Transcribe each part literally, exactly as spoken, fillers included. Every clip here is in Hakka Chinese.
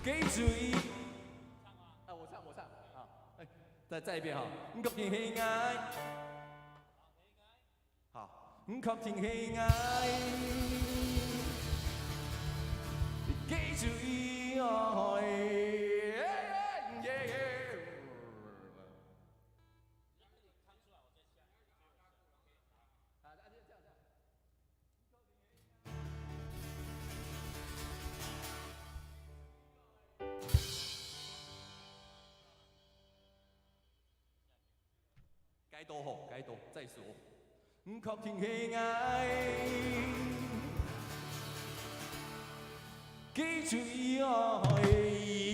記住伊。啊，我唱，我唱，好，哎，再，再一遍哈。毋確定係愛。好，毋確定係愛。記住伊哦，嘿，耶，耶，耶。好，那就这样，这样。 該多好，該多，再說。毋確定係愛，記住伊哦，嘿，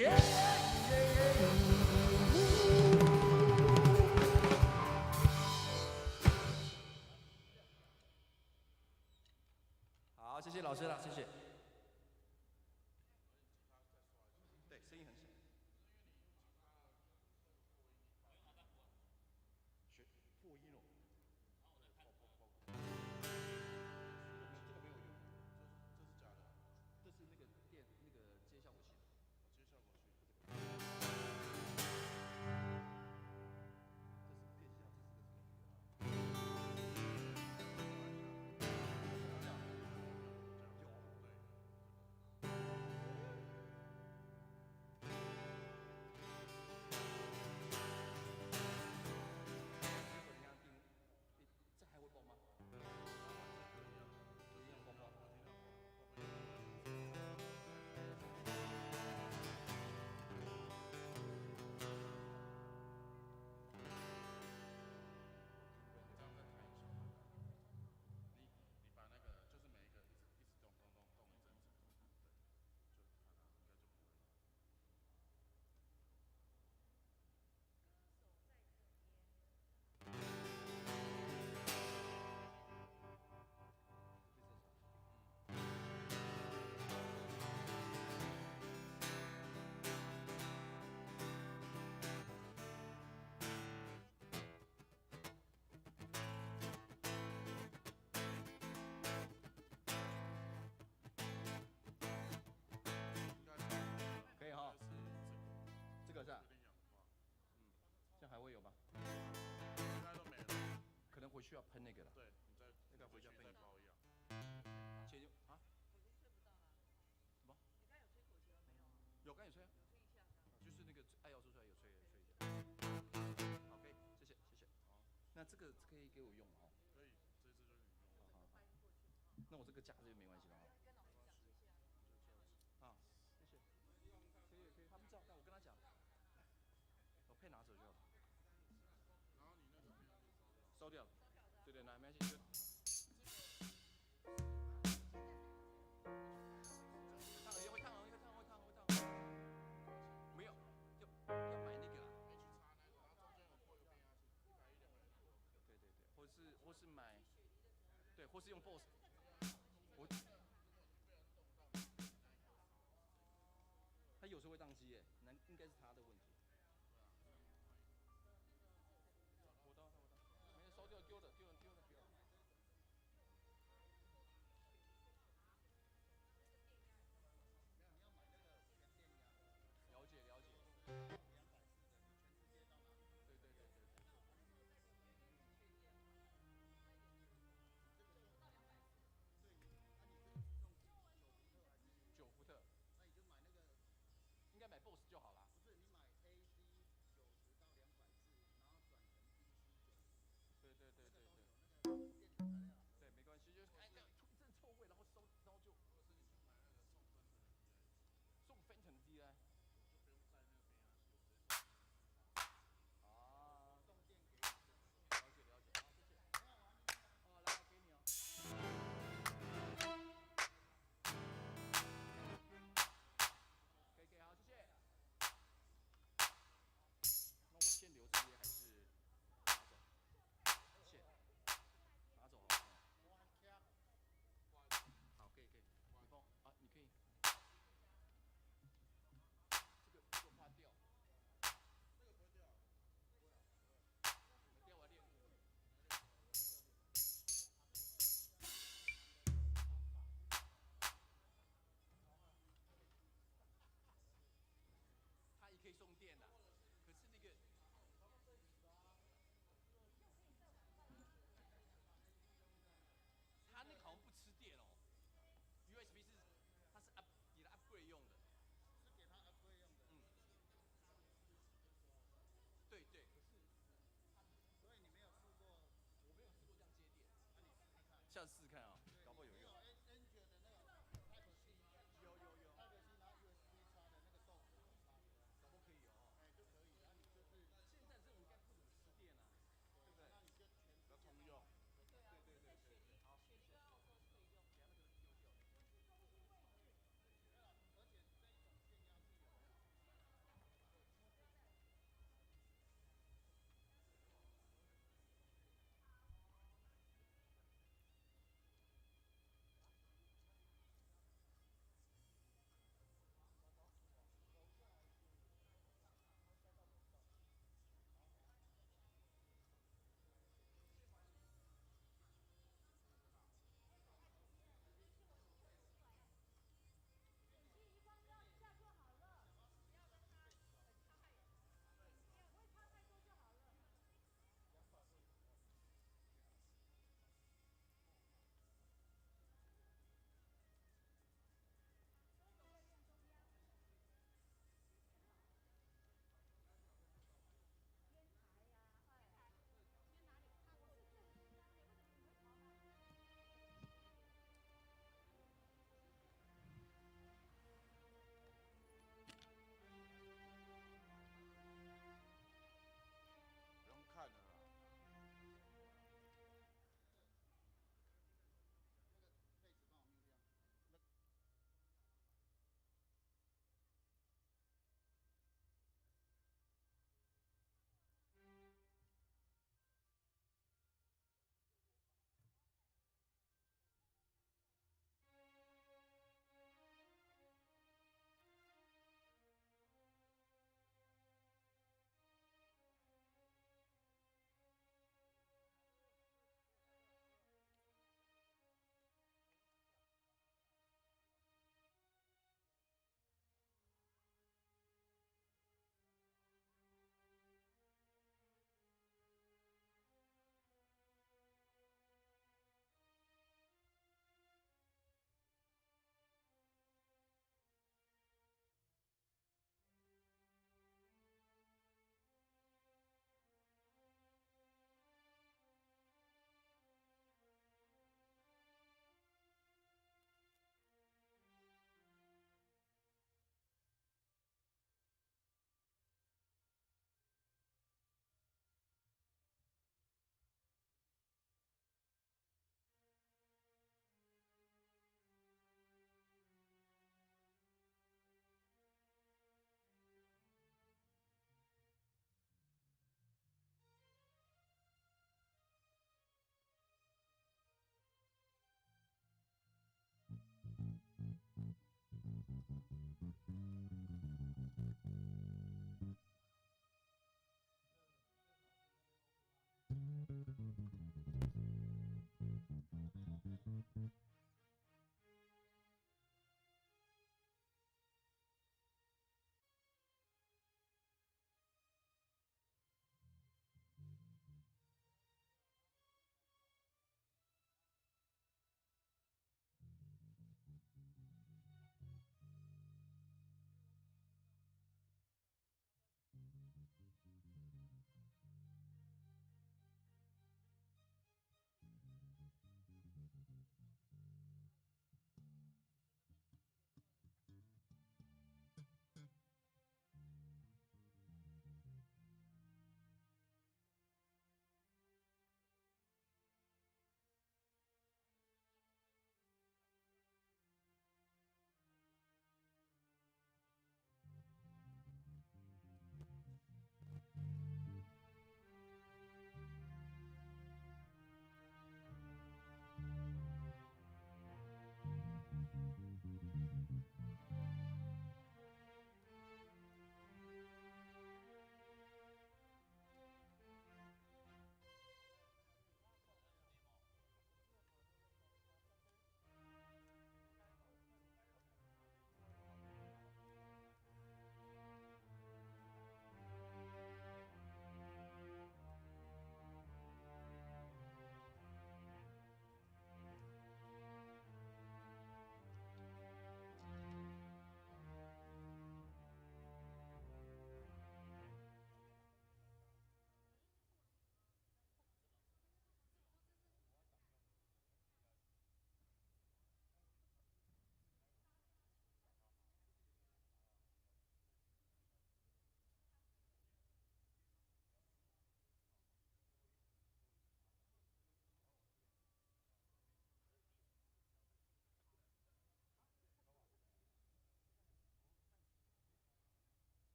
耶，耶。好，谢谢老师了，谢谢。对，声音很小。学破音了。这个没有用，这是假的。这是那个电，那个接效果器的。 这还会爆吗？可以哈，这个是吧？嗯，这样还会有吗？应该都没了。可能回去要喷那个了。对，你再那个回去再包一样。切就啊？什么？有，刚有吹啊。就是那个爱要说出来有吹，吹一下。好，可以，谢谢，谢谢。那这个可以给我用吗？可以，这这就是你用。好，好，好。那我这个架子就没关系了哈。啊，谢谢。可以，可以，他不知道，但我跟他讲。我配拿走就好。烧掉了。对对，拿，没关系，就。烫了，会烫哦，会烫，会烫，会烫哦。没有，要要买那个啦。对对对，或是或是买，对，或是用 Boss。我他有时候会宕机耶，那应该是他的问题。我到，我到，没事，烧掉，丢了，丢了，丢了，丢了。了解，了解。对对对对对。九伏特。应该买 Boss 就好啦。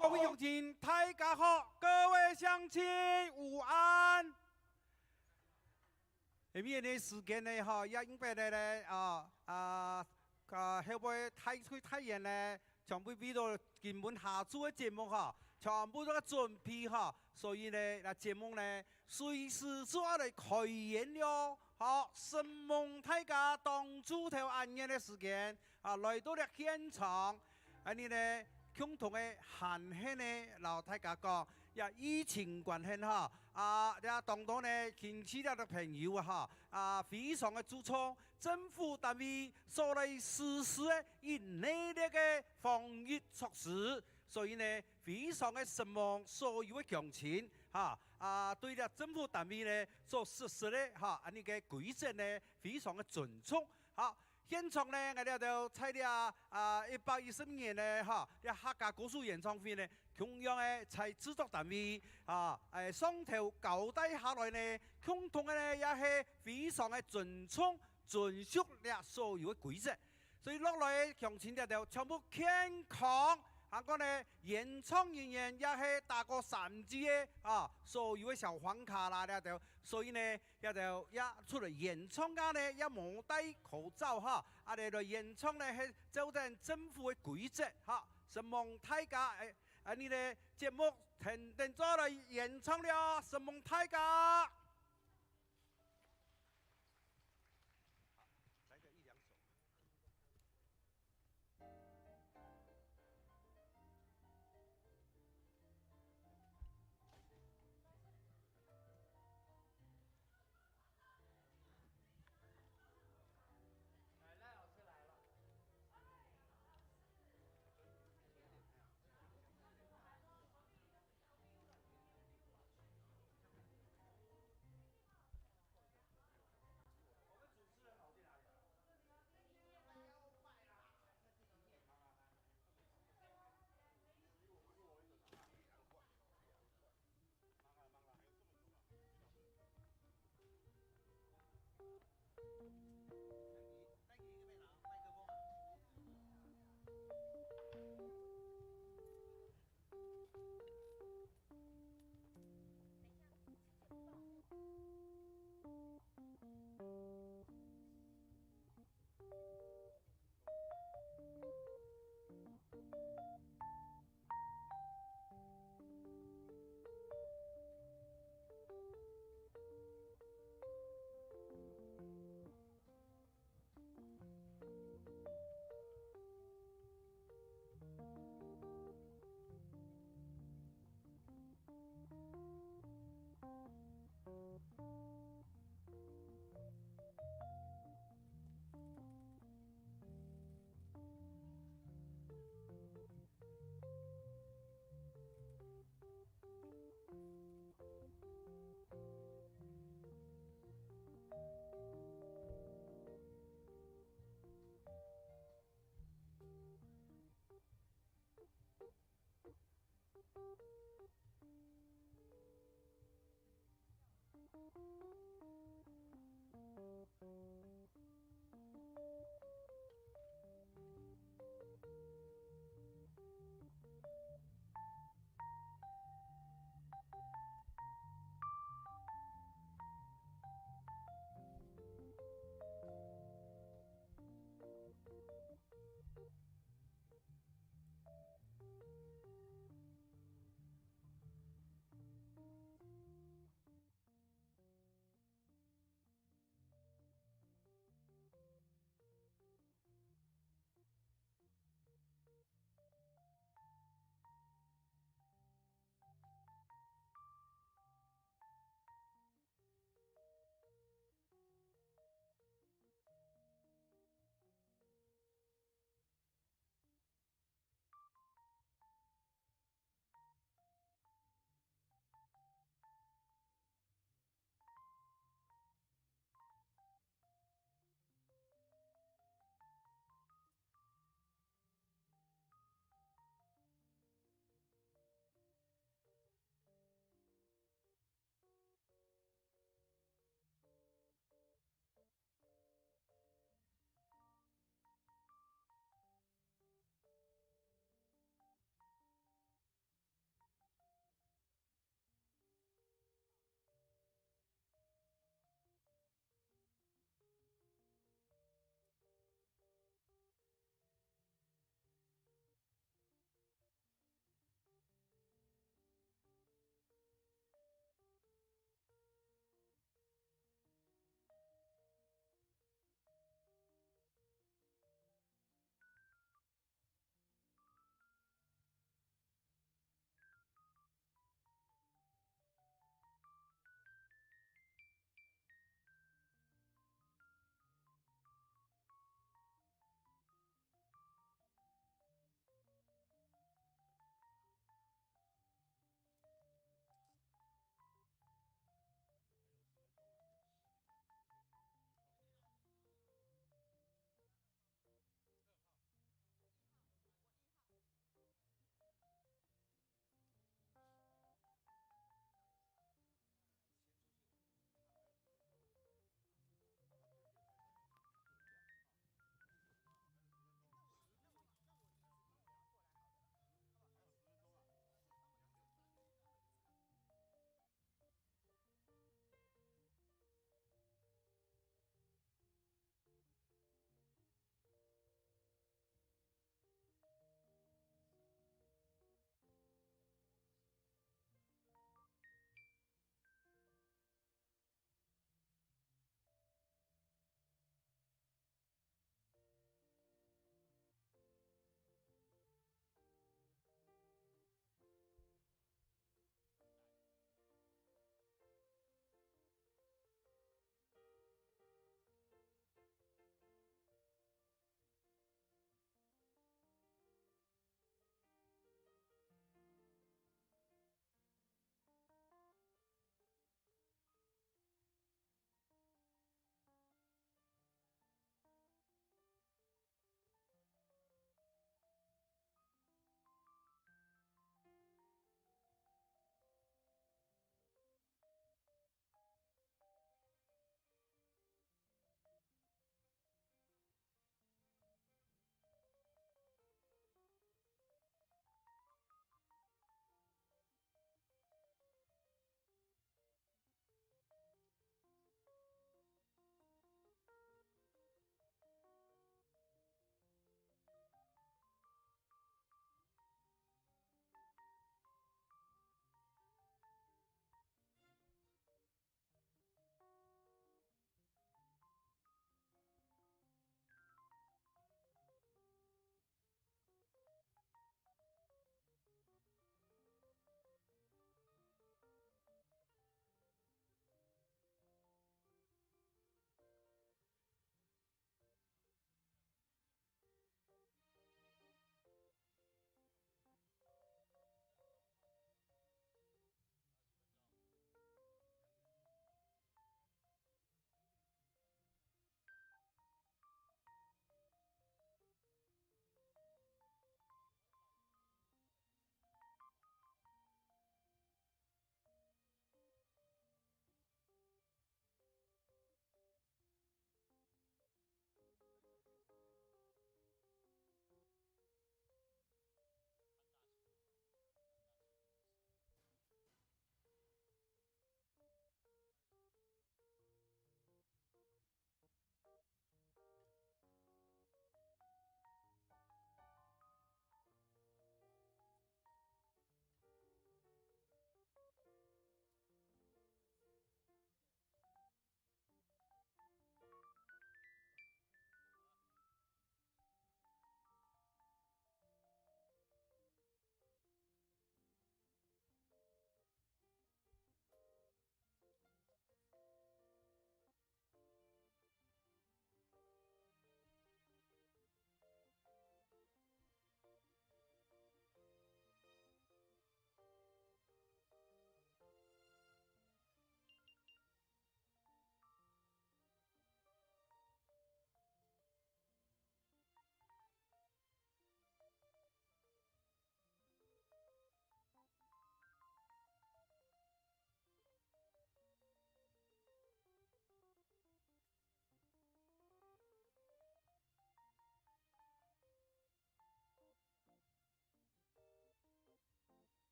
各位鄉親，大家好，各位鄉親，午安。下面个時間呢，吼，也因為呢，啊，啊，啊，後背大會大員呢，全部為到今晡下晝个節目吼，全部都準備吼，所以呢，這節目呢，隨時就愛來開演了，吼，承蒙大家當晝頭恁遠个時間，啊，來到這現場，恁呢呢，共同个還係呢，摎大家講，這疫情關係吼，啊，這當多呢，近期這个朋友啊，吼，啊，非常个注重，政府單位所來實施个一系列个防疫措施，所以呢，非常个承蒙所有个鄉親，哈，啊，對這政府單位呢，所實施个，哈，恁呢个規則呢，非常个尊重，哈。 現場呢，𠊎兜在這，啊，一百一十年呢，吼，這客家歌手演唱會呢，共樣个在製作單位，啊，欸，上頭交代下來呢，共同个呢，也係非常个尊重、遵守這所有个規則。所以落來个鄉親這兜全部健康，還過呢，演唱人員也係打過三劑个，啊，所有个小黃卡啦，這兜。所以呢， 這兜也出來演唱个呢，也無戴口罩哈，啊，來，來演唱呢，係照等政府个規則哈。承蒙大家，欸，恁呢呢，節目跈等做來演唱了，承蒙大家。來個一兩首。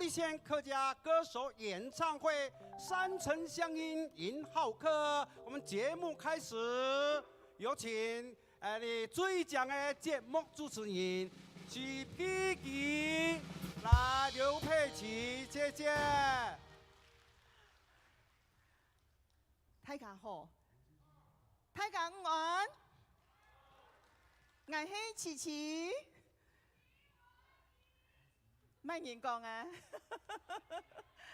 县客家歌手演唱会，山城乡音迎好客。我们节目开始，有请，呃，你最强的节目主持人徐佩琪，来，刘佩琪姐姐。大家好，大家午安，𠊎係琪琪。 麼人講啊？後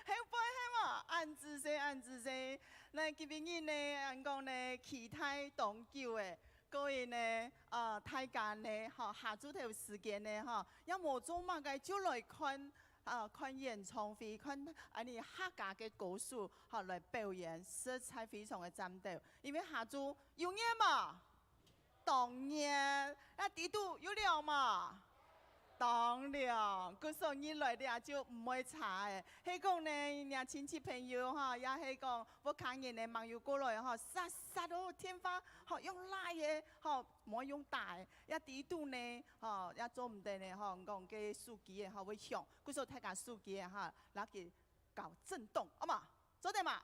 背係無？恁仔細，恁仔細。那今晡日呢，恁講呢，期待當久誒。各位呢，呃，大家呢，吼，下晝頭時間呢，吼，也無做麼个，就來看，呃，看演唱會，看恁呢客家个歌手，吼，來表演，實在非常个讚斗。因為下晝有熱無？ 當然，那底肚有涼無？當涼，故所你來這就毋會差誒。係講呢，若親戚朋友吼，也係講屋下人呢，網友過來吼，煞煞哦，電話吼，用Line个吼，莫用打誒，這底肚呢，吼，也做毋得呢，吼，講个手機誒吼會響，故所大家手機誒哈，拿去搞震動，好無？做得嘛？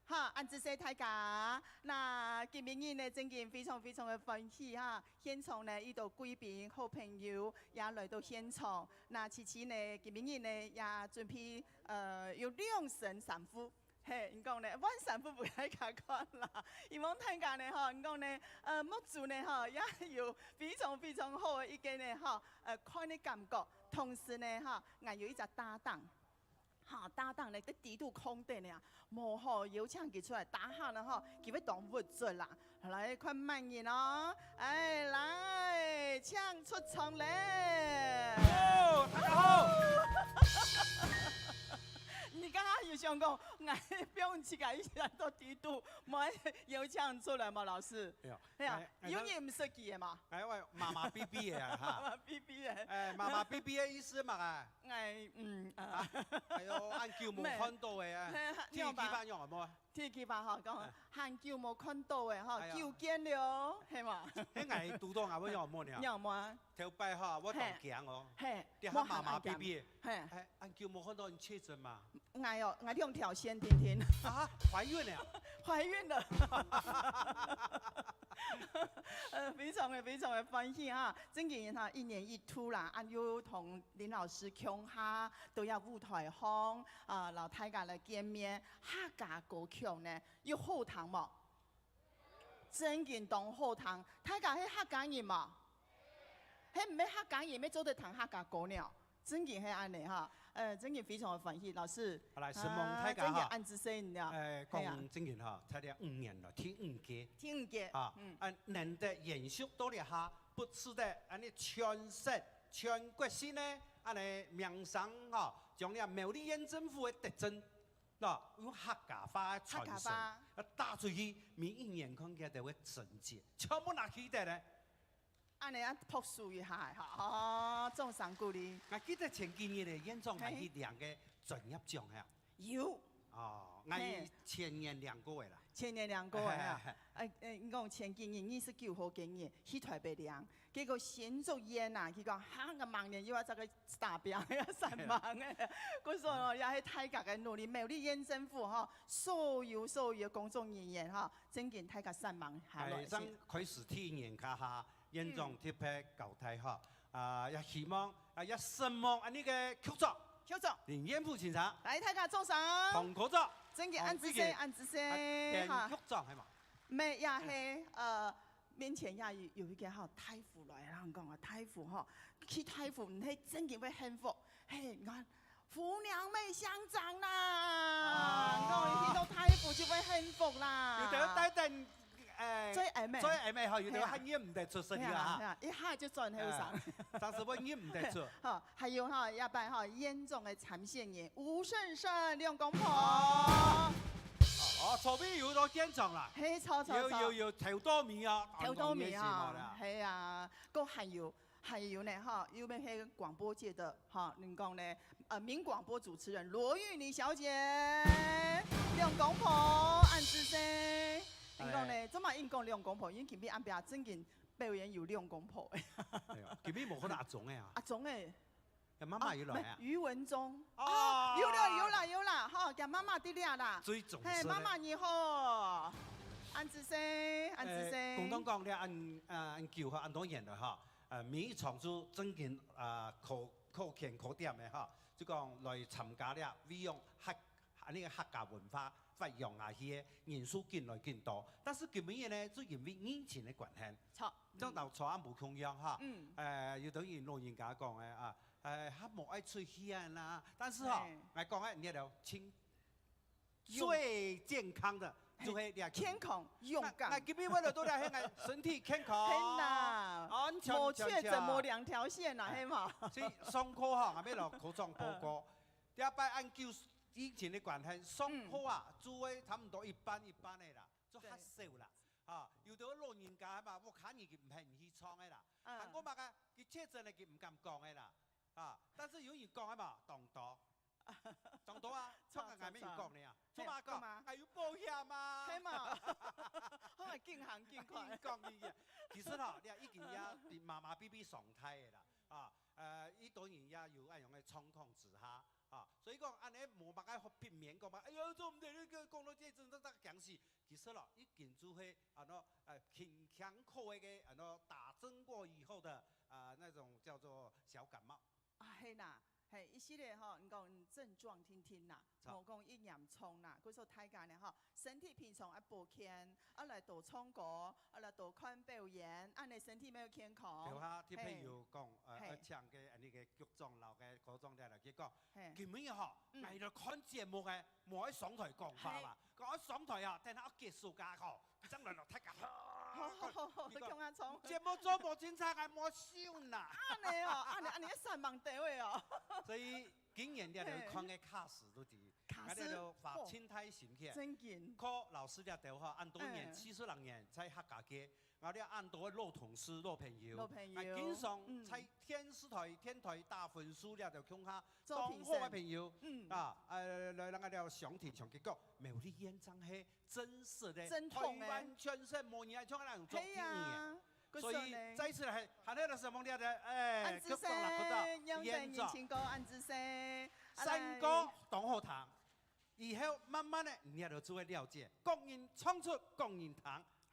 哈，恁仔細大家。那今晡日呢，正經非常非常个歡喜哈，現場呢，遇到貴賓、好朋友也來到現場。那琪琪呢，今晡日呢，也準備，呃，有兩身衫褲。嘿，你講呢，換衫褲分大家看啦。希望大家呢，吼，你講呢，呃，目珠呢，吼，也有非常非常好个一個呢，吼，呃，看个感覺。同時呢，吼，𠊎有一隻搭檔。 哈，搭檔呢，在底肚空等呢，無吼，邀請佢出來，等下呢吼，佢會當活躍啦。來看麼人哦，哎，來，請出場咧。哦，大家好。你剛剛有想講，𠊎放自家一個人到底肚，無邀請出來嘛，老師？哎呀，係啊，哎，哎，有認識佢个嘛？哎，我麻麻逼逼个啊，哈。麻麻逼逼个。哎，麻麻逼逼个意思嘛，哎。 哎，嗯，啊。啊，哎喲，恁久無看到誒，啊。嘿，天氣恁樣無？天氣恁好，講，哎。恁久無看到誒，吼，哎呀。久見了，係嘛？哎，𠊎堵到𠊎會仰無呢？仰無啊？頭擺哈，我當驚哦。嘿，這下麻麻逼逼，嘿。哎，恁久無看到你確診嘛？ 𠊎哦，𠊎兩條線定定。啊，懷孕了？懷孕了。呃，非常个非常个歡喜哈，正經哈，一年一度啦，啊又同林老師共下，到這舞台項啊，摎大家來見面，客家歌曲呢，有好聽無？ 正經當好聽，大家係客家人無？係毋係客家人，乜做得聽客家歌呢？正經係恁樣哈，呃，正經非常个歡喜，老師。好，來，承蒙大家哈。啊，正經恁仔細呢。哎，係啊。講正經哈，在這五年了，第五屆。第五屆，啊，嗯。啊，難得延續到這下，不時的恁樣全省、全國性呢，恁樣名聲哈，將這苗栗縣政府个德政 喏，用客家話个傳承，客家話。愛打出去，每一年看佢兜个成績，全部拿去得咧。恁樣啊，拍手一下哈，哦，掌聲鼓勵。𠊎記得前幾日个縣長還去領个專業獎係啊。有。哦，𠊎前年領過个啦。前年領過个啊。哎，哎，你講前幾日，二十九號該日，去台北領， 結果先做演啊，佢講，哈，𠊎明年又愛再去打拚，愛上班个。故所哦，也係大家个努力，苗栗縣政府吼，所有所有个工作人員吼，正經大家上班下來先。哎，正開始第一年下哈，縣長特別交代哈，啊，也希望，啊，也承蒙恁樣个局長，局長。林彥富先生。來，大家掌聲。唐科長。正經恁仔細，唐副議員。恁仔細，啊，田局長係嘛？毋係，也係，呃， 面前也有，有一個吼大夫來，人講啊，大夫吼，去大夫毋係正經會幸福，嘿，你看，福娘妹相長啦，啊。你看，去到大夫就會幸福啦。有兜帶等，哎，最愛美。最愛美吼，有兜還認毋得出，係你啊哈。係啊，係啊，一下就轉後生。哎，當時我認毋得出。好，還有哈，下擺哈，縣長个參選人吳勝勝兩公婆。哦。 哦，哦，昨晡有到現場啦。嘿，著，著，著。有，有，有，頭到尾啊，頭到尾啊，當然熱情啦。嘿啊，該還有，還有呢，哈，有乜係廣播界的，哈，你講呢，呃，名廣播主持人羅玉妮小姐，兩公婆，恁仔細。你講呢，哎。做麼硬講兩公婆？因為今晡日暗晡正經表演有兩公婆。哎喲，今晡日無看到阿忠个啊。阿忠个。這媽媽有來啊？啊，余文忠。哦。啊，有啦，有啦，有啦，吼，佢媽媽在這啦。最重視的。嘿，媽媽你好。恁仔細，恁仔細。呃，公道講了，恁，呃，恁久哈，恁多年了哈，呃，每一場就正經，呃，可，可圈可點的哈，就講來參加了，利用客，恁呢个客家文化發揚下去的人數緊來緊多。但是今晡日呢，就因為疫情的關係，著。 正同昨暗無共樣哈。嗯。呃，有兜人老人家講个啊，呃，較無愛出去啊啦。但是吼，嘿。𠊎講个，你了，盡，勇，最健康的，嘿，就係這个。健康，勇敢。𠊎，𠊎今晡日為了都來，𠊎身體健康。嘿啦，安全，無確診，健康。無兩條線啦，嘿嘛。所以上課吼，𠊎愛摎科長報告。嗯。這擺恁久疫情的關係，上課啊，嗯。就會差不多一半一半个啦。 就較少啦。對。啊，有兜老人家嘛，屋下人佢毋肯去唱个啦。嗯。還過麼个，佢確診了，佢毋敢講个啦。啊，但是有人講个嘛，當多。當多啊，著，著，著。像𠊎，𠊎乜有講呢啊。著，像麼个講，著，講麼个？𠊎有保險啊。係嘛？好，緊行緊快。緊講緊行。其實吼，你看已經也麻麻逼逼上台个啦。啊，呃，一堆人也有恁樣个狀況之下， 啊，所以講，恁呢無麼个好避免講嘛，哎喲，做毋得，你講到這真正當驚死。其實咯，已經就係，啊，喏，呃，輕輕可愛个，啊，喏，打針過以後的，啊，那種叫做小感冒。啊，係啦，嘿，一系列吼，你講症狀定定啦，著。無講已嚴重啦，故所大家呢吼， 身體平常愛保健，愛來多唱歌，愛來多看表演，恁呢身體乜有健康。對啊，特別有講，嘿。呃，嘿。愛請个，呃，該个局長摎个科長來，來去講，嘿。今晡日吼，嗯。𠊎來看節目个，無愛上台講話嘛。嘿。講愛上台啊，等下愛結束个吼，正來摎大家，好，好，好，好，你講，共下唱。節目做無精彩，𠊎無收啦。恁呢哦，恁呢，恁呢，愛煞猛兜个哦。所以 今年這兜看个卡司都知，卡司，𠊎這兜花盡大心血。哦，正經。靠老師這兜吼，恁多年，嗯。四十零年在客家界，𠊎這恁多个老同事、老朋友，老朋友。啊，經常在電視台、嗯。電台打分數這兜共下，做評審。當好个朋友，嗯。啊，呃，來，來，𠊎這兜相挺相結果，苗栗縣正係 真實个，正統个。台灣全省無人愛像𠊎等做第一个。係啊，所以再次來，還有老師，望你个，哎，恁仔細，局長啦，局長，楊振院長。年輕哥，恁仔細。山歌當好聽，以後慢慢个，你也就會了解，各人唱出各人聽。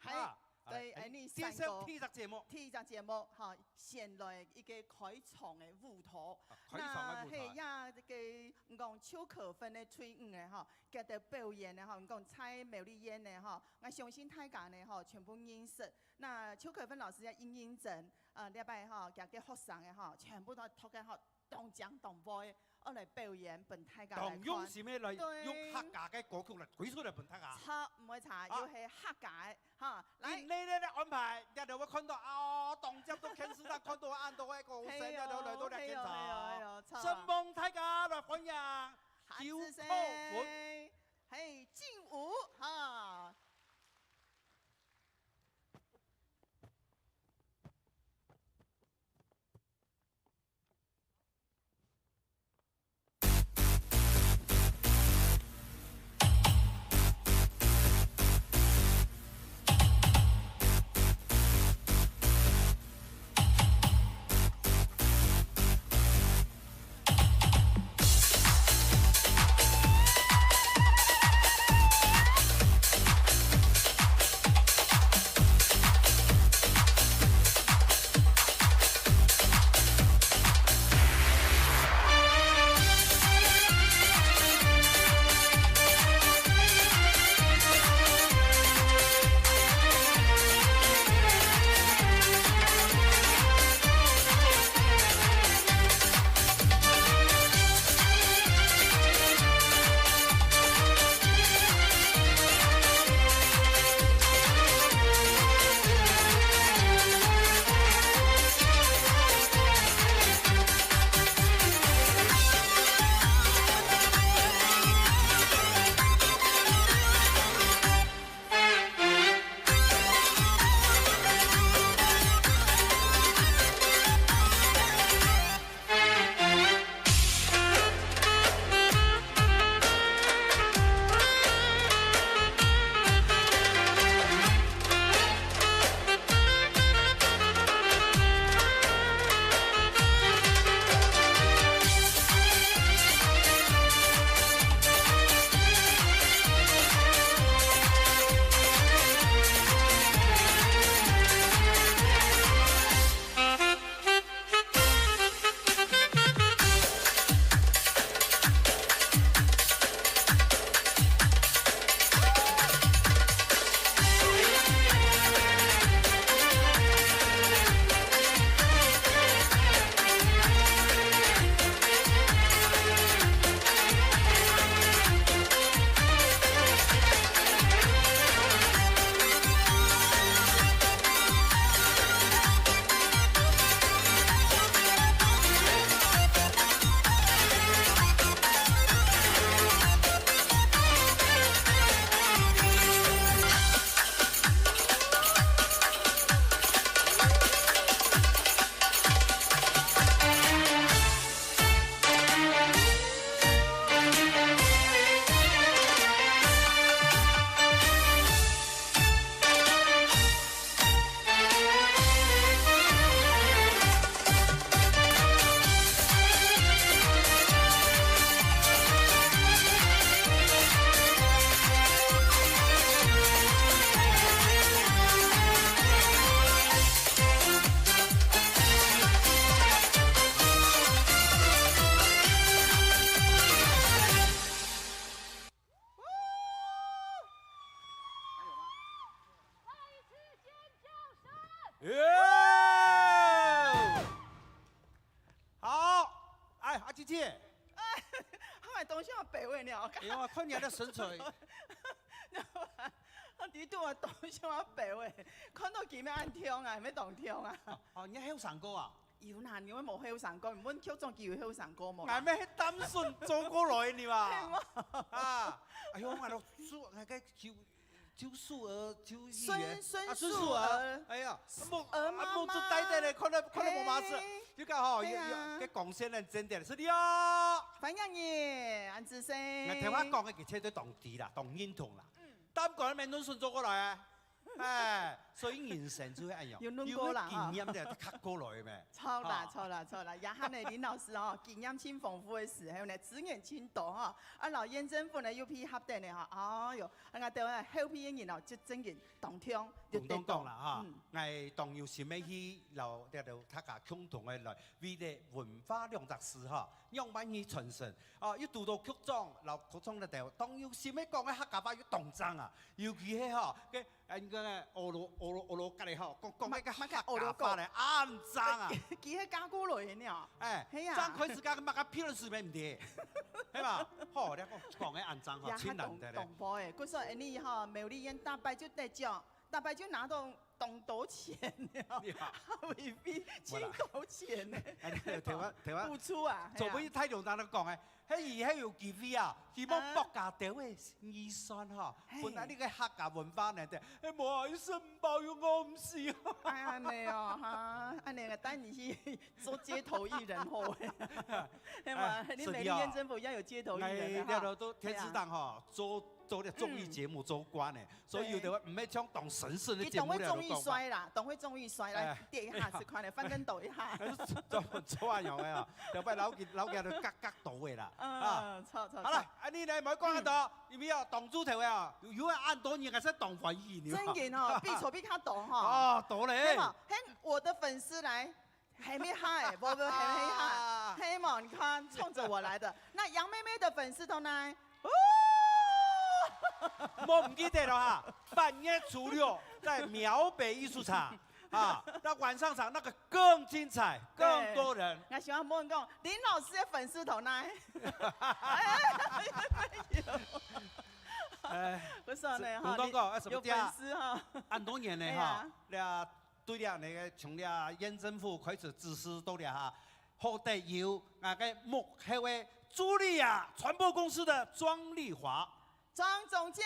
係，啊，對，哎，哎，你第一，山歌。第一隻節目。第一隻節目，哈，先來一個開場个舞蹈。啊，開場个舞蹈。那，係呀，這個，嗯，講邱可芬个隊伍个，哈， 佢兜表演呢，吼，你講在苗栗縣呢，吼，𠊎相信大家呢，吼，全部認識。那邱可芬老師也應應徵，呃，這擺吼，佢个學生个吼，全部都讀个吼，當靚當會，愛來表演分大家來看。當用心个來，對。用客家个歌曲來推出來分大家。著，毋會差，啊。又係客家个，哈，來。今晡日个安排，這兜會看到啊，當接到電視上看到恁多个歌聲，係哦，這兜來到這現場。係哦，係哦，係哦，著。承蒙大家來歡迎。 還有課文。嘿，勁舞，哈。姐，還當像阿伯呢，哎喲，看你个身材。你都還當像阿伯，看到佢乜恁暢啊，乜當暢啊。哦，哦，你後生過啊？有哪，你會無後生過？你問局長佢有後生過無？𠊎乜係單身走過來呢嘛。係無？啊，哎喲，𠊎都住，𠊎个就 就樹兒，就議員，順，順啊，順樹兒，樹兒。哎呀，目，兒媽媽。啊，目珠呆呆咧，看到，看到無馬子，嘿。就講吼，有，有，係啊。該光線很真的，是你哦。歡迎你，安子生。𠊎頭下講个，佢絕對當知啦，當認同啦。嗯。但講个，恁順順走過來啊，哎，所以人生就會恁樣，有輪過啦，有經驗个，較過來咩？著啦，啊。著啦，著啦，這下呢，林老師哦，經驗盡豐富个時候呢，資源盡多哈，啊，摎縣政府呢又配合等呢哈，哎喲， 啊，𠊎兜个後輩个人哦，就真經當暢，就當講啦哈。嗯。𠊎當有心个去摎這兜大家共同个來，為了文化兩隻字哈，仰般去傳承。哦，又堵到局長，摎局長這兜，當有心个講个客家話又當正啊，尤其係吼，該，啊，該个俄羅，俄羅，俄羅格个吼，講，講該个客家話咧，恁正啊。佢係嫁過來个呢哦。哎，係啊。正開始嫁个麼个皮爾斯咩毋得，係嘛？吼，你講，講个恁正吼，也還當，盡難得咧。當好欸，故所恁呢吼，苗栗縣逐擺就得獎，逐擺就拿到當多錢了，你好。會費盡多錢呢。哎，台灣，台灣，補助啊，做不係大量人都講欸，嘿，以後有機會啊，希望啊。博家兜个預算哈，嘿。分啊你个客家文化呢，對，哎，無意思，毋包容我毋死。哎，恁呢哦，哈，恁呢，等你去 做街頭藝人好欸。對嘛，哎，你苗栗縣政府也有街頭藝人欸，是的哦。哎，哈。這都電視上吼，對啊。做，做這綜藝節目做慣欸，嗯。所以有的話，對。毋係像當神聖个節目了，佢當會綜藝衰啦，當會綜藝衰啦，哎。跌一下子看咧，翻跟斗一下。做，做恁樣个啊，要不然老給，老給都嘎嘎倒个啦，啊。嗯，著，著，著。好了，啊，你來，莫講恁多，嗯。因為啊，當主頭个啊，有，有恁多人還係當歡喜呢。真个哦，比坐比較多哈。哦，多咧。對嘛，嘿，我的粉絲來， 還沒嗨，不，不，還沒嗨，啊。黑毛，你看，衝著我來的。那楊妹妹的粉絲團呢？哦！莫毋記得了哈，八月初六在苗北藝術場啊，那晚上場那個更精彩，更多人。對。那喜歡莫講，林老師的粉絲團呢？哎，有。哎，不錯呢，哈，是，吳東哥，你，哎，什麼叫，有粉絲哈。恁多年呢，哈，哎呀。那 對了，那個從這縣政府開始指示到這哈，好得有𠊎个幕後个助理啊，傳播公司的莊麗華。莊總監。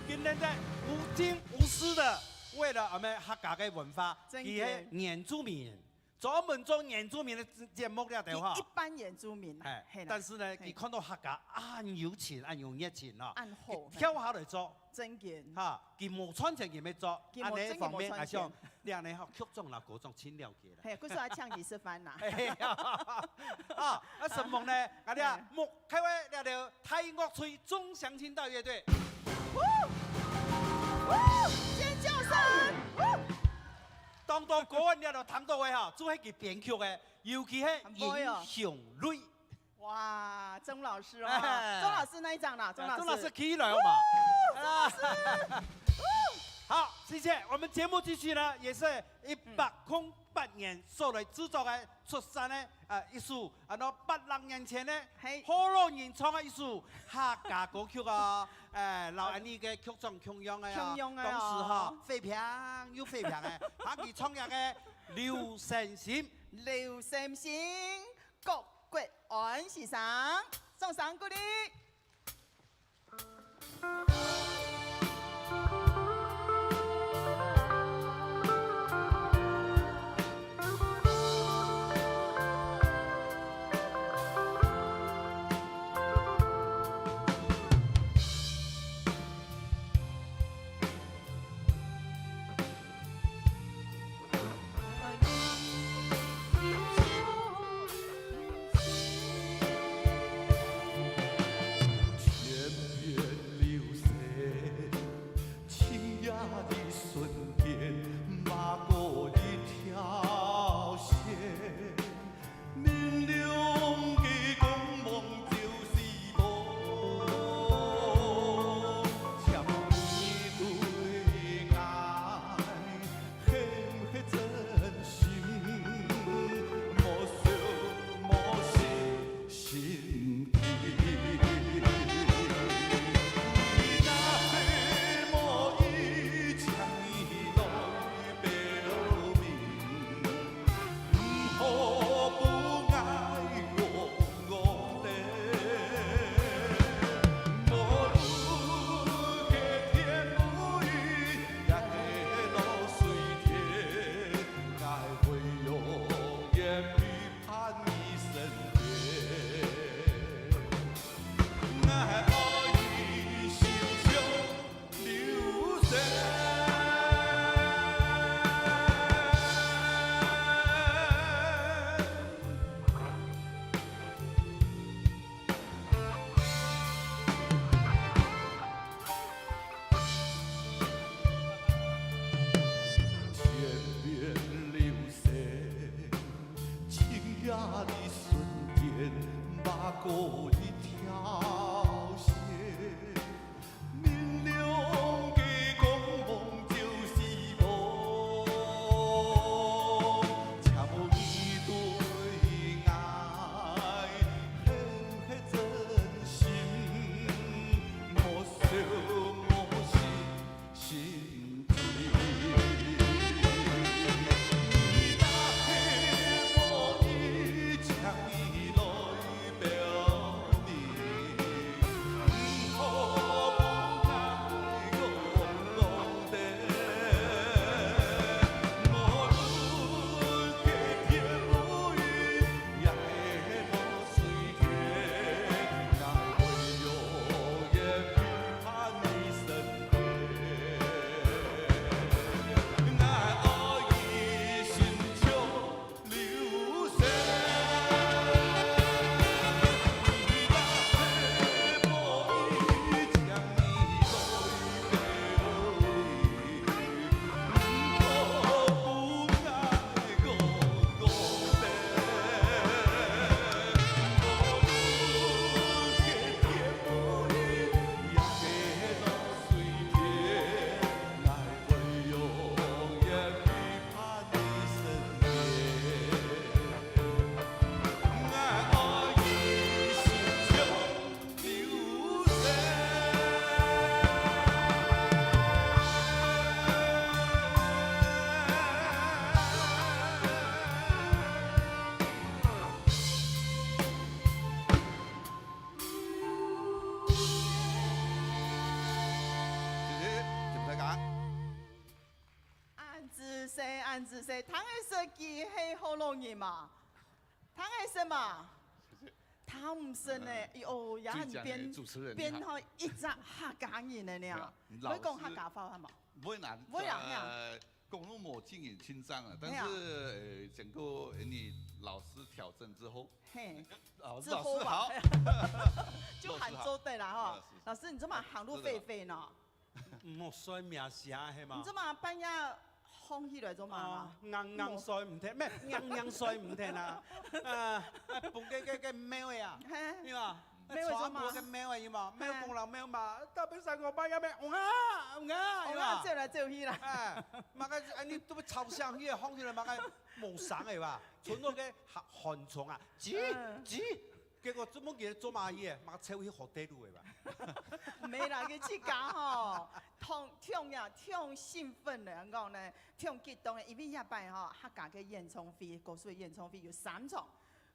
今天在無驚無私的，為了我們客家个文化，真个。佢係原住民，專門做原住民的節目了，對哈。佢一般原住民啊，哎，嘿啦，但是呢，嘿。佢看到客家恁有情，恁有熱情哦，恁好，佢跳下來做。 真个。哈，佢無賺錢佢乜做，佢無，恁呢方面，真个無賺錢。啊，像這樣呢，吼，局長啦、科長盡了解了。嘿，故所還請佢食飯啦。嘿，啊，啊，承蒙呢，啊，這，嘿。木，開會，這，這，大樂隊鍾祥清大樂隊。嗚！嗚！尖叫聲！嗚！當多歌，你都聽到个哈，就係佢編曲个，尤其係很會哦。英雄淚。 哇，鍾老師哦，哎。鍾老師那一張啦，鍾老師。鍾老師起來好嗎？哦，鍾老師。啊。好，謝謝。我們節目繼續呢，也是一百空八年所來製作个出產个，呃，一首，啊，那八零年前呢，嘿。河洛人唱个一首客家歌曲哦。哎，摎恁呢个曲種共樣个哦。共樣个哦。當時哈，非常又非常个，啊，佢唱這个《留聲信》。《留聲信》。 郭國安先生，掌聲鼓勵。你身邊畫過一條線，明亮个光芒照四方，請你對𠊎狠狠真心，莫笑我心 心情。你若係無意，請你來表明，毋好分𠊎戇戇等。無論天無雨，也係無水天，𠊎會永遠陪伴你身 謝謝，謝謝大家。恁仔細，恁仔細，聽得識佢係學老人嘛？聽得識嘛？聽毋識呢，哎喲，也很變，最強的主持人，變到一隻客家人了呢。對啊，老師，會講客家話係嘛？會啦，會啦，係啊。呃，講到無盡人緊張啊，但是，係啊。呃，經過你老師調整之後，嘿，老師，之後啊，老師好。就喊做得啦哈。老師，老師，你這麼行路飛飛呢？ 莫睡眠時啊，係嘛？你這麼半夜䟘起來做麼个啊？哦，硬硬睡毋忒，咩，硬硬睡毋忒啊！啊，啊，分該，該，該貓仔啊，嘿。係嘛？貓仔做麼个？帶貓仔个貓仔，有無？貓公貓貓嘛，特別三更半夜咩，哇，哇，有無？哇，走來走去啦。哎，麼个，哎，你都被吵醒去，䟘起來，麼个無聲个吧？賰到該寒，寒蟲啊，吱，嗯。吱。 結果做麼个做麼个，嘛走去hotel个吧？毋係啦，佢自家吼，當，當呀，當興奮个，講呢，當激動个，因為這擺吼，客家个演唱會，歌手个演唱會有三場。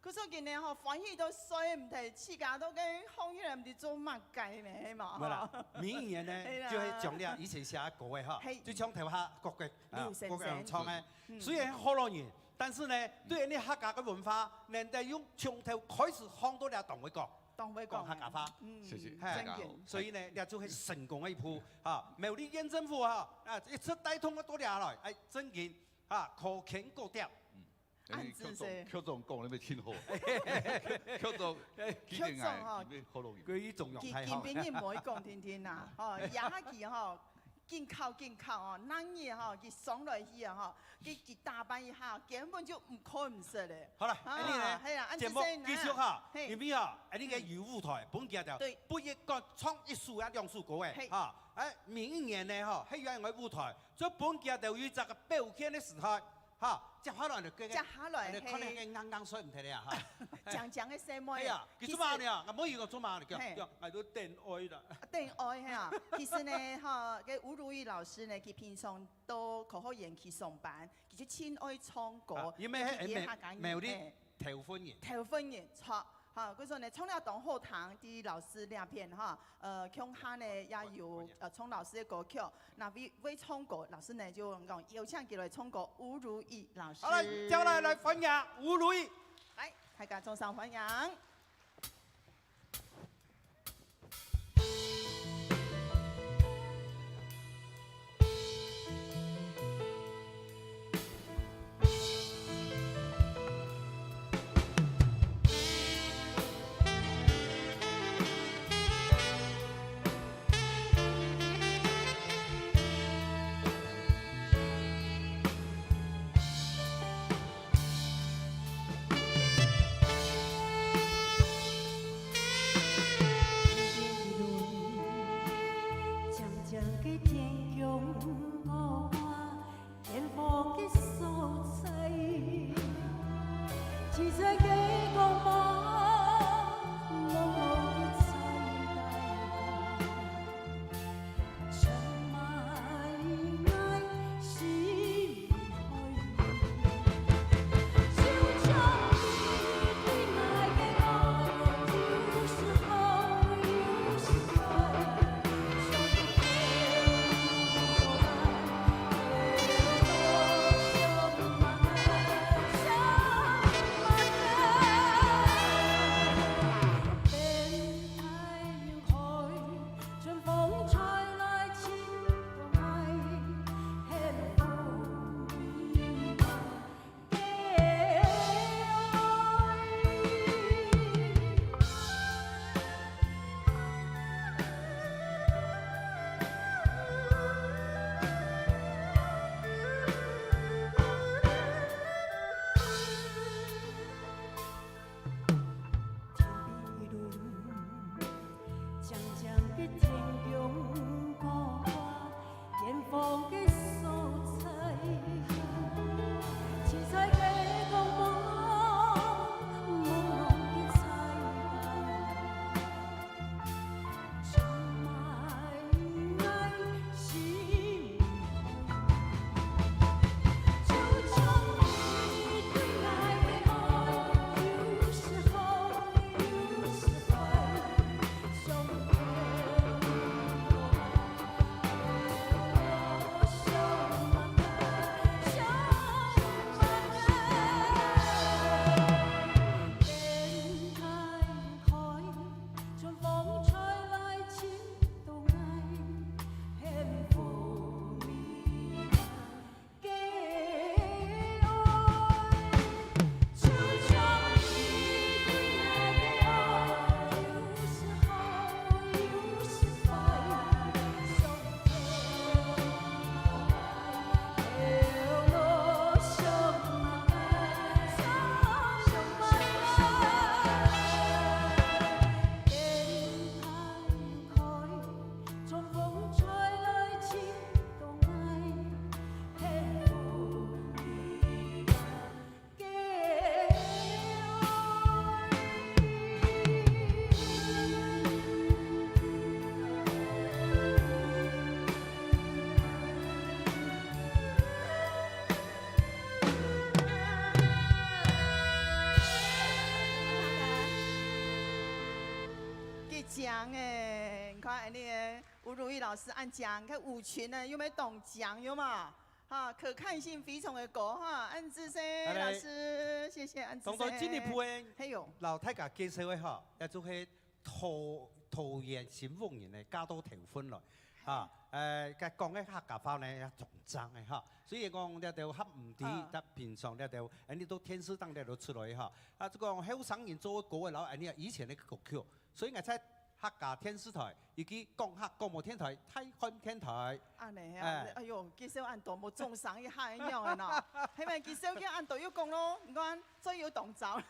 佢說今日吼，歡喜到睡毋忒，自家都該䟘起來，毋知做麼个呢，係嘛？無啦，明年呢，係啦。就會將這以前寫个歌个哈，嘿。就像頭下各個，啊，劉先生。各個人唱个，嗯。雖然學老人， 但是呢，嗯。對𠊎等客家个文化，能夠用從頭開始䟘到這當會講，當會講个。講客家話。嗯，謝謝，嘿，真个。所以呢，這就係成功个一步，哈，苗栗縣政府哈，啊，一直帶動个到這來，哎，正經，哈，可圈可點。嗯。恁仔細。哎，局長，局長講得真好。局長，哎，局長吼，佢，佢中用太好。佢，佢本人毋會講定定啦，吼，也係佢吼， 緊哭緊哭哦，那日吼，佢上來去啊吼，佢，佢打扮一下，根本就毋看毋識咧。好了，啊，恁樣呢，係啊，恁樣節目繼續哈，係。因為哈，恁樣个有舞台，嗯。分佢兜，對。分佢講唱一首啊兩首歌誒，係。哈，哎，明年呢哈，係有恁樣个舞台，所以分佢兜有一隻个表現个時代，哈，接下來就，接下來，哎，看你，係。硬硬睡毋忒咧啊，哈。靚靚个細妹。係啊，佢做麼个呢？其實，𠊎問佢講做麼个呢？佢講，係。佢講，𠊎都等愛啦。 等愛係啊，其實呢，吼，該吳如意老師呢，佢平常都好好演戲上班，佢就盡愛唱歌，啊，因為佢，佢客家人，苗栗，嘿。豆腐乳。豆腐乳，著，哈，所以呢，唱了當好聽，在老師這片哈，呃，共下呢也有，呃，唱老師个歌曲，那為，為唱歌，老師呢就講邀請佢來唱歌，吳如意老師。好，來，接下來，來歡迎吳如意。來，大家掌聲歡迎。七彩个光芒，茫茫个彩带，充满爱心海。就像你对爱个爱，有时候有时候。 天边路，静静个天空，看看远方个所在，七彩个光芒，茫茫个彩带。 春风吹来，吹动爱，幸福美满个爱。就像你对爱个爱，有时好，有时坏，相逢幾靚欸！你看恁呢，吳如意老師恁靚，你看舞裙呢，有無當靚，有無？哈，可看性非常的高哈，恁仔細，好嘞。老師，謝謝，恁仔細。當然進一步个，嘿喲。摎大家介紹个哈，也就係桃，桃園新屋人呢，嫁到頭份來，哈，呃，該講个客家話呢，也當正个哈。所以講這兜合毋知，啊。在平常這兜，恁呢都電視頂這兜出來哈。啊，這個後生人做个歌个，摎恁呢以前个歌曲， 所以𠊎在客家電視台，以及講客廣播電台、大漢電台。恁呢啊，哎。哎喲，介紹恁多，無掌聲一下恁樣个喏。係無介紹佢恁多又講咯，你看，最有當招。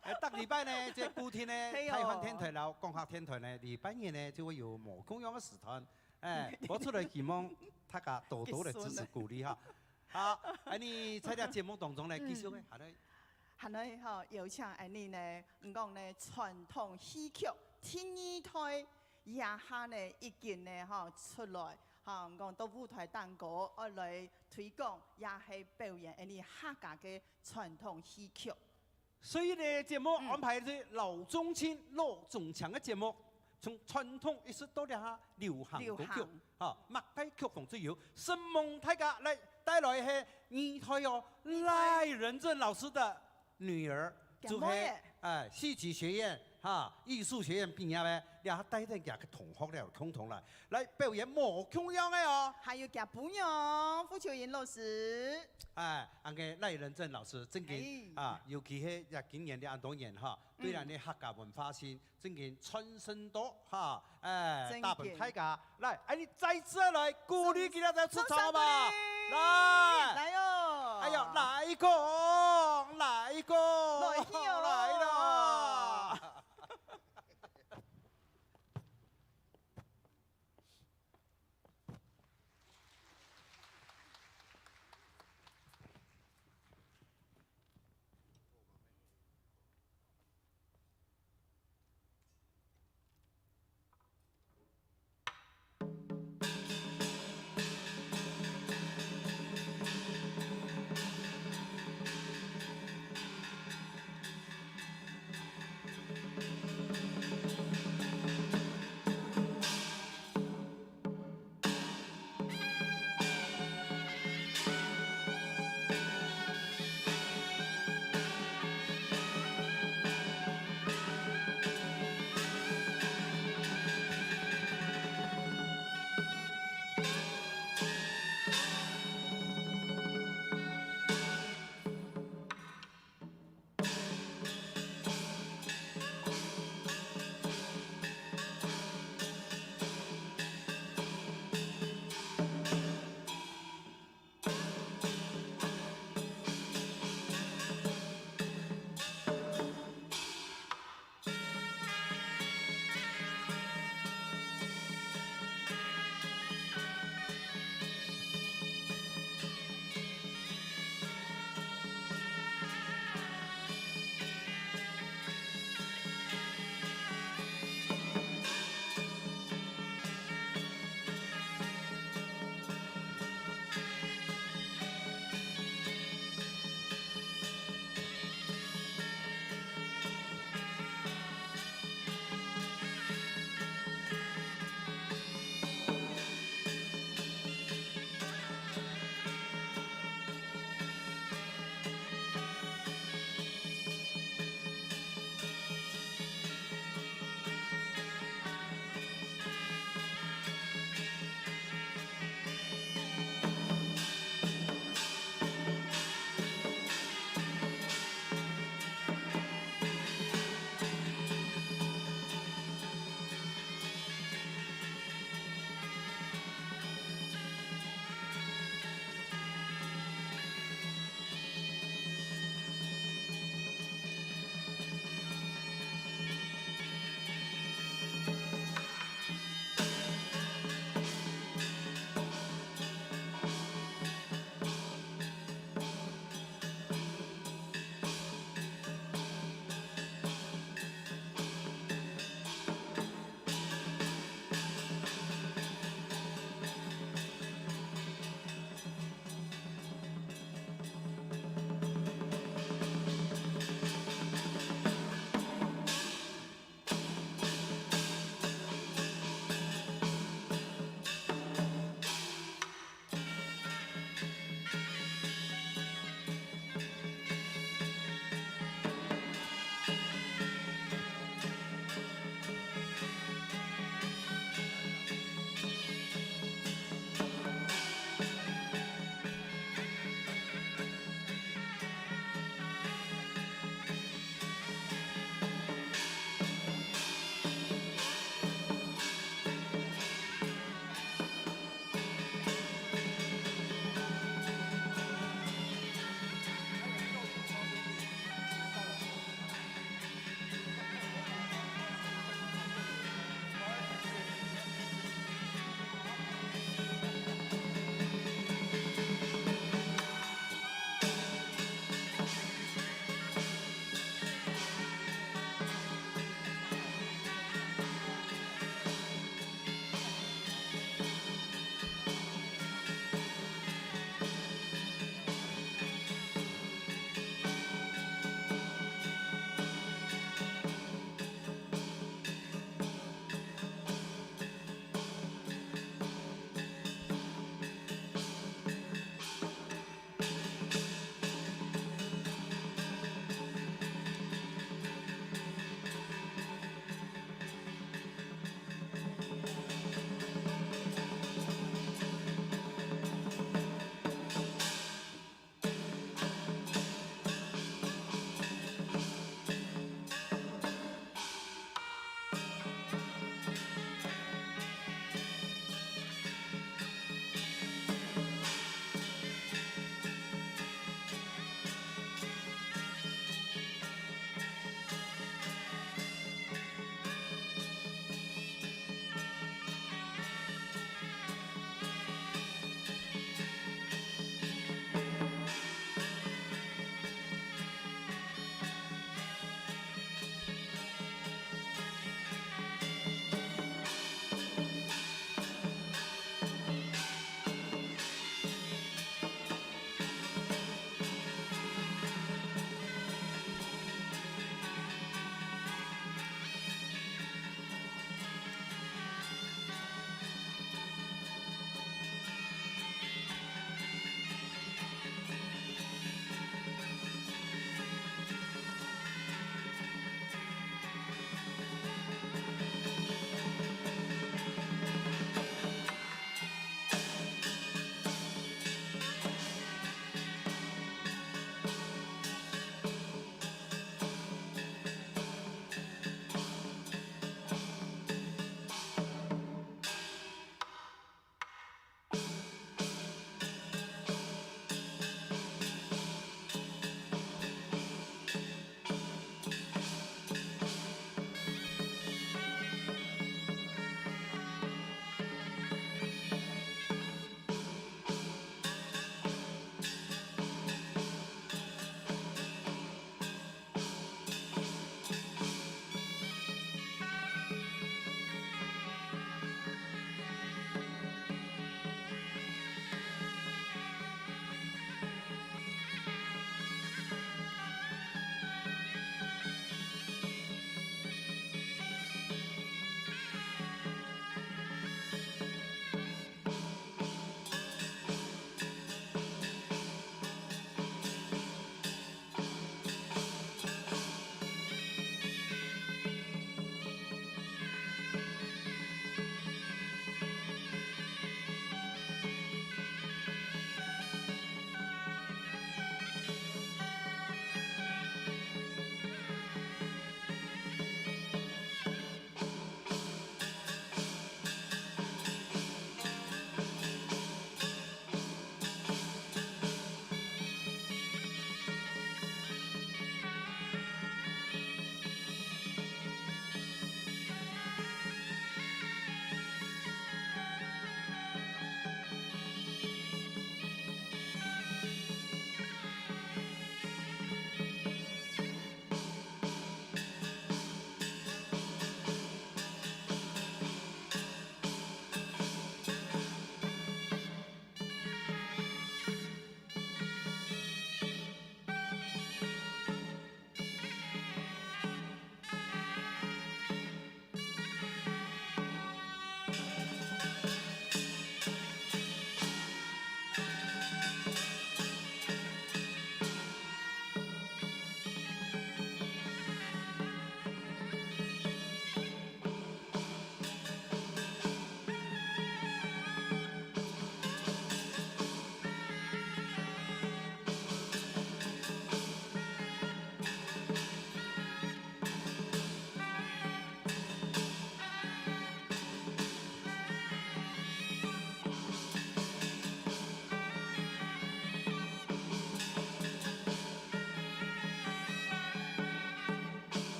哎，逐禮拜呢，這固定呢，係哦。大漢電台摎講客電台呢，禮拜日呢，就會有無共樣个時段，哎，播出來，希望大家多多來支持鼓勵哈。好，恁呢在這節目當中呢，嗯。繼續个，下來。 下來吼，邀請恁呢呢，毋講呢，傳統戲曲第二代這下呢已經呢吼出來，吼，毋講到舞台頂高，愛來推廣，也係表演恁呢客家个傳統戲曲。所以呢，節目安排係老中青、老中青个節目，從傳統一直到這下流行歌曲，流行。哈，麼个曲風都有，承蒙大家來帶來係二代哦，賴仁正老師个 女兒，就係，哎，戲劇學院，哈，藝術學院畢業个，這下帶等厥个同學了，共同來，來表演無共樣个哦。還有厥餔娘，傅秋英老師。哎，恁个賴仁正老師，正經，哎。啊，尤其係這今年个恁多年哈，對咱个客家文化性 正經傳承到，哈，哎，正經。帶分大家。來，哎，你再次來鼓勵佢兜出場好無？掌聲鼓勵。來。來哦。哎呀，來一個，來一個。來去哦。來啦。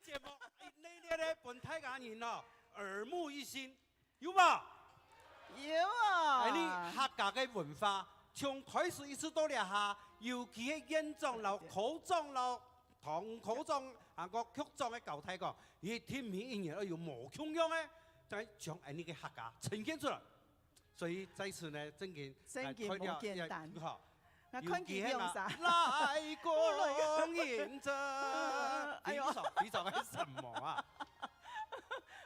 節目一系列个分大家人哦，耳目一新，有無？有啊。哎，你客家个文化，從開始一直到這下，尤其係縣長摎科長摎唐科長，還過局長个交代講，一定每一年愛有無共樣个，再將恁呢个客家呈現出來。所以在此呢，正經，正經無簡單。好。 𠊎看佢兩儕。來光臨這，哎喲。非常，非常个什麼啊？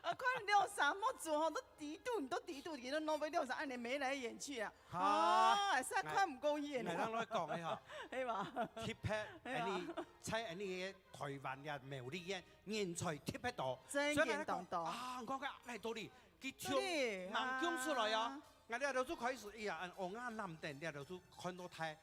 啊，看兩儕目珠吼，都抵住，你都抵住，你都弄不兩儕，恁呢眉來眼去啊。哈。哦，還係看毋過眼。𠊎，𠊎來講个吼，係吧？特別，哎呀。恁呢，在恁呢个台灣个苗栗縣，人才特別多。真所以人講，當多。啊，我講，哎，道理，佢對，從南京出來啊。啊。 𠊎這兜就開始，哎呀，恁戇啊，南等這兜就看到大，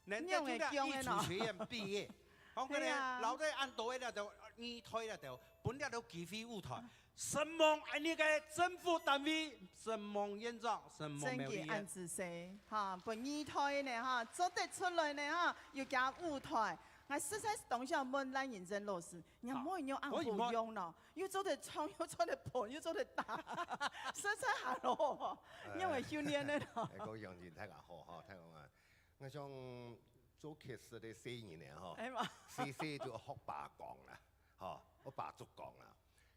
人家就這藝術學院畢業，講个呢，係啊。老弟恁多个這兜，二代這兜，分這兜機會舞台。承蒙恁呢个政府單位，承蒙縣長，承蒙苗栗縣。真个恁仔細，哈，分二代呢，哈，做得出來呢，哈，有這舞台。𠊎實在係當想問賴仁政老師，你看，啊，無人有恁好用咯，又做得唱，又做得伴，又做得打，實在還好哦。 因為訓練个咯。哎，講楊姐，大家好哈，大家好啊。𠊎想做客事个細人呢哈，哎嘛。細細就學爸講啦，哈，學爸祖講啦。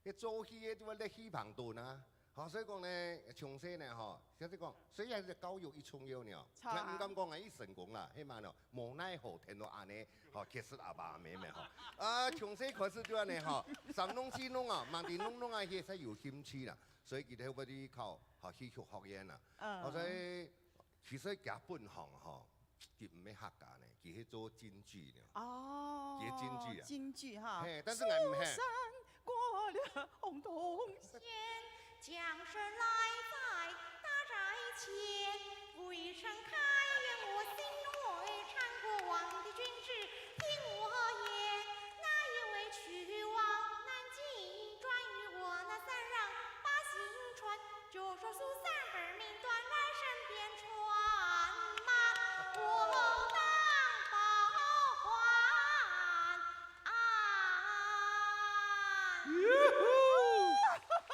該做戲个就愛在戲棚肚啊，好，所以講呢，從細呢哈，像係講，所以還係教育一重要呢。著啊。𠊎毋敢講𠊎一成功啦，係嘛呢，無奈何，天都恁呢，好，客事阿爸阿姆們哈。啊，從細開始就恁呢哈，三弄四弄啊，慢慢弄弄啊，佢才有興趣啦，所以佢兜會去考，好，戲曲學院啦。嗯。好，所以 其實佢本行吼，佢毋係客家呢，佢係做京劇呢。哦，佢係京劇啊。京劇哈。嘿，但是𠊎毋係。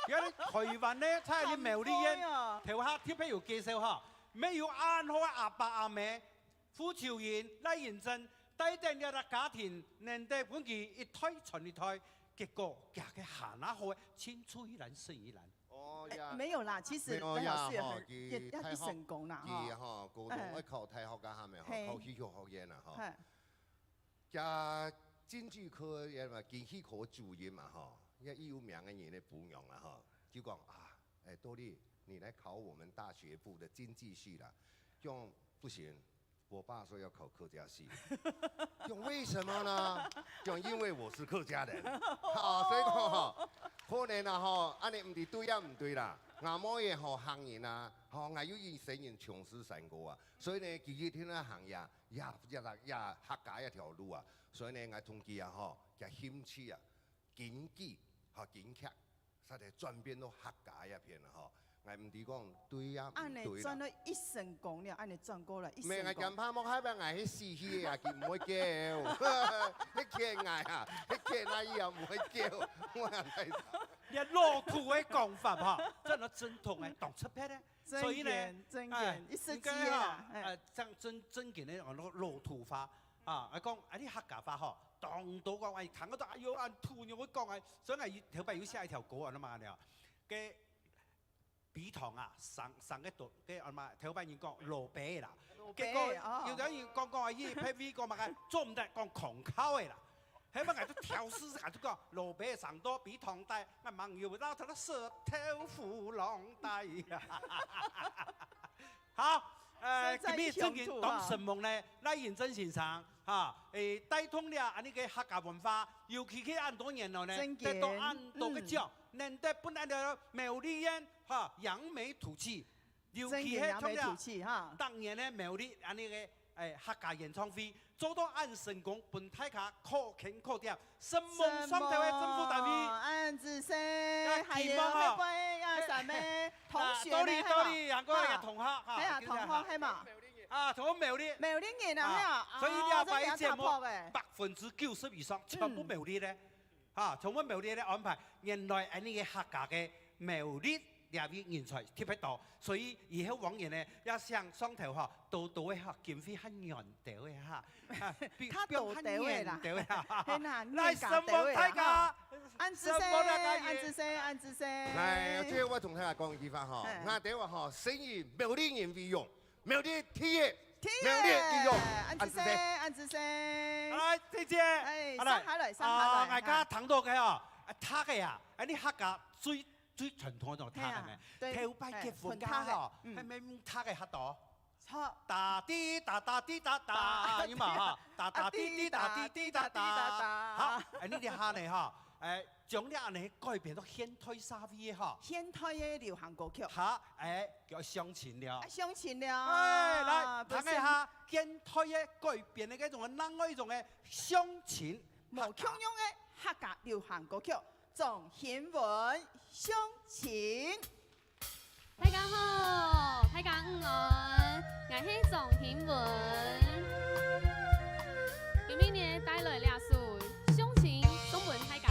原來台灣呢，在你苗栗縣，頭下特別有介紹哈，乜有恁好个阿爸阿姆，傅秋雲、賴仁政，帶等這個家庭，能得分佢一代傳一代，結果佢个下那好，青出於藍勝於藍。 哦，哎，呀。沒有啦，其實沒有呀，賴老師也很，吼，佢也，也大學，成功啦，佢，吼。吼，高中，哎。愛考大學該下面，吼，嘿。考戲曲學院啦，吼。嘿。佢京劇科个嘛，京戲科主任嘛，吼，也有名个人个餔娘啦，吼，就講啊，哎，多莉，你來考我們大學部的京劇系啦，講不行， 我爸說要考客家戲。講為什麼呢？講因為我是客家人。好，所以講吼，可能啊吼，恁呢毋知對也毋對啦。𠊎妹仔吼，客人啊，吼，𠊎又以前人從事山歌啊，所以呢，佢一定愛行呀，呀，呀，呀，客家一條路啊。所以呢，𠊎同佢啊吼，佢興趣啊，京劇，吼，京劇。 煞个轉變到客家一片了吼。𠊎毋知講對也毋對啦。恁呢轉到一成功了，恁呢轉過來一成功。毋係，𠊎驚怕莫害怕𠊎係死去个啊，佢毋會救。係騙𠊎啊，係騙𠊎啊，毋會救。𠊎也太慘。你老土个講法哈，真个正統个，當出別个。所以呢，真言，真言，哎，一世紀个啦，應該哈，哎。哎，像真，真經个，哦，老，老土話。 啊，𠊎講，啊，你客家話吼，當多講，哎，聽到，哎喲，恁土，你會講，哎，所以𠊎有，頭擺有寫一條歌，恁樣嘛，了，該陂塘啊，生，生个多，該恁樣嘛，頭擺人講老陂啦，老陂，結果哦。有兜人講講啊，佢別位講嘛，做毋得講空口个啦，係嘛，𠊎就挑事，𠊎就講老陂生到陂塘底，𠊎吂有摎佢个舌頭胡浪底。好，呃，實在今日正經當承蒙呢，賴仁政先生，哈，誒，帶動了恁呢个客家文化，尤其係恁多年來呢，正經，得到恁多个獎，嗯。能得分恁多苗栗縣，哈，揚眉吐氣，尤其係像了，正經揚眉吐氣，哈。當年呢，苗栗恁呢个，誒，客家演唱會， 做到恁成功，分大家可圈可點，承蒙上頭个政府單位。承蒙，恁仔細，啊，還有期望吼。後背啊，嘿。啥物同學呢，啊，到你，到你，係嘛？還過那個同學，哈，係啊，同學，係嘛？啊，同學苗栗。苗栗人啊，啊，係啊，所以這擺節目，啊，這个也較薄欸。百分之九十以上全部苗栗个。嗯。啊，充滿苗栗个安排，原來恁呢个客家个苗栗這位人才特別多，所以以後往年呢，也請上頭吼，多多个吼，經費較軟兜个哈，啊，比較多兜个啦。比較軟兜个哈。係啦，來，承蒙大家，恁仔細，承蒙大家。恁仔細，恁仔細。來，這个我同大家講一句話吼，對。𠊎兜啊吼，先以苗栗人為榮， 苗栗第一，第一，苗栗第一，恁仔細，恁仔細。恁仔細。來，再見。哎，啊，來。上下來，上下來，啊，大家聽到个哦，啊，䌈个啊，啊，你客家最，最傳統个䌈个咩？係啊，對，頭擺結婚个吼，哎，混䌈个，嗯。還無䌈个較多。好。打的打打的打打，打，有無哈？打打的的打的的打打。打的打的打的打打。好，哎，你這下呢哈，哎， 將這恁呢改編到現代社會个吼。現代个流行歌曲。哈，哎，叫相親了。啊，相親了。哎，來，啊，聽一下現代个改編个該種个，另外一種个相親。無共樣个客家流行歌曲，張興文，相親。 大家好，大家午安，𠊎係張興文。今晡日帶來這首《相親》送分大家。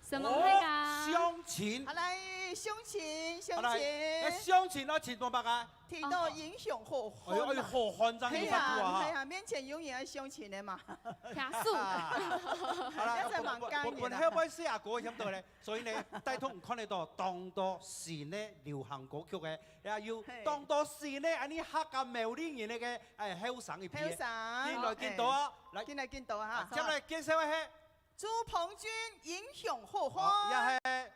承蒙大家。哦，相親。好，來。鄉親，鄉親。好來，該鄉親愛尋到麼个？尋到英雄好漢啊。哎喲，哎喲，好漢正有法度啊！係啊，係啊，面前永遠愛鄉親个嘛。聽數。好啦，這才蠻感人啊。本，本，本後背四阿哥想到咧，所以呢，帶動看得到當多新个流行歌曲个，也有當多新个恁呢客家苗栗人个，哎，後生一批。後生，緊來緊多啊，來，緊來緊多哈。啊，接來介紹个係 朱鵬君，英雄好漢。哦，也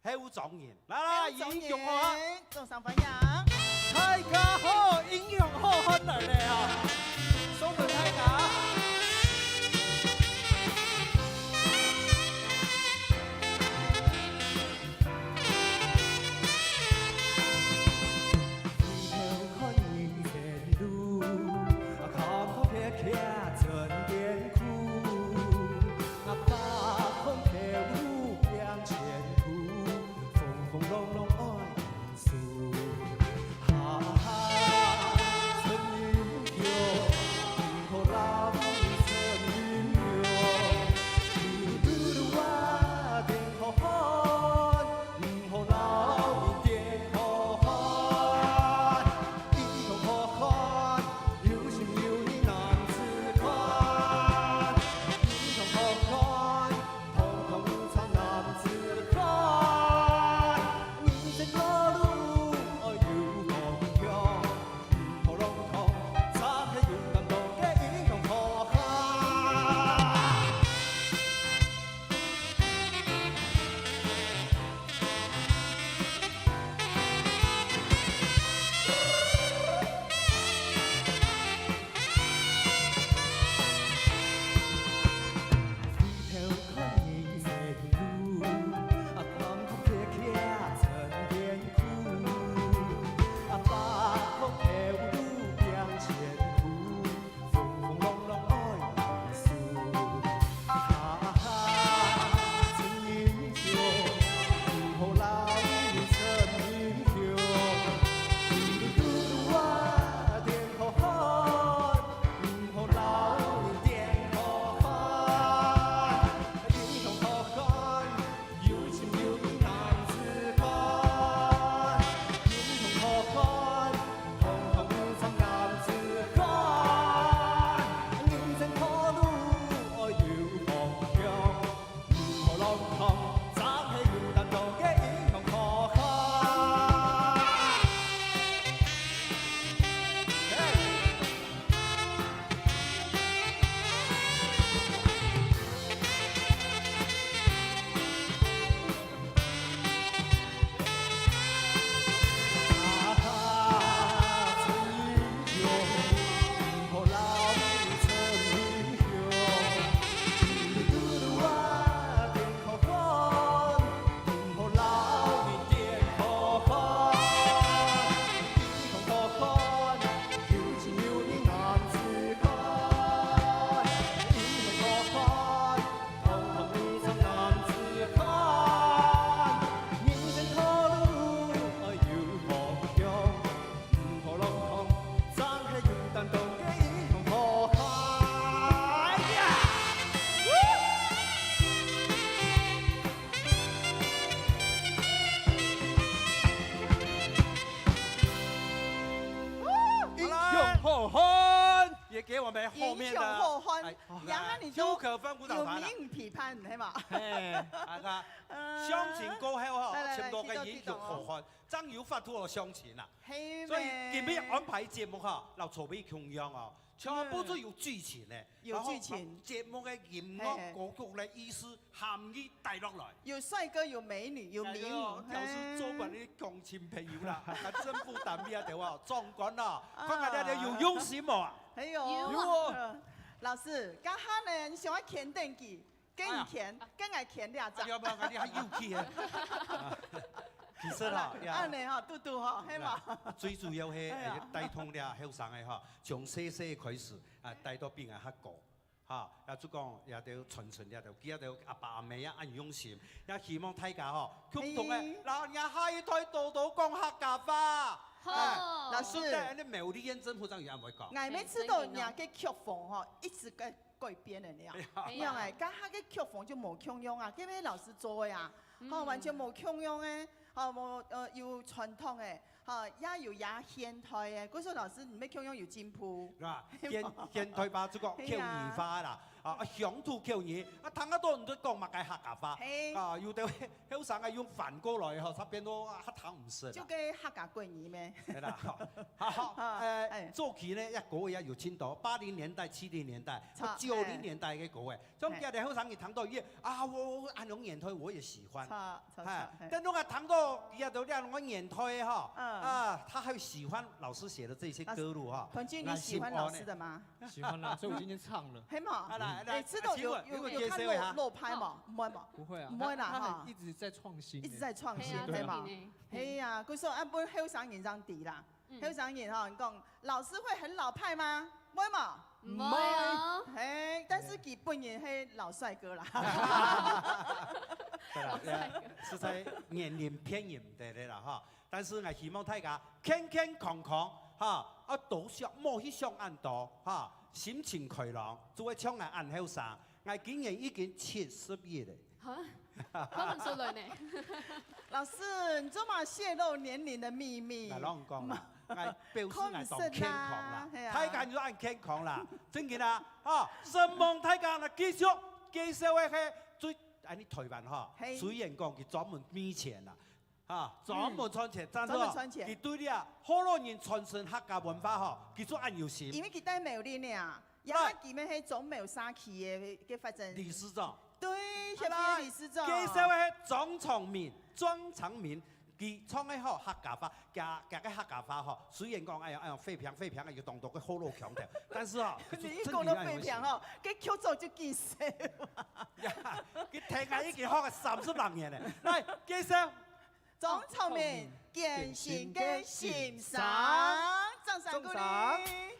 係後生人。來來，後生人，英雄好漢。掌聲歡迎。大家好，英雄好漢來了啊！送分大家。英雄好漢，也給我們後面的，英雄好漢，哎，然後你都，就可以分舞蹈團了。有名評判，係嘛？嘿，啊，那，嗯，鄉親過後吼，來，來，來，請到个英雄好漢，真有法度哦，鄉親啊。係咩？所以今日安排節目哈，摎昨晡共樣哦，全部都有劇情呢。 有劇情。然後節目个音樂、嘿嘿。歌曲个意思、含義帶落來。有帥哥，有美女，有名人。哎喲，表示做伴个鄉親朋友啦，啊，政府單位啊，對吧？長官啦，啊。看看大家有用心無啊？哎喲。有啊。嗯，老師，這下呢，你想愛牽等佢，跟你牽，哎呀。跟𠊎牽這隻。哎呀，不，你還有趣啊。其實啦，呀。恁呢吼，嘟嘟吼，係嘛？最主要係，哎呀。哎，帶動這後生个吼，從細細開始，啊，帶到比𠊎較高。 哈，也就講也都傳承這兜，佢兜阿爸阿姆也恁用心，也希望大家吼，共同个，嘿。摎若下一代多多講客家話。好。哎，老師。順帶恁呢苗栗縣政府正有恁會講。𠊎每次到若个曲風吼，一直个改變个了。哎呀。你看欸，該下个曲風就無共樣啊，該位老師做个啊，嗯。吼，完全無共樣个，吼，無，呃，有傳統个，吼，也有也現代个。故所老師，你們共樣有進步。是吧？現，現代化，這个口語化啦，啊，鄉土口語，啊，聽得到你在講麼个客家話，嘿。啊，有的後生个用反過來吼，佢變到啊，佢聽毋識啦。就跟客家國語咩？係啦，吼。好，好，啊，呃，哎。早期呢，這歌也有聽到，八零年代、七零年代、九零年代个歌个。 像今日後生人聽到佢，啊，我，我恁樣年代我也喜歡。著，著，著，哎，嘿。等到𠊎聽到佢都恁樣年代吼，嗯。啊，佢還喜歡老師寫的這些歌路哈。老師，團軍，你喜歡老師的嗎？喜歡啊，所以我今天唱了。係無？啊，來，來，欸，知道有，請問，有，有看過落拍無？有介紹一下。毋會無？不會啊，毋會啦，哈。他，他很一直在創新欸。一直在創新，對啊。對無？係啊，故所啊，分後生人正知啦。 嗯。後生人吼，你講，老師會很老派嗎？毋會嘛？毋會哦。嘿，但是佢本人係老帥哥啦。對啦，老帥哥。實在年齡偏移毋得了啦，哈。但是𠊎希望大家健健康康，哈，啊，多想，莫去想恁多，哈，心情開朗，就會像𠊎恁後生。𠊎今年已經七十一了。 哈？講毋出來呢。老師，你做麼泄露年齡的秘密？𠊎摎你講啦，𠊎表示𠊎當健康啦，看毋識啦，係啊。大家就恁健康啦，正經啦，吼，承蒙大家啦，繼續介紹个係最，恁呢台灣吼，嘿。雖然講佢專門賺錢啦，哈，專門賺錢，嗯。但是吼，專門賺錢。佢對這啊，好多人傳承客家文化吼，佢就恁有心。因為佢戴美麗呢啊。 也係佢乜係中美社區个，个發展。理事長。對，係吧？社區个理事長。介紹个係莊長明，莊長明，佢唱个吼客家話，佢，佢个客家話吼，雖然講，哎呀，哎呀，廢片，廢片啊，有當多个好老腔調，但是吼，你一講到廢片吼，該曲組就見笑。呀，佢聽啊已經學了三十六年了。來，介紹。莊長明，《見心个心聲》，掌聲鼓勵。掌聲。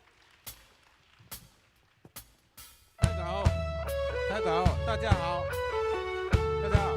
大家好，大家好，大家好。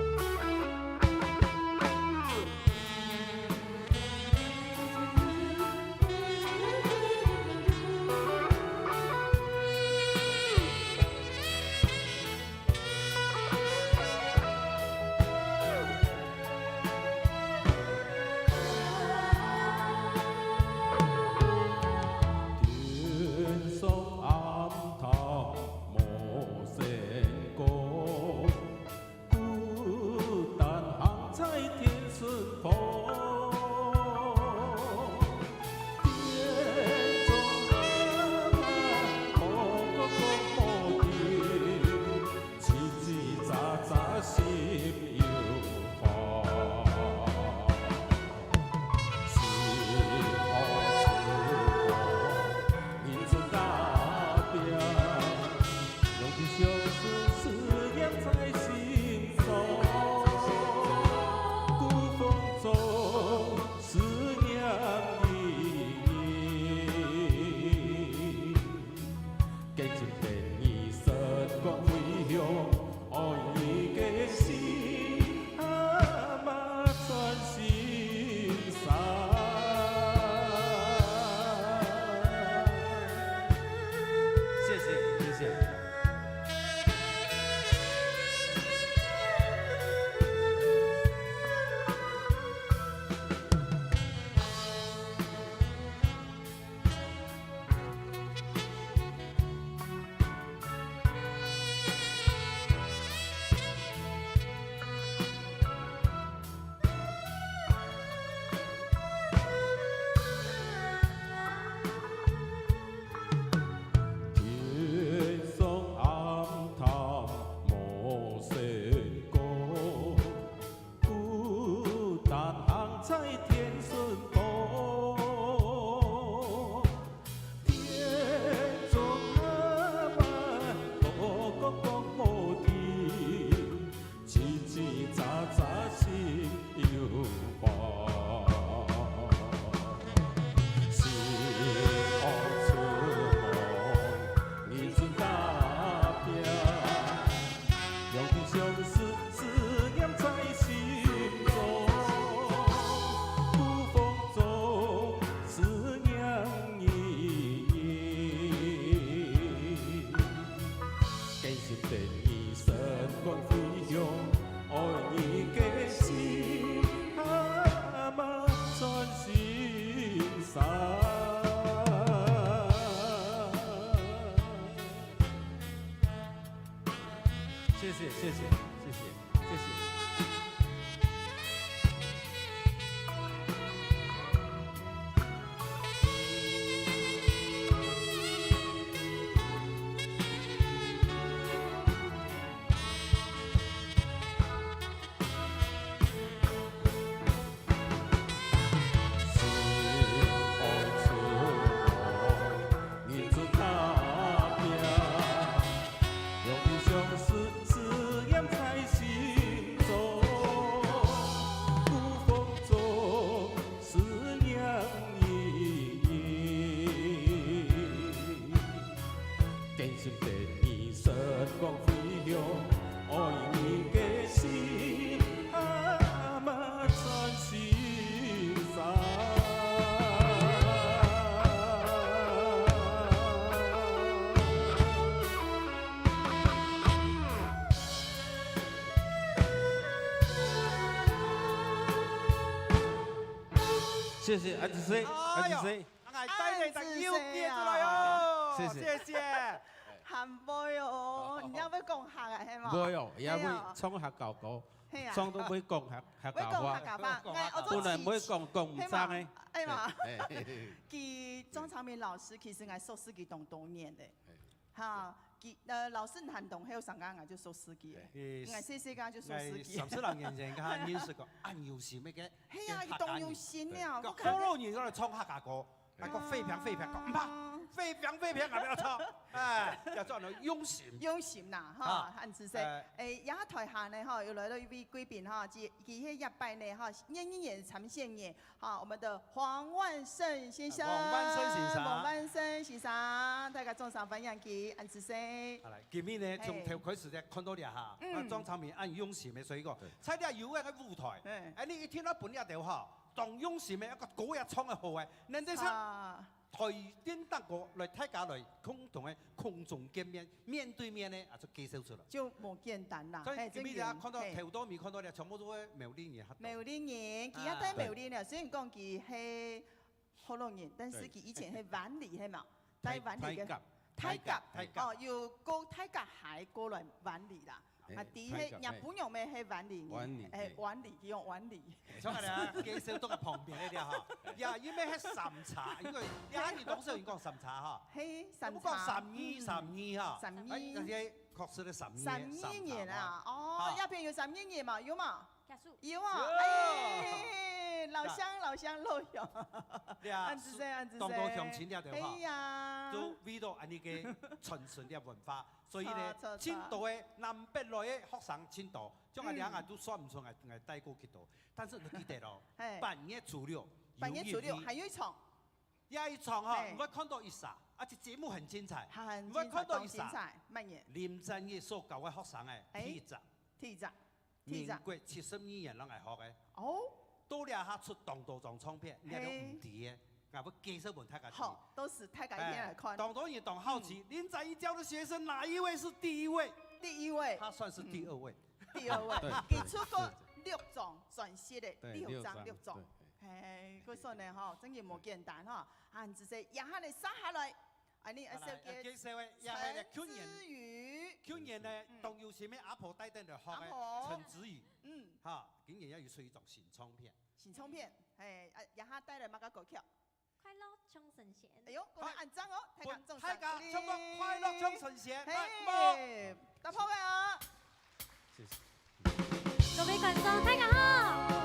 謝謝，恁仔細，恁仔細。哎喲，𠊎帶你个又變出來哦，謝謝。謝謝。還會哦，你也會講客啊，係無？會哦，也會唱客家歌，係啊。唱到會講客，客家話。會講客家話，𠊎本來會講，講毋正个。係嘛，係嘛。嘿，嘿，嘿。佢莊昌明老師，其實𠊎熟識佢當多年咧。嘿。 哈，佢，呃，老師還當後生个，𠊎就熟識佢。對。𠊎細細个就熟識佢。𠊎三十零年前，佢認識个，恁有心个，係啊，佢當有心啊，對。我看。學老人家來唱客家歌，還講飛平飛平，講毋怕，飛平飛平，𠊎毋愛唱，哎，要做到用心。用心啦，哈，啊，恁仔細。哎。哎，這台下呢，哈，又來到一位貴賓哈，佢，佢係這擺呢，哈，年年參選个， 好，我們的黃萬勝先生，黃萬勝先生。黃萬勝先生，大家掌聲歡迎佢，恁仔細。好來，今日呢，嘿。從頭開始咧，看到這下，嗯。啊，莊昌明恁用心个，所以講，對。在這有个舞台，嘿。哎，你一定愛分這條哈，當用心个，一個歌也唱个好个，能得上啊。台頂頂高來，大家來共同个空中見面，面對面个，啊，就介紹出來。就無簡單啦，所以今日啊，嘿，真个，看到，嘿。頭到尾看到咧，全部都係苗栗人。 苗栗人，佢也戴苗栗呢，啊。雖然講佢係學老人，但是佢以前係灣裡，係嘛？戴灣裡个。大甲。大甲。大甲。哦，有過大甲，還過來灣裡啦。哎，啊，佢係，大甲，日本人咩係灣裡人，灣裡，哎，哎。灣裡，佢用灣裡。像恁樣啊，介紹到个旁邊个了哈。呀，因為係三叉，因為呀，你當時有講三叉哈。嘿，三叉。有講三二，嗯。三二哈。三二。哎，那些確實个三二，三二年啊，三叉，哦，哈。這片有三二年嘛，有嘛？ 有啊，有。哎，老鄉，老鄉，老鄉。對啊，恁仔細，恁仔細。當多鄉親了的話，係呀。都為到恁呢个傳承个文化，所以呢，著，著，著。盡多个南北來个學生盡多，像𠊎兩个都算毋出𠊎，𠊎帶過幾多。但是你記得哦，嘿。八月初六，八月初六有一場。還有一場。這一場哈，嘿。你會看到一儕，而且節目很精彩，很精彩，你會看到一儕，當精彩，慢演。林正義所教个學生个，哎，第一隻。第一隻。 第一隻。民國七十二年摎𠊎學个。哦。到這下出當多張唱片，你都毋知个，嘿。𠊎會介紹分大家知。好，到時大家一定來看。哎，當多人當好奇，嗯。林正義教的學生哪一位是第一位？第一位。他算是第二位。嗯。第二位。對。佢出過六張專輯个，對，六張，六張，六張。對。嘿，佢算个吼，真个無簡單吼。啊，你直接這下來，接下來， 恁呢，啊，來，介紹个，也係个，陳子瑜。舊年呢，嗯。當有心个阿婆帶等來學个，阿婆。陳子瑜。嗯。哈，今年也有出一張新唱片。新唱片，嘿，啊，這下帶來麼个歌曲？快樂唱神仙。哎喲，講得恁正哦，大家掌聲鼓勵。大家唱到快樂唱神仙，嘿，來，無。打破个啊！謝謝。 各位觀眾，大家好。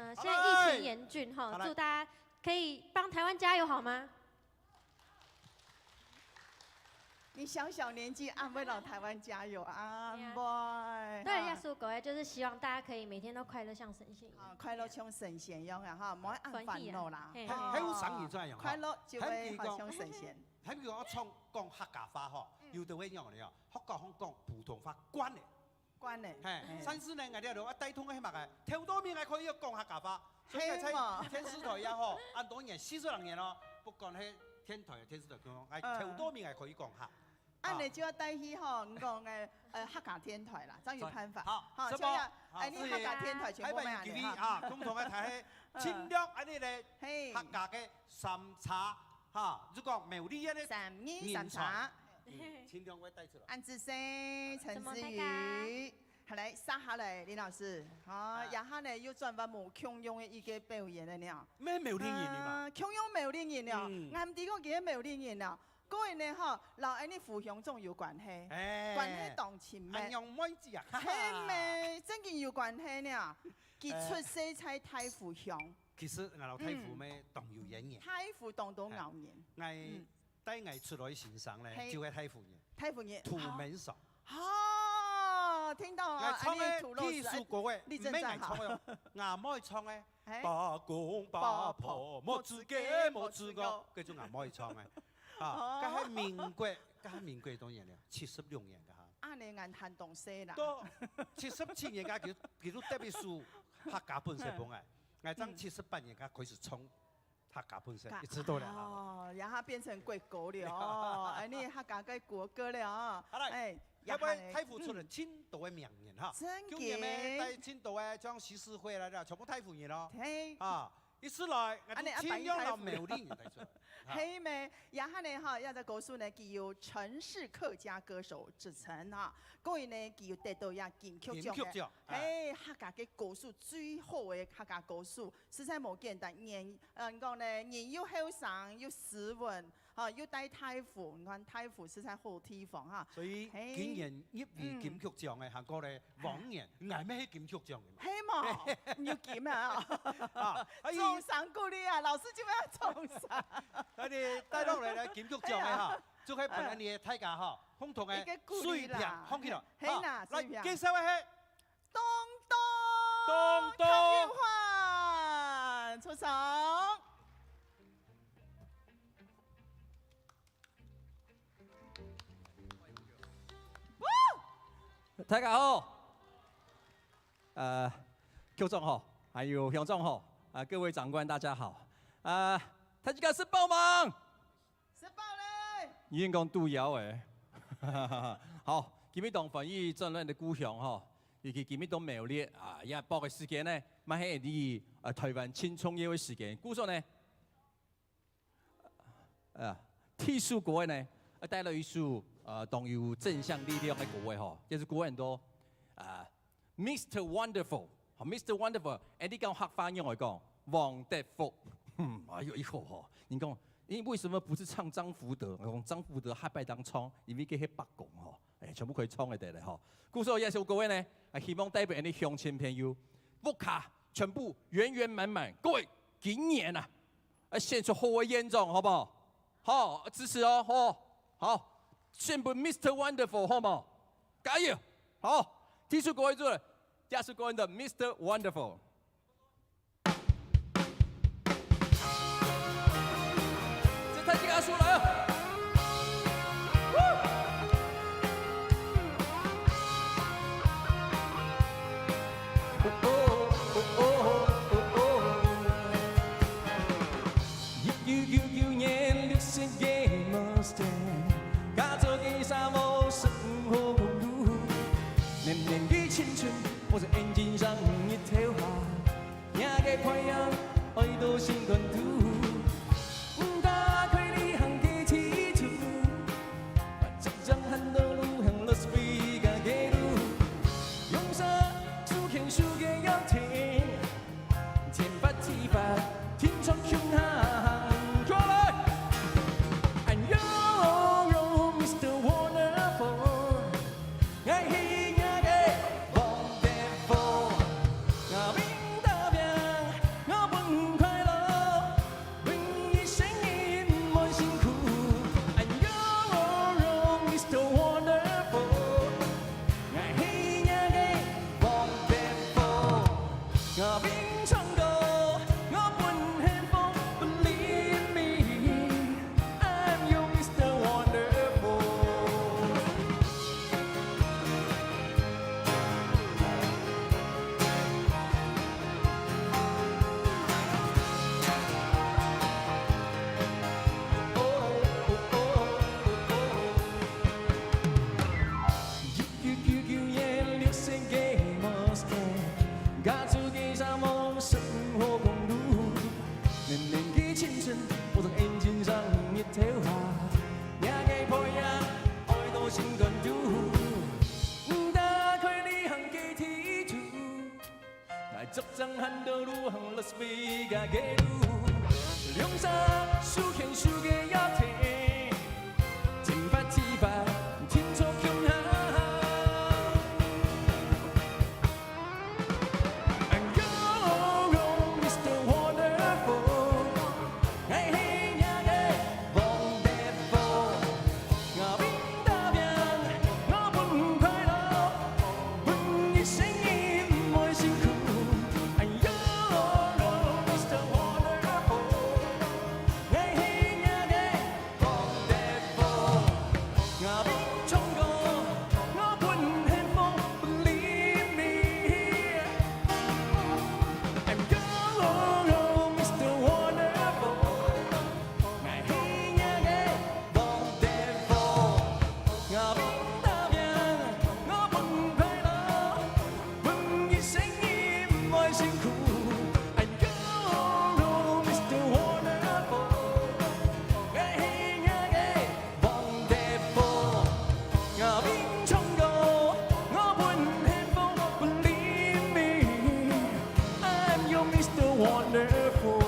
呃，现在疫情严峻哈，好嘞。祝大家可以帮台湾加油好吗？你小小年纪，恁會老台灣加油啊，對啊。毋會。對，哈。耶穌各位，就是希望大家可以每天都快乐像神仙一样。啊，快樂像神仙一樣啊，哈，毋好恁煩惱啦。歡喜啊。嘿，哈。嘿，嘿，有生意怎樣，哈？快樂就會好像神仙。 還有我唱講客家話吼，嗯。有的會用的哦，客家話講普通話慣了。慣了，嘿，嘿。但是呢，𠊎兜愛帶動个係麼个？頭到尾還可以講客家話，所以𠊎在係無？電視台也好，恁多年，四十零年咯，不管係電台、電視台，講，哎，嗯。頭到尾還可以講客。恁呢就要帶去吼，你講个，呃，客家電台啦，正有辦法。好，好，是無？就要，好，哎，你客家電台全部賣恁呢哈。好，所以，台灣T V啊，共同个台，嗯。盡量恁呢咧，嘿。客家个三茶 哈，就講苗栗个呢，三二三茶。人才，嗯，盡量會帶出來。安之生、陳思雨。什麼大家？好，來，接下來，林老師，啊，啊。這下呢，又轉換無共樣个一個表演了呢。毋係苗栗人哩嘛？啊，共樣苗栗人了，嗯。𠊎毋知講佢係苗栗人了。各位呢，吼，摎𠊎俚父鄉種有關係，哎。關係當親密。恁樣妹子啊，哈哈。係咩？正經有關係呢。佢出世在大湖鄉。 其實𠊎摎大湖乜當有淵源。嗯。大湖當多有淵源。哎，𠊎，嗯。帶𠊎出來个先生呢，嘿。就係大湖人。大湖人。土門嫂。哦，聽到啊，𠊎唱个第一首歌个，恁呢土老師，哎，立正站好。毋係𠊎唱个哦，吾妹唱个。嘿。伯公伯婆，伯婆，無資格，無資格，無資格。該就吾妹唱个。啊，哦。該係民國，該係民國幾多年了？七十六年个哈。恁呢𠊎還當細啦。都七十七年个，佢，佢都特別輸客家本色分𠊎。 𠊎正七十八年才開始唱客家本色，一直到了。哦，然後變成國歌了哦，哎，你客家个國歌了哦。好來，哎，要不然大湖出了盡多个名人哈。真个。舊年呢，帶盡多个像徐世輝來了，全部大湖人哦。嘿。啊，一直來，𠊎都盡量摎苗栗人帶出來。哈。係咩？然後呢，哈，這隻歌手呢，佢有城市客家歌手之稱哈，所以呢，佢有得到這金曲獎个。金曲獎，哎。嘿，客家个歌手，最好个客家歌手， 實在無簡單，人，呃，講呢，人又後生又斯文，吼，又在大湖，你看大湖實在好地方哈。所以，嘿。今年入圍金曲獎个，嗯。還過呢，往年，𠊎乜係金曲獎个嘛。係無？有金啊！啊，啊，掌聲鼓勵啊，老師就愛掌聲。啊，你帶落來个金曲獎个哈，就係分𠊎俚大家哈，共同个一個鼓勵啦。水平放起來。係啦，好，來，水平。介紹个係 東東，東東。康裕煥，出場。大家好。呃，局長好，還有鄉長好，啊，各位長官大家好。啊，大家食飽吂？ 食飽咧。你應該肚枵欸。好，今日當歡喜轉來个故鄉吼，尤其今日到苗栗啊，這駁个時間呢，乜係你，呃，台灣盡重要个時間。故所呢，呃，第一首歌呢，呃，帶來一首，呃，當有正向力量个歌仔吼，這首歌很多，啊， Mister Wonderful，好，Mister Wonderful，哎，你講客話仰會講？王德福。嗯，哎喲，以後吼，你講，你為什麼不是唱張福德？我講張福德下擺當唱，因為該係伯公吼，哎，全部可以唱个得了吼。故所這首歌呢，啊，希望帶分𠊎俚鄉親朋友，屋下全部圓圓滿滿。各位，今年啊， 啊，獻出好个演唱，好不好？好，支持哦，吼。好，獻分Mister Wonderful，好無？加油！好，第一首歌仔出來，這首歌仔个Mister Wonderful。這太緊，阿叔來了。一九九九年六十个Mustang，駕著該沙漠十五號公路，綿綿个青春，我在引擎上一頭下，若个快樂愛到心肝肚，毋打開旅行个地圖，把這張很多路行Las Vegas个路，用手手牽手个約定。 天發地發，天長雄行。過來！And yo, yo, Mister Wonderful，𠊎係若个Wonderful，𠊎命打拼，唱歌，我本幸福，believe me, I'm your Mister Wonderful。一九九九年六月个Mustang，驾出个沙漠生活公路，年年个青春，我从眼睛上日头花，那个太阳，爱到心肝肚，打开旅行个地图。 来，作战喊到路行Las Vegas个路，两只手牵手个约定，天发地发，天作共行。And you're Mister Wonderful，爱你个Wonderful。 我拼打拼，我分快乐，分一生人毋会辛苦。哎喲，Mister Wonderful，我係若个Wonderful。我分唱歌，我分幸福，believe me。I'm your Mister Wonderful。 我係若个Wonderful，我分打拼，我分快樂，分一生人毋會辛苦。I'm your Mister Wonderful，我係若个Wonderful，我分唱歌，我分幸福，believe me，I'm your Mister Wonderful。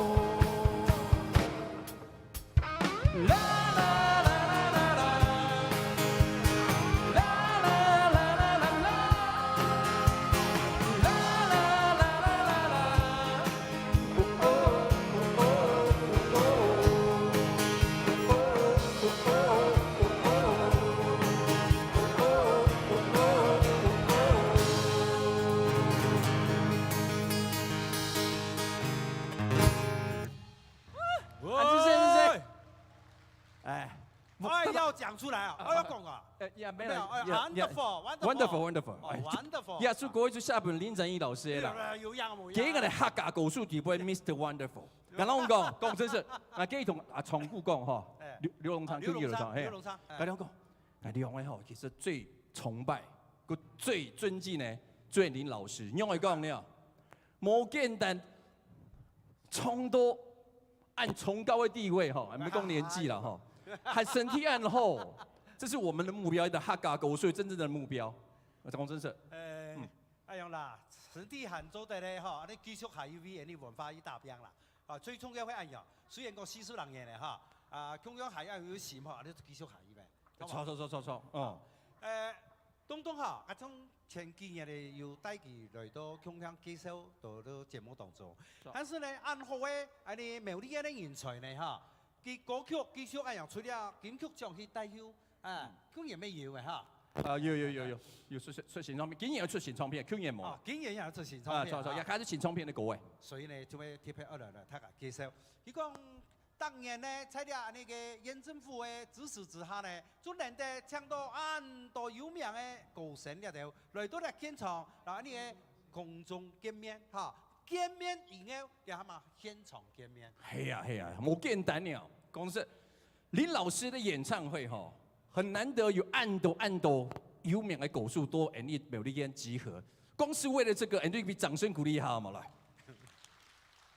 啊，谢谢，谢谢。喂！哎，我，哎，要讲出来啊，哦，要讲啊。呃，也没有，没有，哎，也，也，wonderful，wonderful，wonderful，哦，哎，wonderful。也是过去下本林正义老师的啦。有啦，有样无样。给我的客家歌手底背Mister Wonderful。刚刚我讲，讲真是，啊，给同啊，重复讲哈，哎。刘，刘龙昌，啊，刘龙昌，刘龙昌，嘿。刘龙昌，哎。跟你讲，哎，刘龙昌吼，其实最崇拜，个最尊敬的，最林老师，你会讲呢？无简单， 唱到恁崇高个地位吼，还没讲年纪了吼，还身体恁好，这是我们的目标，一个客家歌手真正的目标。我讲真是，呃，嗯。哎呀啦，身体还做得咧吼，你继续下去为你文化去打拼啦。啊，最重要个哎呀，虽然讲四十零年了哈，啊，共样还要有心吼，你就继续下去呗。好不好？错，错，错，错，错，嗯。呃， 东东哈，啊，从前几日呢，有带佢来到共下介绍到这节目当中。是啊。但是呢，恁好个，恁呢苗栗个人才呢，哈，佢歌曲继续恁样，除了金曲奖去带后，啊，嗯。今年乜有个哈。啊，有，有，有，有，有出新，出新唱片，今年有出新唱片，去年无。啊，今年也有出新唱片啊，错，错，啊。也开始新唱片个歌诶。所以呢，就会特别要来，来，大家介绍。佢讲 当然呢，在了恁呢个县政府个支持之下呢，就能得请到恁多有名个歌星了头，来到了现场，然后恁呢个空中见面，哈，见面以后，然后嘛现场见面。系啊，系啊，无简单了。讲是林老师的演唱会吼，很难得有恁多恁多有名个歌手都恁呢苗栗县集合，光是为了这个，恁呢比掌声鼓励一下好吗？来。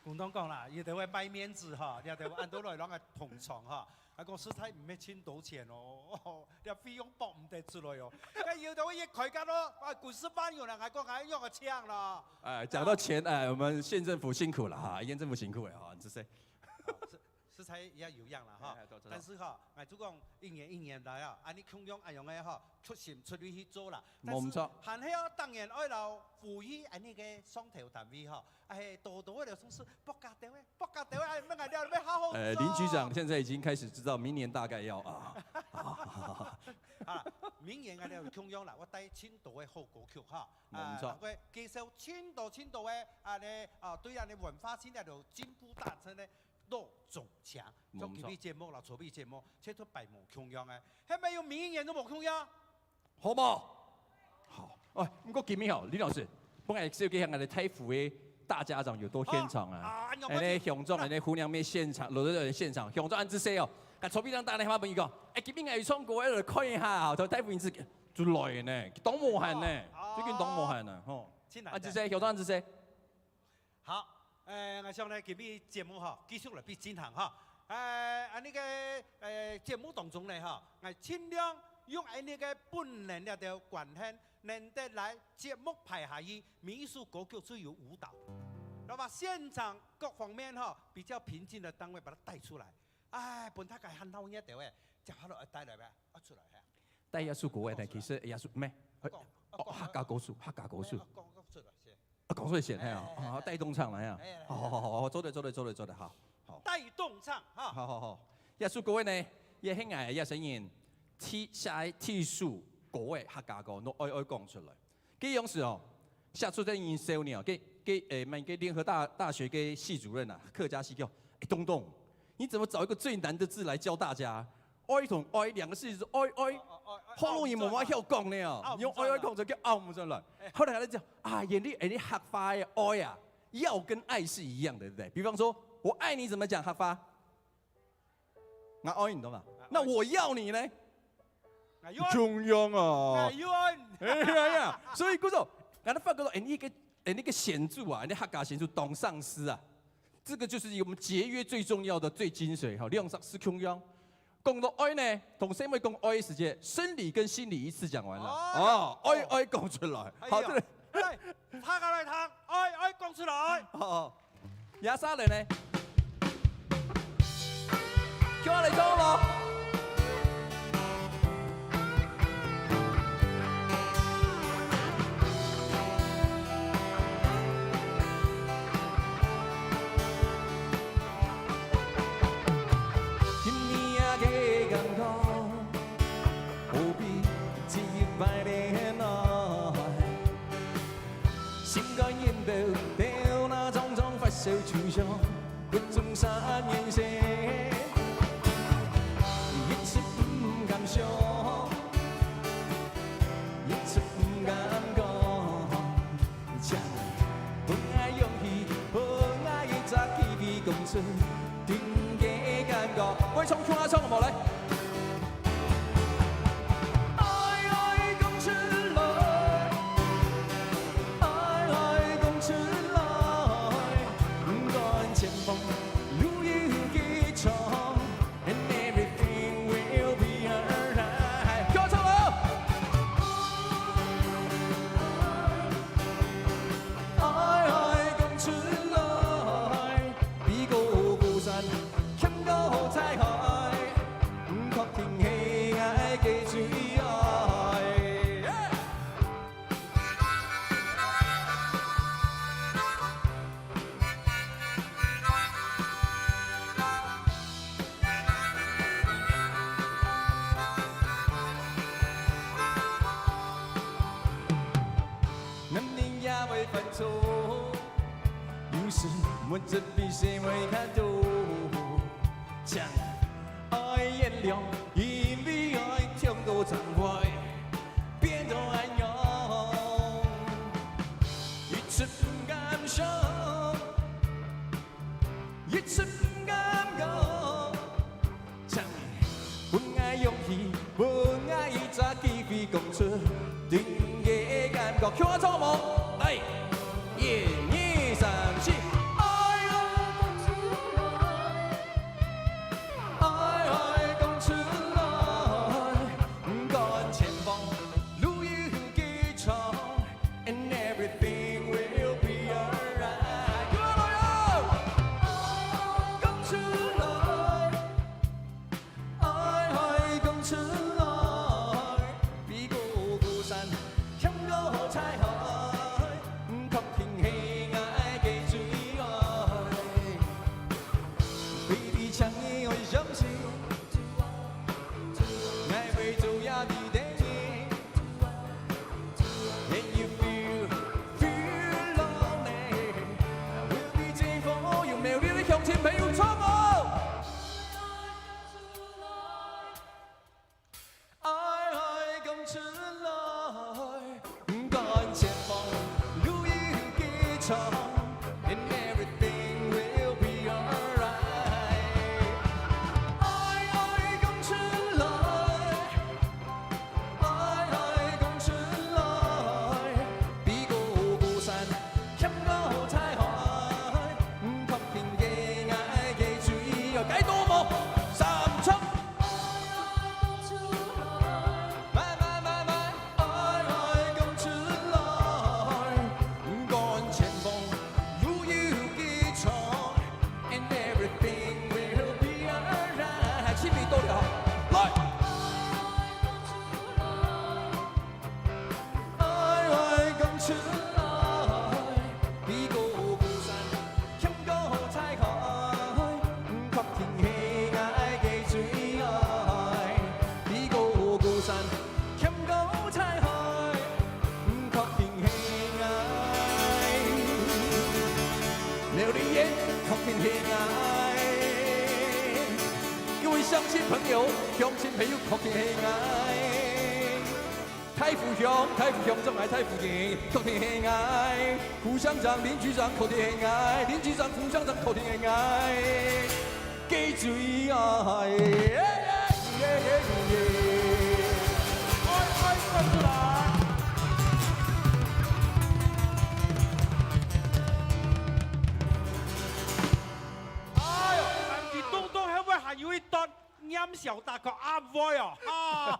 公道讲啦，有兜个卖面子哈，有兜个恁多来人个捧场哈，啊，讲实在毋係千多钱哦，哦，这费用报毋得出来哦。那有兜个一开价咯，啊，几十万有人还讲还用个抢啦。哎，讲到钱，哎，我们县政府辛苦了哈，县政府辛苦了哈，这些。啊，实，实在也有样了哈。哎，对，对，对。但是哈，哎，就讲一年一年来啊，啊，你共样恁样个哈，出心出力去做啦。但是，冇错。还系要当然爱老呼吁恁呢个上头单位哈， 哎，多多个了，总是博家头个，博家头个，哎，乜个了，乜好好做。呃，林局长现在已经开始知道明年大概要啊，啊，哈，明年啊，就共樣啦，𠊎帶盡多个好歌曲哈，啊，無錯。同佢介紹盡多盡多个，啊，呢，啊，對啊，呢文化性个就進步大增个老中青，無錯。做今晡日節目啦，昨晡日節目，這都擺無共樣个，係毋係有明年都無共樣？好無？好。哎，毋過今晡日吼，林老師， 本來係有个𠊎个大湖个大家長有到現場啊。啊，啊，哎，那鄉長，哎，那湖娘妹現場，老師在現場，鄉長恁仔細哦。啊，昨晡日打電話問佢講，哎，今晡日有唱歌，來看一下啊，大湖人士就來呢，當無閒呢，哦，最近當無閒呢，吼。真難得。恁仔細，鄉長恁仔細。好，呃，𠊎想呢，今晡日節目吼，繼續來比進行哈。呃，啊，那個，呃，節目當中呢，哈，𠊎盡量用恁呢个本能了的關係， 能得來節目排下去，每一首歌曲就有舞蹈，然後把現場各方面哈比較平靜的單位把它帶出來，哎，分大家還鬧熱的喂，接下來愛帶來咩？愛出來哈。帶耶穌國外的，其實耶穌，沒，哦，客家歌手，客家歌手。哎，講，講出來先。啊，講出來先，嘿啊，哎，哎，啊，帶動唱來啊。哎，哎，哎。好，好，好，好，做得，做得，做得，做得，好，好。帶動唱哈。好，好，好。耶穌國外呢，也很愛，也聲音，第，寫第一首歌个客家歌，用愛愛講出來。 該樣時哦，寫出這人笑呢，該，該，誒，𠊎个聯合大，大學个系主任啊，客家系叫，誒，東東，你怎麼找一個最難的字來教大家？愛同愛兩個字是愛，愛，哦，哦，哦，好容易無話曉講呢哦，哦，你用愛愛講就叫拗毋出來。哎。後來他就講，啊，原來，誒，你客話个愛啊，要跟愛是一樣的，對不對？比方說，我愛你怎麼講客話？ 𠊎愛你，懂嗎？啊，那我要你呢？𠊎要你。共樣啊。𠊎要你。哎呀呀，所以故所，𠊎就發覺到，哎，你个，哎，那個顯著啊，那客家顯著懂上司啊，這個就是我們節約最重要的、最精髓哈。兩隻字共樣，講到愛呢，同細妹講愛个時節，生理跟心理一次講完了。哦。哦，愛，哦。愛講出來。哎呀。好，這個。來，大家來聽，愛，愛講出來。哦。 耶穌人呢？叫我來做無？今晡日个感覺，無比前一擺來。 心肝癮到，頭那種種發燒，就像骨中三年生。一直毋敢想，一直毋敢講，請分𠊎勇氣，分𠊎一隻機會，講出 定个感覺。會唱，共下唱好無？來。愛愛講出來，愛愛講出來，毋管前方路有幾長，and everything will be alright。共下唱哦！ 愛愛講出來，比高高山，險過大海，毋確定係𠊎个最愛。男人也會犯錯，有時物質比生活較多。請愛原諒，因為愛痛到正會變到恁樣。一直毋敢想， 一直毋敢講，請你分𠊎勇氣，分𠊎一隻機會，講出定个感覺。共下唱無？來，一二三四。愛愛講出來，愛愛講出來，毋管前方路有幾長， And everything will be alright。共下來哦！講確定係𠊎。各位鄉親朋友，鄉親朋友，確定係𠊎。大湖鄉，大湖鄉，總愛大湖人，確定係𠊎。副鄉長、鄰居長，確定係𠊎。鄰居長、副鄉長，確定係𠊎。雞嘴啊，哎，哎，哎，哎，哎。 哎喲，但是當中後尾還有一段念小大哥阿妹哦，哈。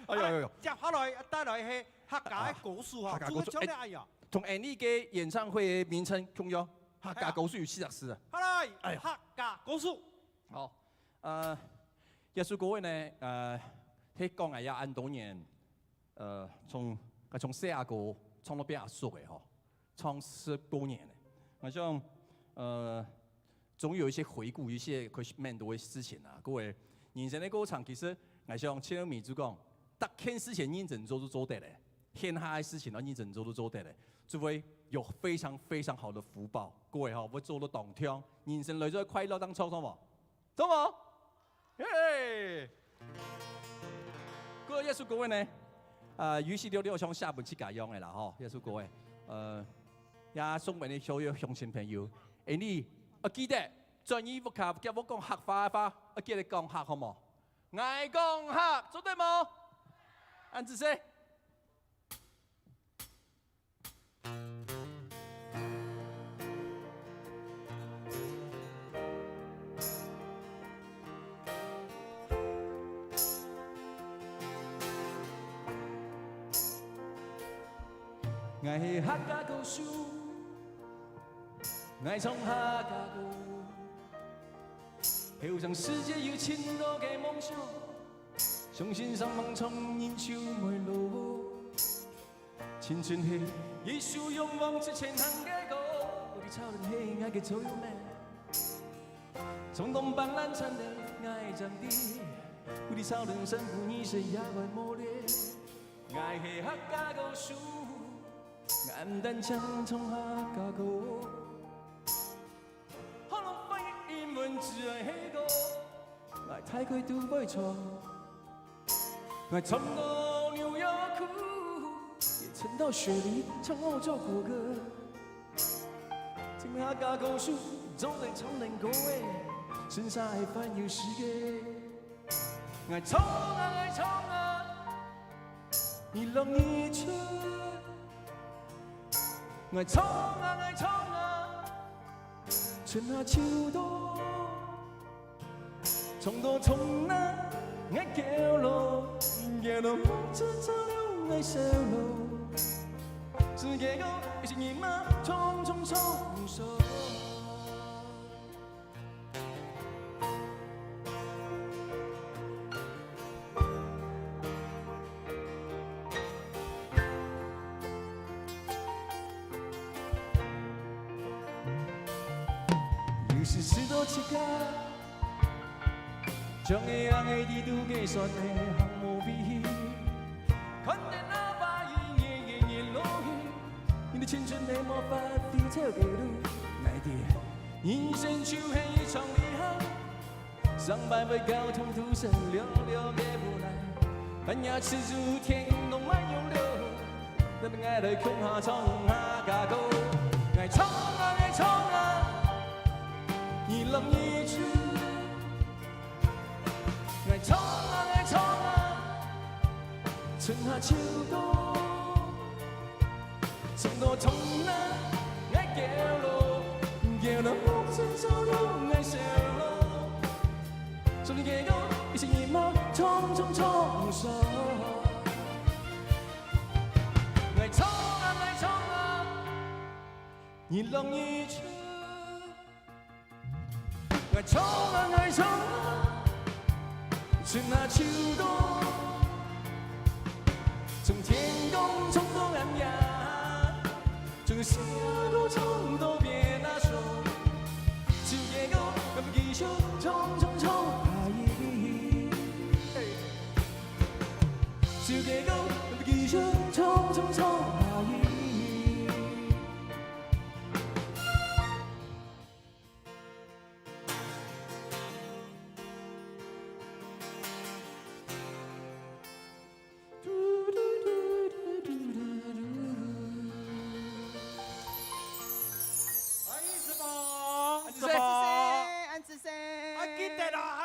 哎喲，哎喲，哎喲。接下來帶來係客家个歌手哈，哎，客家歌手，主要唱个哎呀。哎，同𠊎俚个演唱會个名稱共樣，客家歌手有四十四啊。哎。好來，哎呀。客家歌手。好，呃，這首歌呢，呃，係講哎呀，恁多年， 呃，從，從細阿哥唱到變阿叔个吼，唱十多年了。𠊎想，呃，總有一些回顧，一些可以蠻多的事情啊。各位，人生的過程，其實𠊎想，千萬毋好講，逐件事情認真做就做得了，現下的事情要認真做就做得了，就會有非常非常好的福報。各位吼，會做得當暢，人生來做快樂當中，好無？ 懂無？嘿！過這首歌呢，啊，有時了了像寫分自家樣个啦吼，這首歌个，呃，也送分你所有鄉親朋友。恁呢，愛記得，轉去屋下，叫𠊎講客話个話，愛記得講客好無？𠊎講客，做得無？恁仔細。 𠊎係客家歌手，𠊎唱客家歌。後生時節有盡多个夢想，相信上網唱人就會老。 青春係一首勇往直前行个歌，有你超人係𠊎个座右銘。衝動斑斕燦爛𠊎个戰地，有你超人三不二時也會磨練。𠊎係客家歌手，𠊎毋單淨唱客家歌。 學了翻譯英文，只愛係歌，𠊎大概都會唱。𠊎唱到紐約去，也唱到雪梨，唱歐洲國歌。聽客家歌手，總係唱能歌誒，身上還翻有詩个。𠊎唱啊，𠊎唱啊， 日落日出，𠊎唱啊，𠊎唱啊，春夏秋冬，唱到從那𠊎佇角落，角落夢中走了𠊎笑容，世界有一些人嘛，匆匆匆匆。 有時試著自家，像个行个地圖个選个項目比起，看見那把一年个日落去，你的青春的魔法，飛走个路，來的。 人生就係一場旅行，上擺會交通堵塞，了了个無奈，但也試著天空滿湧流，等𠊎來共下唱客家歌。𠊎唱啊，𠊎唱啊，日落日出。𠊎唱啊，𠊎唱啊，春夏秋冬。 唱到從那𠊎角落，角落夢中走了𠊎笑容。所以結果一些人嘛，匆匆匆匆。𠊎唱啊，𠊎唱啊，日落日出。 𠊎唱啊，𠊎唱啊，春夏秋冬，從天光唱到暗夜，從細阿哥唱到變阿叔，就結果𠊎繼續唱唱唱下去。就結果𠊎繼續唱唱唱下去。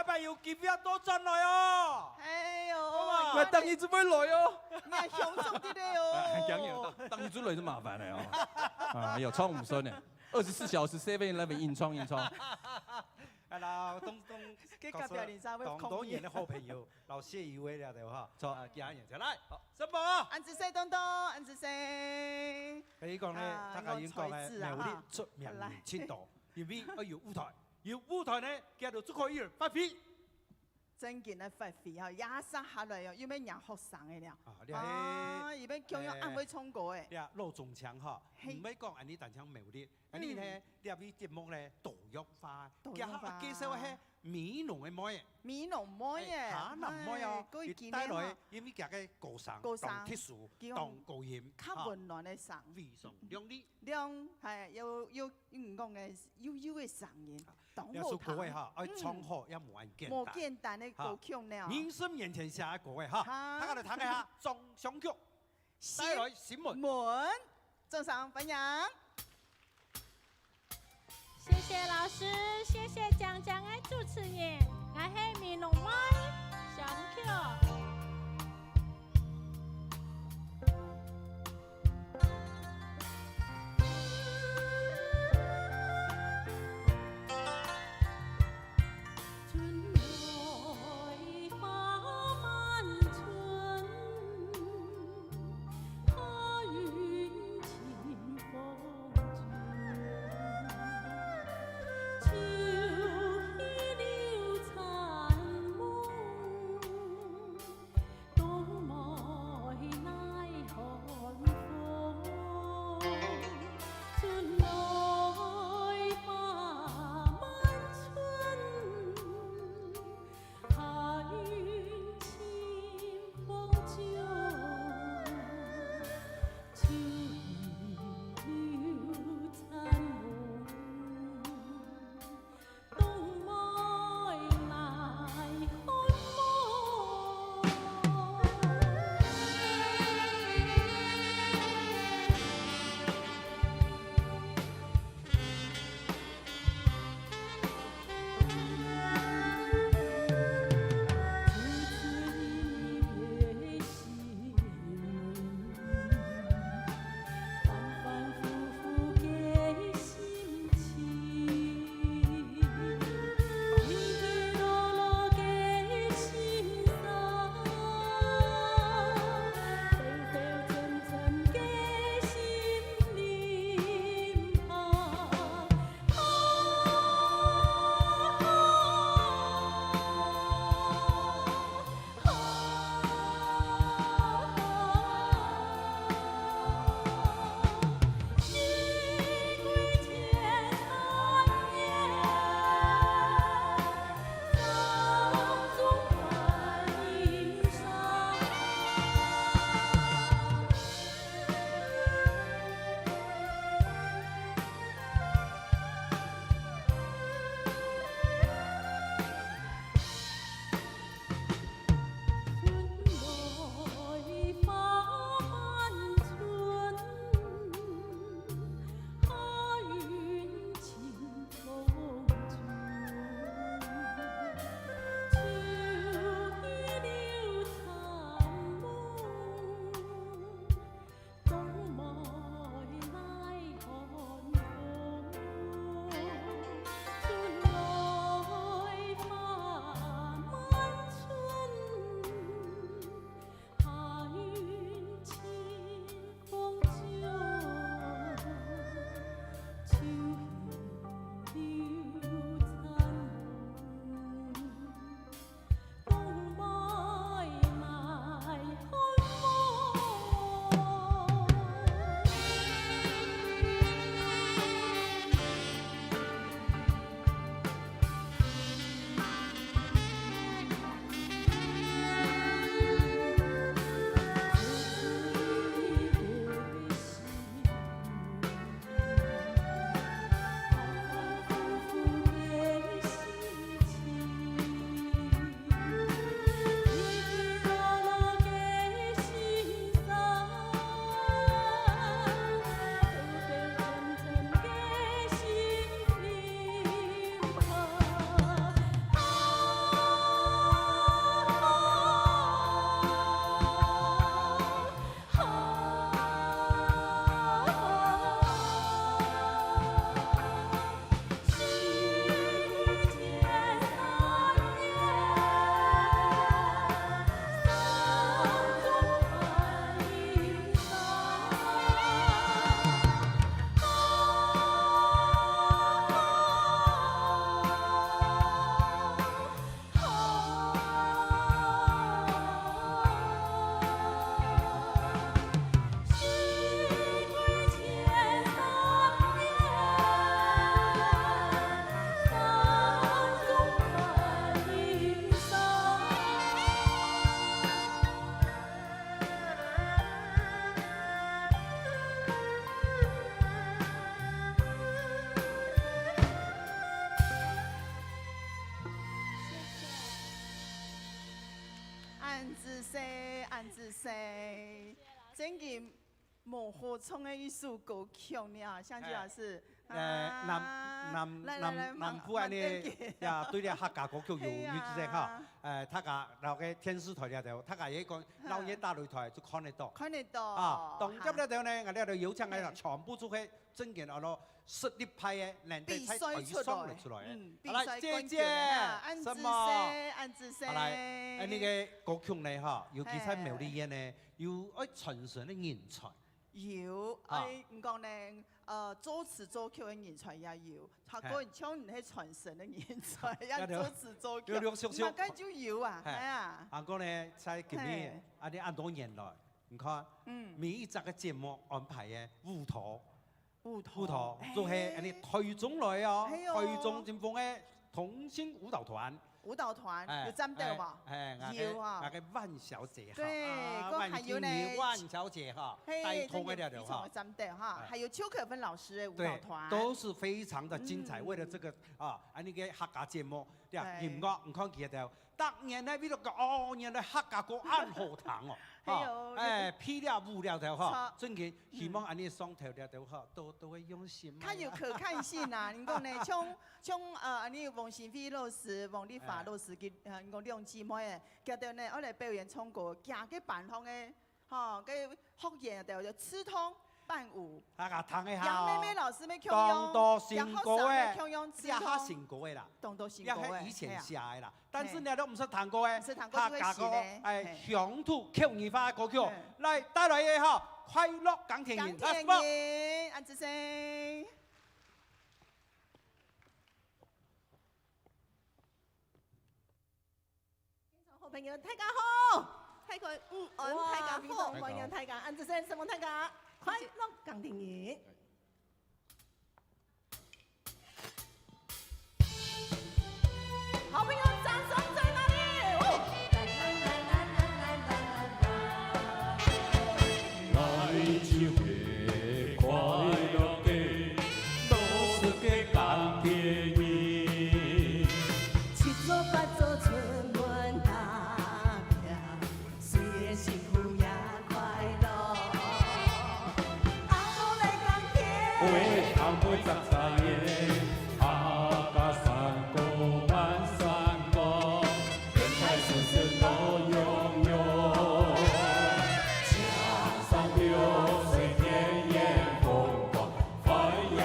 下擺有機會啊，倒轉來哦。哎喲，我等你準備來哦。你還享受這個哦。哎，當然，當，當你準來就麻煩了哦。啊，有衝毋順呢，二十四小時 Seven Eleven 硬衝硬衝。啊，然後東東，佢隔壁鄰舍會抗議。當多年的好朋友，老謝一位了的話，著。啊，今日就來，好，什麼？恁仔細，東東，恁仔細。可以講呢，啊，大家已經講了，我才子啊，苗栗出名哈。來。盡多，因為要有舞台，有舞台呢，佢就足可以發揮。 正經个發揮吼，也生下來哦，又要讓學生个了。啊，你啊，係，佢要共樣恁會唱歌誒。你啊，老中青吼，嘿。毋係講恁呢單淨苗栗，恁呢呢，嗯。這位節目呢，多樣化，多樣化。佢還介紹係美濃个妹仔。美濃妹仔，哎，哈南妹哦，哎，各位佢帶來，今日哈。因為佢个歌聲，歌聲，當特殊，佢用當高音，較溫暖个聲。哈，非常亮麗。亮，哎，有，有，嗯，講个，有，有个聲音。 當好聽。這首歌仔哈，愛唱好也無恁簡單。嗯，無簡單个歌曲呢。哈，二十年前寫个歌仔哈，哈。大家來聽一下，《撞牆腳》，帶來新聞。新聞，掌聲歡迎。謝謝老師，謝謝靚靚个主持人，𠊎係美濃妹，香口。真个無好唱个一首歌曲呢，香君老師。呃，南，啊，南，來，來，來，南，南部恁呢，慢，慢點。呀，對這客家歌曲有，係啊。有知識哈。呃，大家，然後个電視台這頭，大家也講，老爺打擂台就看得到。看得到。啊，當然這頭呢，𠊎這頭有請个啦，係。全部就係正經，啊，實力派个，能夠在台上來出來个。比賽出來。嗯，好，來，比賽冠軍个哈，謝謝。恁仔細，恁仔細。好，來，呃，那個歌曲呢，哈，尤其在苗栗縣呢， 有愛傳承个人才。有，啊。哎，你講呢，呃，作詞作曲个人才也有，還過像你係傳承个人才，也作詞作曲，有，有，有，有，有。嘛，該就有啊，嘿。哎呀。還過呢，在今年，嘿。啊，你恁多年來，你看，嗯。每一隻个節目安排个舞台， 舞台，舞台，哎。就係恁呢台中來哦，係哦。台中金峰个同心舞蹈團。舞蹈團，哎，有站到無？哎，哎，𠊎个，有啊。𠊎个萬小姐哈，對，啊，還有呢，萬金怡萬小姐哈，嘿，帶動个了了哈。真个非常个站到哈，哎。還有邱可芬老師个舞蹈團。對，都是非常的精彩，嗯。為了這個，啊，恁呢个客家節目，對啊，對。音樂，你看佢个 逐年呢，為了講，哦，原來客家歌恁好聽哦。係哦，哈，哎，有。配了舞了頭哈，著。正經希望恁呢上頭了頭哈，嗯。都，都會用心啊。較有可看性啊，你講呢，像，像，呃，恁呢王新輝老師、王麗華老師，哎。佢，呃，你講兩姊妹，佢兜呢，愛來表演唱歌，行个班上个 吼，該學員就，就刺痛伴舞。啊，𠊎聽一下哦。楊妹妹老師乜共樣，當多新歌个，也學生乜共樣刺痛。這下新歌个啦。當多新歌个，這係以前寫个啦。嘿啊。但是呢，嘿。都毋識聽過个，毋識聽過，客家歌，就會新个。哎，嘿。鄉土口語化个歌曲，嘿。來，帶來个哈，快樂耕田人，耕田人，let's go。恁仔細。 現場好朋友，大家好！大家午安，哇，大家好。非常歡迎大家，恁仔細，承蒙大家，快樂耕田人。好朋友，掌聲在哪裡？哦！來一回快樂个，老實个耕田人。 七做八做出門打拚，雖然辛苦也快樂。阿婆來耕田。喂，阿婆摘茶葉，客家山歌萬山歌，田菜事事都榮榮。青山綠水田園風光， 歡迎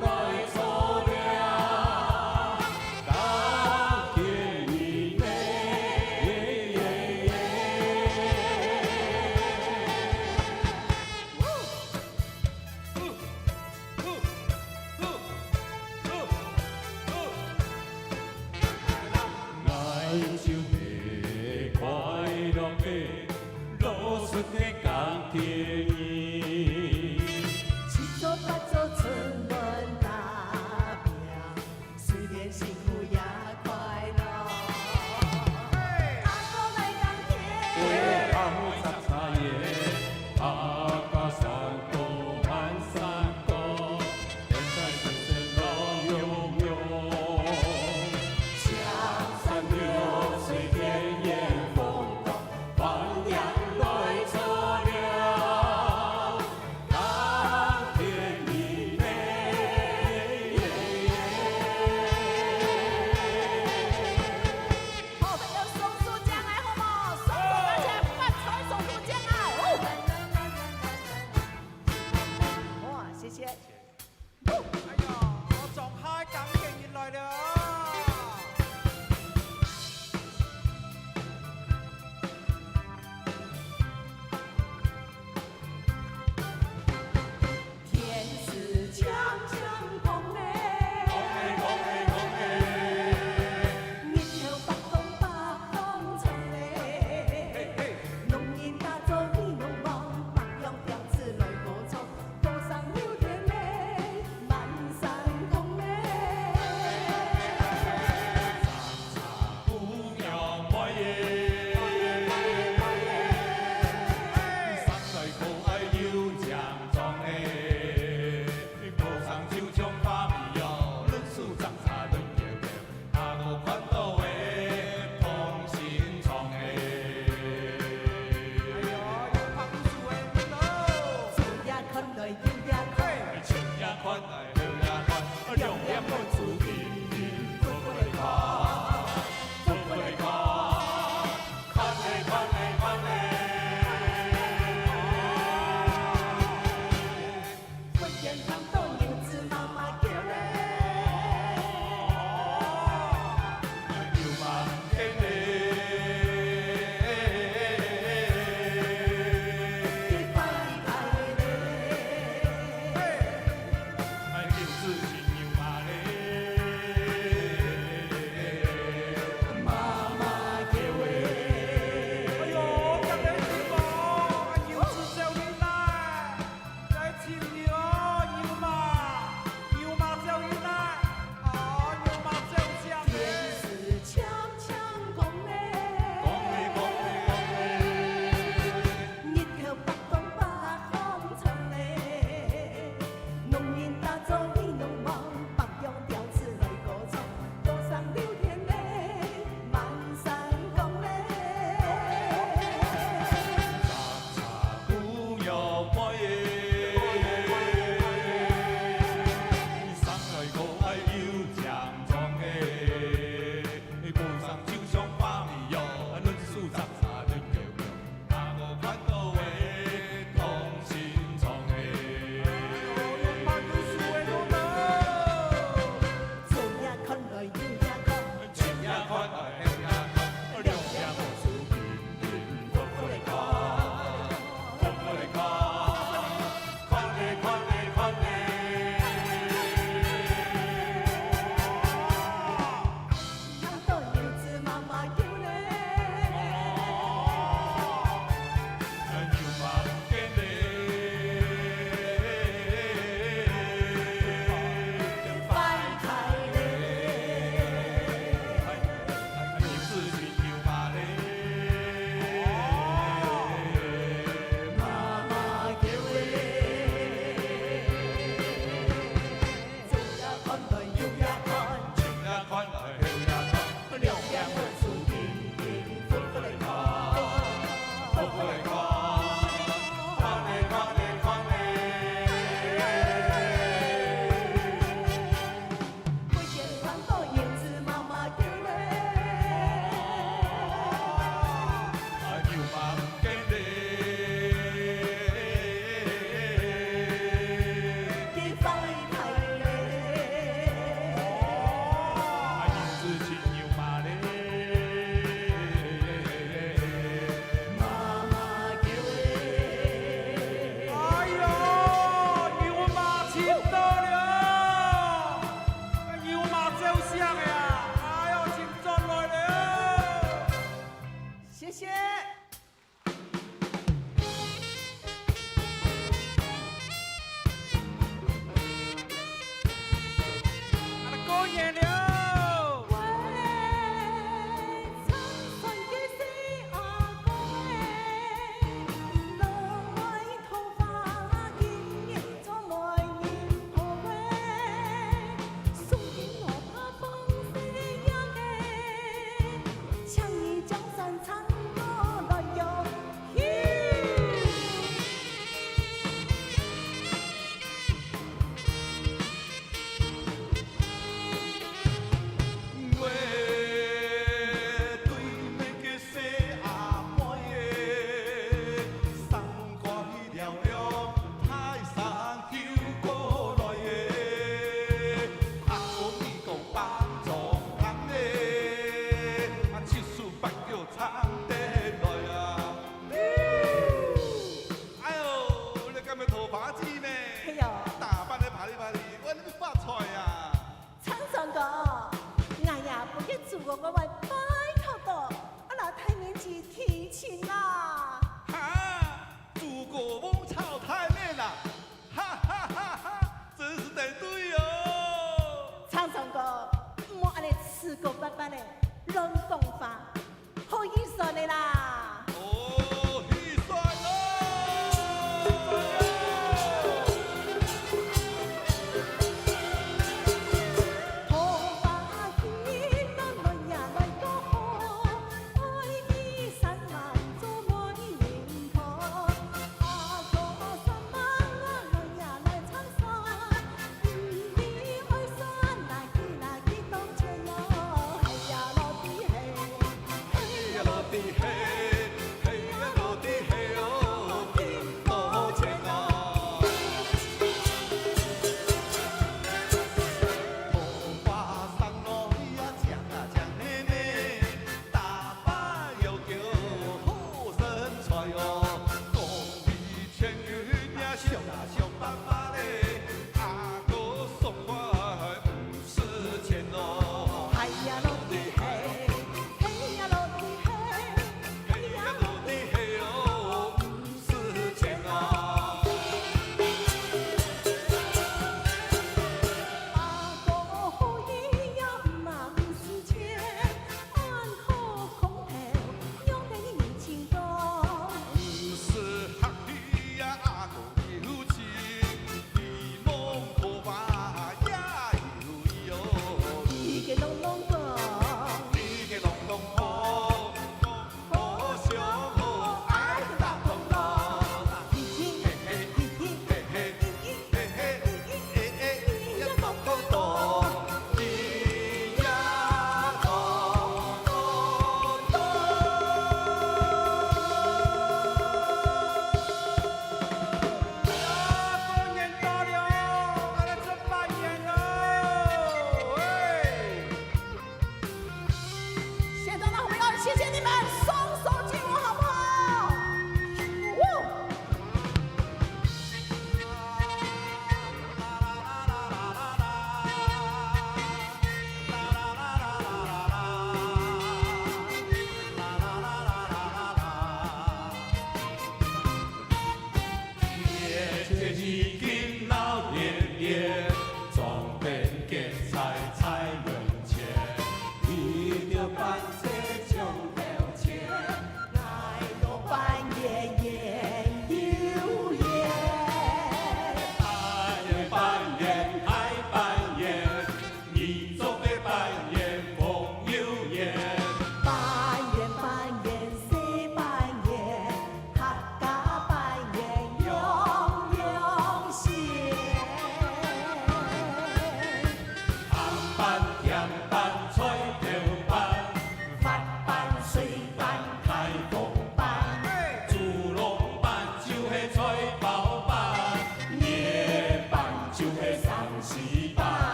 來坐尞，耕田人呢。个八八个亂講話，好起算个啦！哦，起算咯！谢谢你们，双手敬我好不好？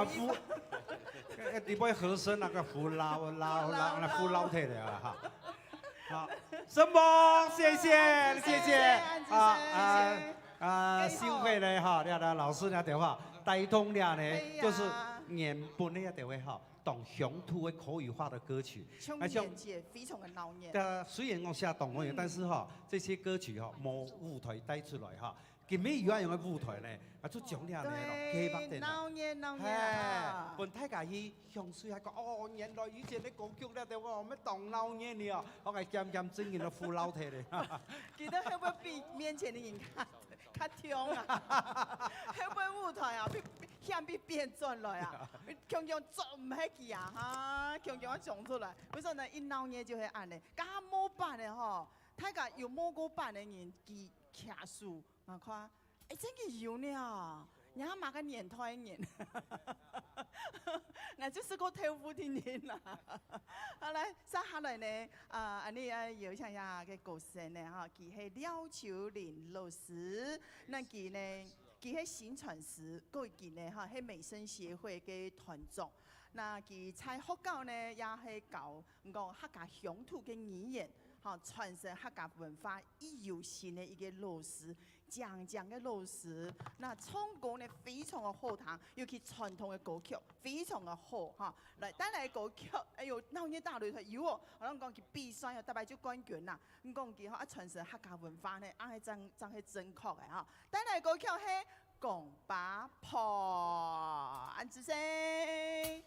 扶，呃，你不會和聲那個扶老老老，那扶老太太啊哈。好，承蒙，謝謝，謝謝，謝謝，啊，謝謝。啊，啊，幸會呢哈，這個老師那電話帶動了呢，哎呀。就是原本那個電話哈，當鄉土的口語化的歌曲，像年節非常的鬧熱。對啊，雖然講寫當鬧熱，嗯。但是哈，這些歌曲哈，無舞台帶出來哈， 今晡日有恁樣个舞台呢，啊，就將這樣个咯，對，計畫等啊。鬧熱，鬧熱啊。嘿，分大家去享受一下，講，哦，原來以前个歌曲了，對無？𠊎等當鬧熱呢哦，𠊎等漸漸正經个扶老太咧。其實會毋會比面前个人較，較暢啊？會毋會舞台啊，比，比，像比變轉來啊？強強做毋下去啊，哈，強強愛衝出來。為什麼呢？一鬧熱就會恁呢，較無伴个吼，大家有無過伴个人，佢 徛手，𠊎看，誒，真个有呢，你還麼个年代个人？𠊎就係個豆腐丁丁啦。好，來，接下來呢，啊，恁呢，呃，邀請一下个歌手呢，哈，佢係廖秋玲老師，那佢呢，佢係薪傳師，過去呢，哈，係美聲協會个團長。那佢在學校呢，也係教，講客家鄉土个語言，哈，傳承客家文化，已有心个一個老師。 靚靚个老師，那唱歌呢非常个好聽，尤其傳統个歌曲非常个好哈。來，帶來个歌曲，哎喲，鬧熱打擂台有哦，好像講佢比賽哦，逐擺就冠軍啦。你講佢吼，啊，傳承客家文化呢，啊，係正，正係正確个哈。帶來个歌曲係《公爸婆》，恁仔細。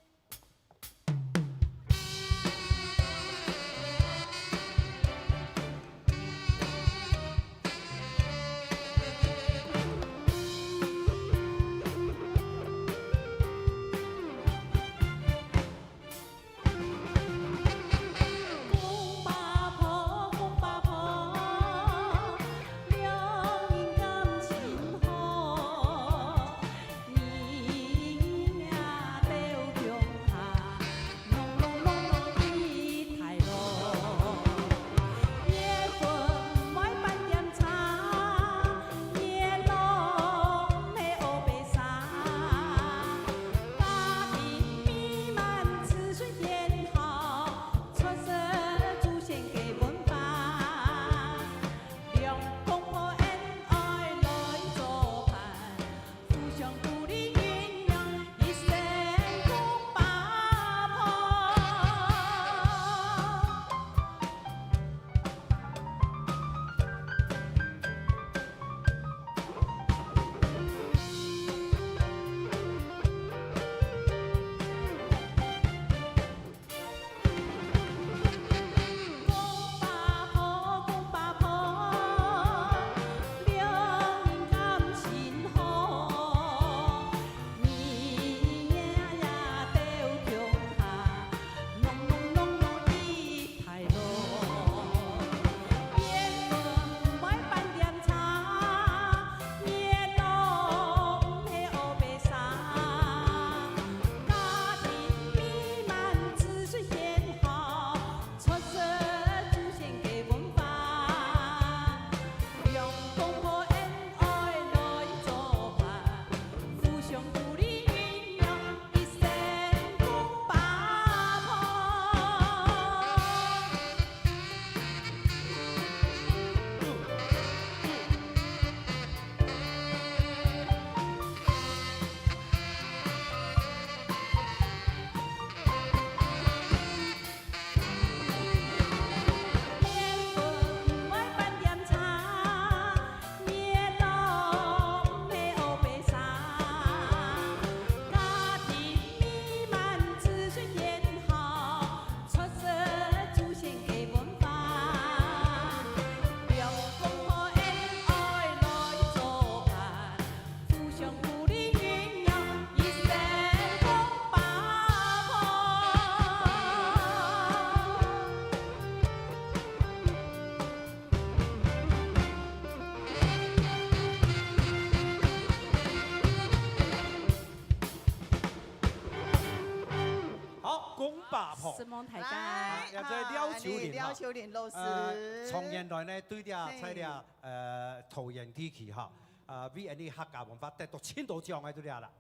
好，公爸婆。承蒙大家。來，啊，也就係廖秋玲哈。啊，廖秋玲老師。呃，長年來呢，對這，嘿。在這，呃，桃園地區哈，呃，為𠊎等客家文化得到盡多獎个，對這啦。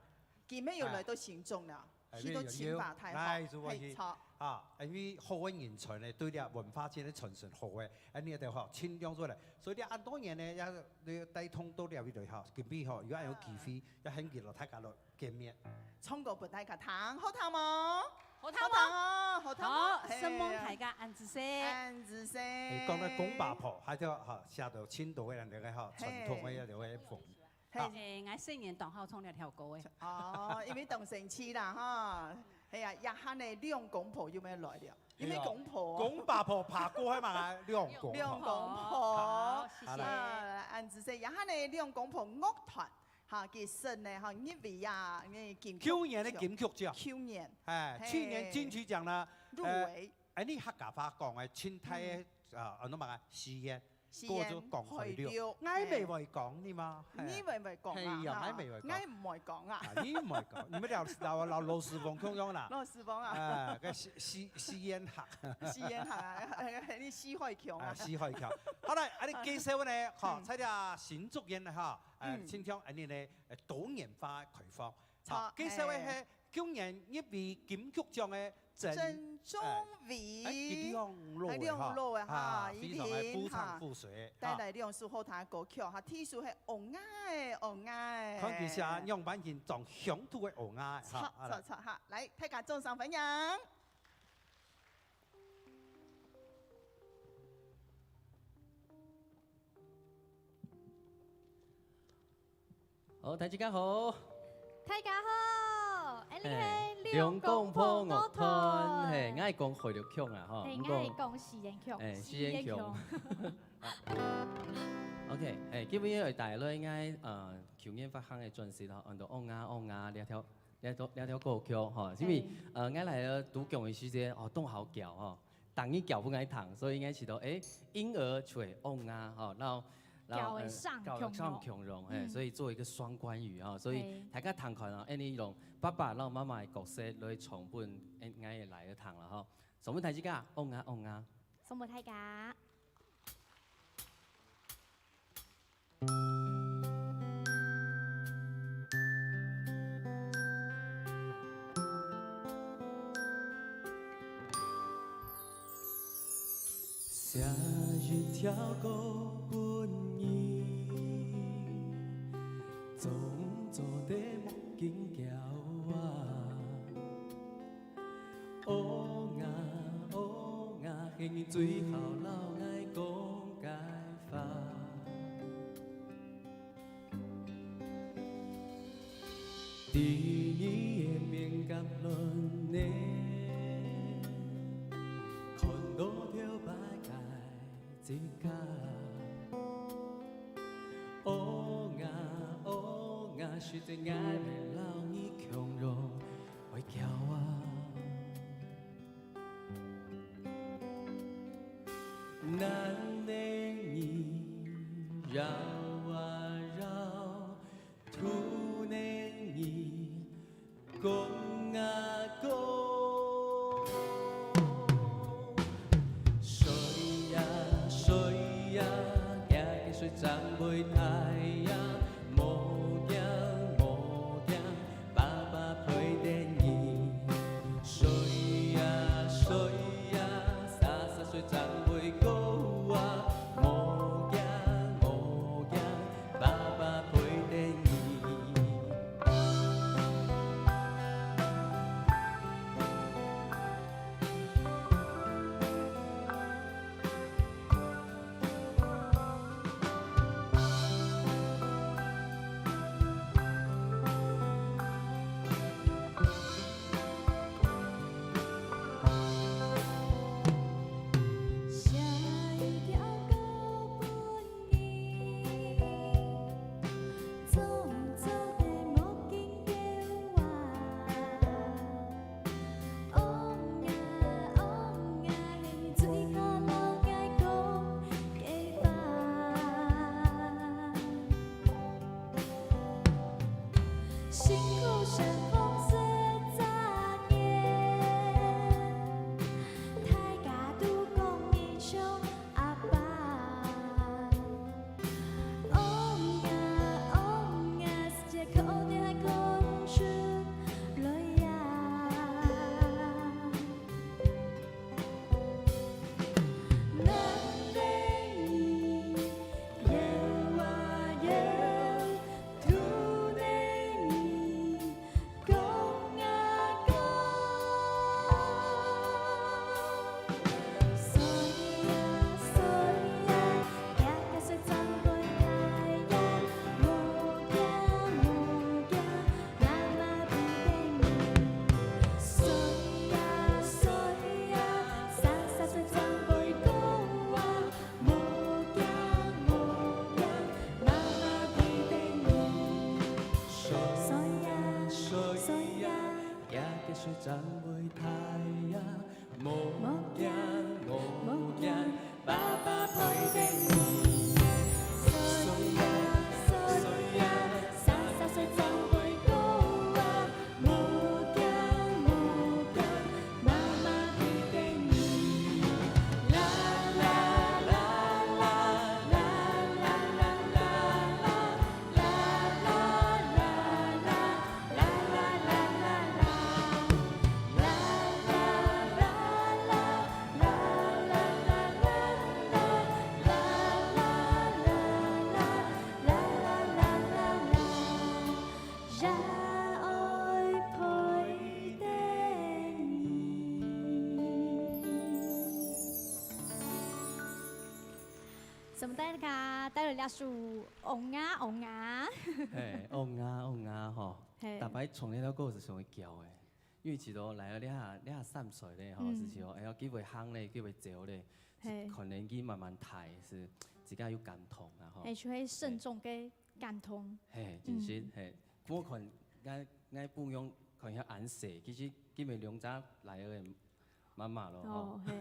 今晡日又來到新莊了，哎，去到清華大學，哎，如果去，嘿，著。啊，因為好个人才呢，對這文化真个傳承好个，恁呢就好，盡量做來。所以這恁多年呢，也，也帶動到這位來哈，今晡日吼，有恁有機會，也很期待大家來見面。唱歌分大家聽，好聽無？好聽無？好聽哦，好聽哦。好，嘿。承蒙大家，恁仔細。恁仔細。哎，講到公爸婆，還有哈，寫到盡多个人个哈，傳統个那個風。 嘿。好。欸，𠊎細人當好唱這條歌个。哦，因為當生趣啦，哈。係啊，這下呢，兩公婆又愛來了，又愛公婆哦。公爸婆爬過去嘛，兩公婆。兩公婆。好，謝謝。好啦。啊，恁仔細，這下呢，兩公婆樂團，哈，其實呢，哈，入圍啊，那金曲獎。舊年个金曲獎。舊年。哎，嘿。去年金曲獎呢，入圍。呃，哎，你客家話講个，清代个，嗯。啊，安怎講啊？詩言。 詩言，過咗講海陸，海陸，𠊎乜會講呢嘛，嘿。你乜會講啊，係啊，哈，𠊎乜會講。𠊎毋會講啊。啊，你毋會講，你們老，老，老，老師傅共樣啦。老師傅啊。哎，該四，四，四縣客。四縣客啊，你四海腔啊。啊，四海腔。好來，啊，你介紹呢，吼，嗯。在這新竹縣呢，吼，呃，嗯。盡像恁呢呢，呃，多元化開放。好，好，介紹个係，嘿。 舊年入圍金曲獎个曾，曾宗偉。哎，哎，佢兩老个哈，哎，兩老个哈，啊，非常个夫唱婦隨，哈。帶來兩首好聽个歌曲哈，第一首係《王啊欸，王啊欸》。看佢寫仰般形，當鄉土个王啊欸，哈，著，好來。著，著，哈，來，大家掌聲歡迎。 好，大家好。大家好，𠊎係兩公婆樂團，係，𠊎講海陸腔啊，吼，係，毋過，𠊎講四縣腔，係，四縣腔。四縣腔。OK，係，今晡日為大家帶來，呃，舊年發行个專輯吼，安到《王啊王啊》這條，這條，這條歌曲吼，因為，係。呃，𠊎來到都江个時節，哦，當好噭吼。 逐日噭分𠊎聽，所以𠊎試著，欸，嬰兒就會王啊，吼，然後，然後，噭會上，呃，噭會上共融，嘿，嗯。所以做一個雙關語，吼，所以，嘿。大家聽看啊，恁呢用爸爸摎媽媽个角色來唱分，欸，𠊎个倈仔聽啦，吼。送分大家，王啊，王啊。送分大家。 寫一條歌分你，總做得無緊噭啊。 王啊，王啊，係你最好摎𠊎講个話。在你个面頰輪裡，看到頭擺个 自家。王啊，王啊，實在𠊎乜摎你共樣會噭啊。男人你搖啊搖， 兔年你講啊講，睡呀睡呀，行行睡正會大呀，無驚無驚，爸爸陪等你。睡呀睡呀，沙沙睡正會高啊，無驚無驚， 爸爸陪等你。正會大啊，莫驚，莫驚，爸爸陪等你。所以啊，所以啊，三十歲正會到啊，莫驚，莫驚，媽媽陪等你。啦啦啦啦啦啦啦啦啦啦啦啦啦。 承蒙大家帶來這首《翁啊翁啊》。嘿，翁啊翁啊吼，嘿。逐擺唱這條歌就想會噭誒。 因為其實來到這下，這下三歲咧吼，嗯。是講，哎呀，佢會行咧，佢會走咧，嘿。可能佢慢慢大，是自家有感動啊吼。嘿，就會慎重个感動。嘿，真是，嗯。嘿，毋過看，𠊎，𠊎不用看遐恁細，其實佢們兩隻來个媽媽咯吼。哦，嘿。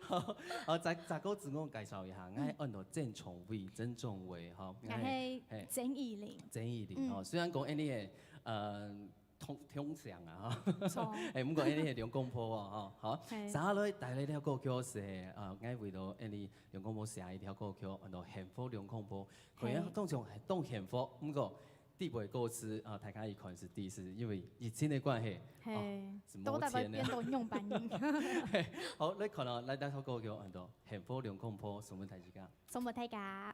好，好，再，再過自我介紹一下，𠊎安到曾崇偉，曾崇偉吼，𠊎係，𠊎係，嘿。曾以玲。曾以玲吼，嗯。雖然講恁呢个，呃， 通，通常啊，吼。錯。哎，毋過恁呢係兩公婆哦，吼，好。嘿。接下來帶來這條歌曲係，呃，𠊎為著恁呢兩公婆寫一條歌曲，安到《幸福兩公婆》。可以啊，嘿。當像係當幸福，毋過底背歌詞啊，大家一看就知，因為疫情个關係，嘿，哦，係無錢个。都大概變到仰般形。嘿，好，來看哦，來這條歌曲，安到《幸福兩公婆》，送分大自家。送分大家。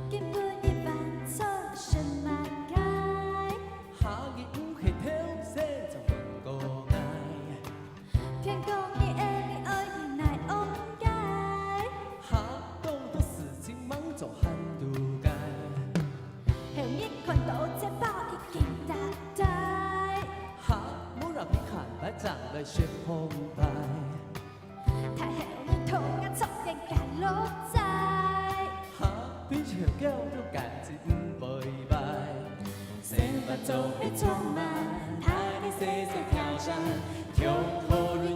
今晡日飯菜食麼个？下日有係頭先就問過𠊎。騙講你愛你愛去哪翁家？下講到事情吂做還堵个。後日看到錢包已經打開。下無人去看，擺正來食飯擺。 太后你同𠊎出現个路仔。下比較高都感情毋會歹。生活總係充滿大大細細挑戰，總好有你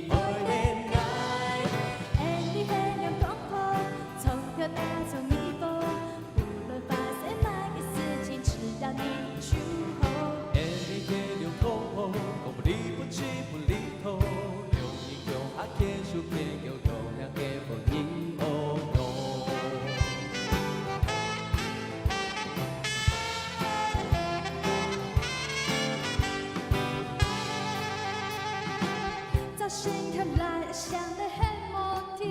陪等𠊎。愛你係兩公婆，從頭打從尾巴， 無論發生麼个事情，只要你就好。愛你係兩公婆，講不離不棄不離開，兩人共下牽手牽腳，永遠个好人哦喲。早晨起來想你很無題。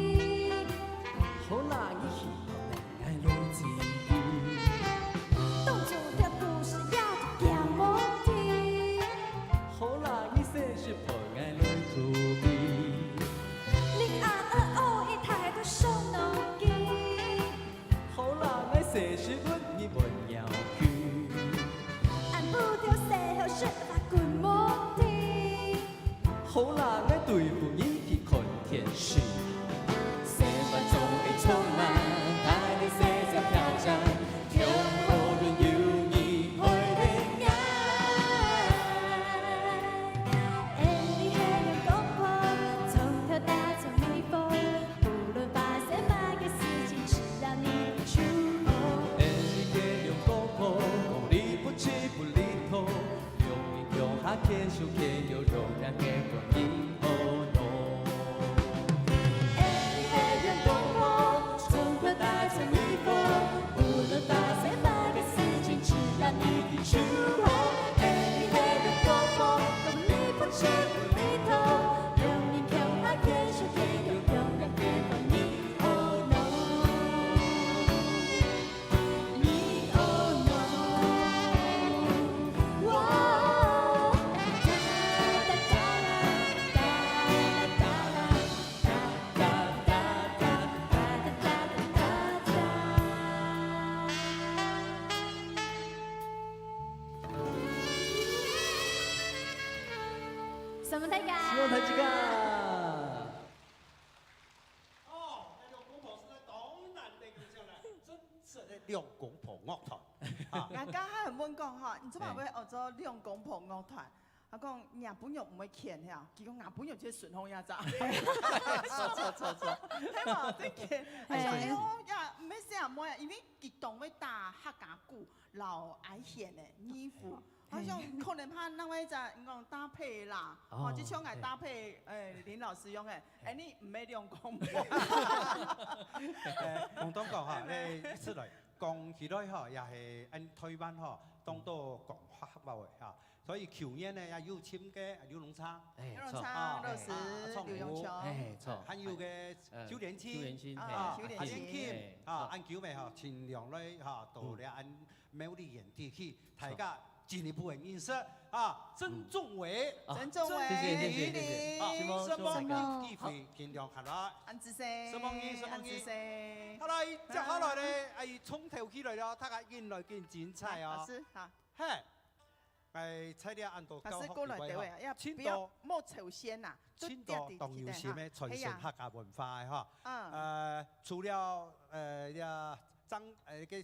好啦，你去 𠊎來自己。當作條故事也就噭無題。好啦，你細細陪𠊎來準備。你恁愛咱们大家。希望大家。哦，那个公婆实在当难得，真是那两公婆乐团啊。人家還問講哈，你做麼會學做兩公婆樂團？佢講，若餔娘毋會譴呀，佢講，若餔娘就係順風呀，咋？錯，錯，錯，錯。係無？真譴。哎，哎，哎喲，呀，毋係寫妹啊，因為佢當會打客家鼓，摎哀弦个二胡。 好像可能怕另外一隻，你講搭配啦，哦，哦，就像𠊎搭配，誒，林老師用个，哎，你毋係兩公婆。誒，講到講哈，誒，一直來講起來哈，也係恁台灣哈，當多講客話个哈，所以舊年呢也有請个劉榮昌，哎，劉榮昌老師，啊，劉永秋，哎，錯，還有个，呃，邱連青，邱連青，啊，哎，邱連青，阿連青，哎，啊，錯。恁久未哈，盡量來哈，到這恁 苗栗縣地區，大家進一步个認識啊，曾仲偉。啊，曾仲偉，謝謝，謝謝，謝謝。啊，希望，希望大家，希望你機會盡量下來。恁仔細，希望你，希望你。恁仔細。好來，接下來呢，哎，從頭起來了，大家緊來緊精彩哦。老師，好。嘿，哎，在這恁多教學以外哈，老師過來，對位啊，要，盡多，不要莫抽先吶，盡多當有心个傳承客家文化个哈。係啊。嗯。呃，除了，呃，這張，呃，个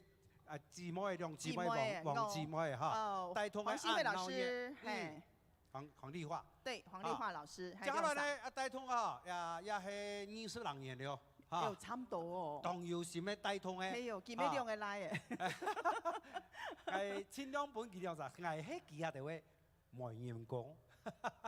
啊，姊妹，兩姊妹，姊妹，黃，黃姊妹哈，哦，帶動个黃新慧老師，恁鬧熱。嗯，嘿。黃，黃麗華。對，黃麗華老師，啊，還有啥？接下來呢，啊，帶動啊，也，也係二十零年了，哈。哎喲，差不多哦。當有心个帶動个，哎喲，今日兩个來誒。啊。哎，盡量分佢兩隻，𠊎係佢下頭个 媒人公。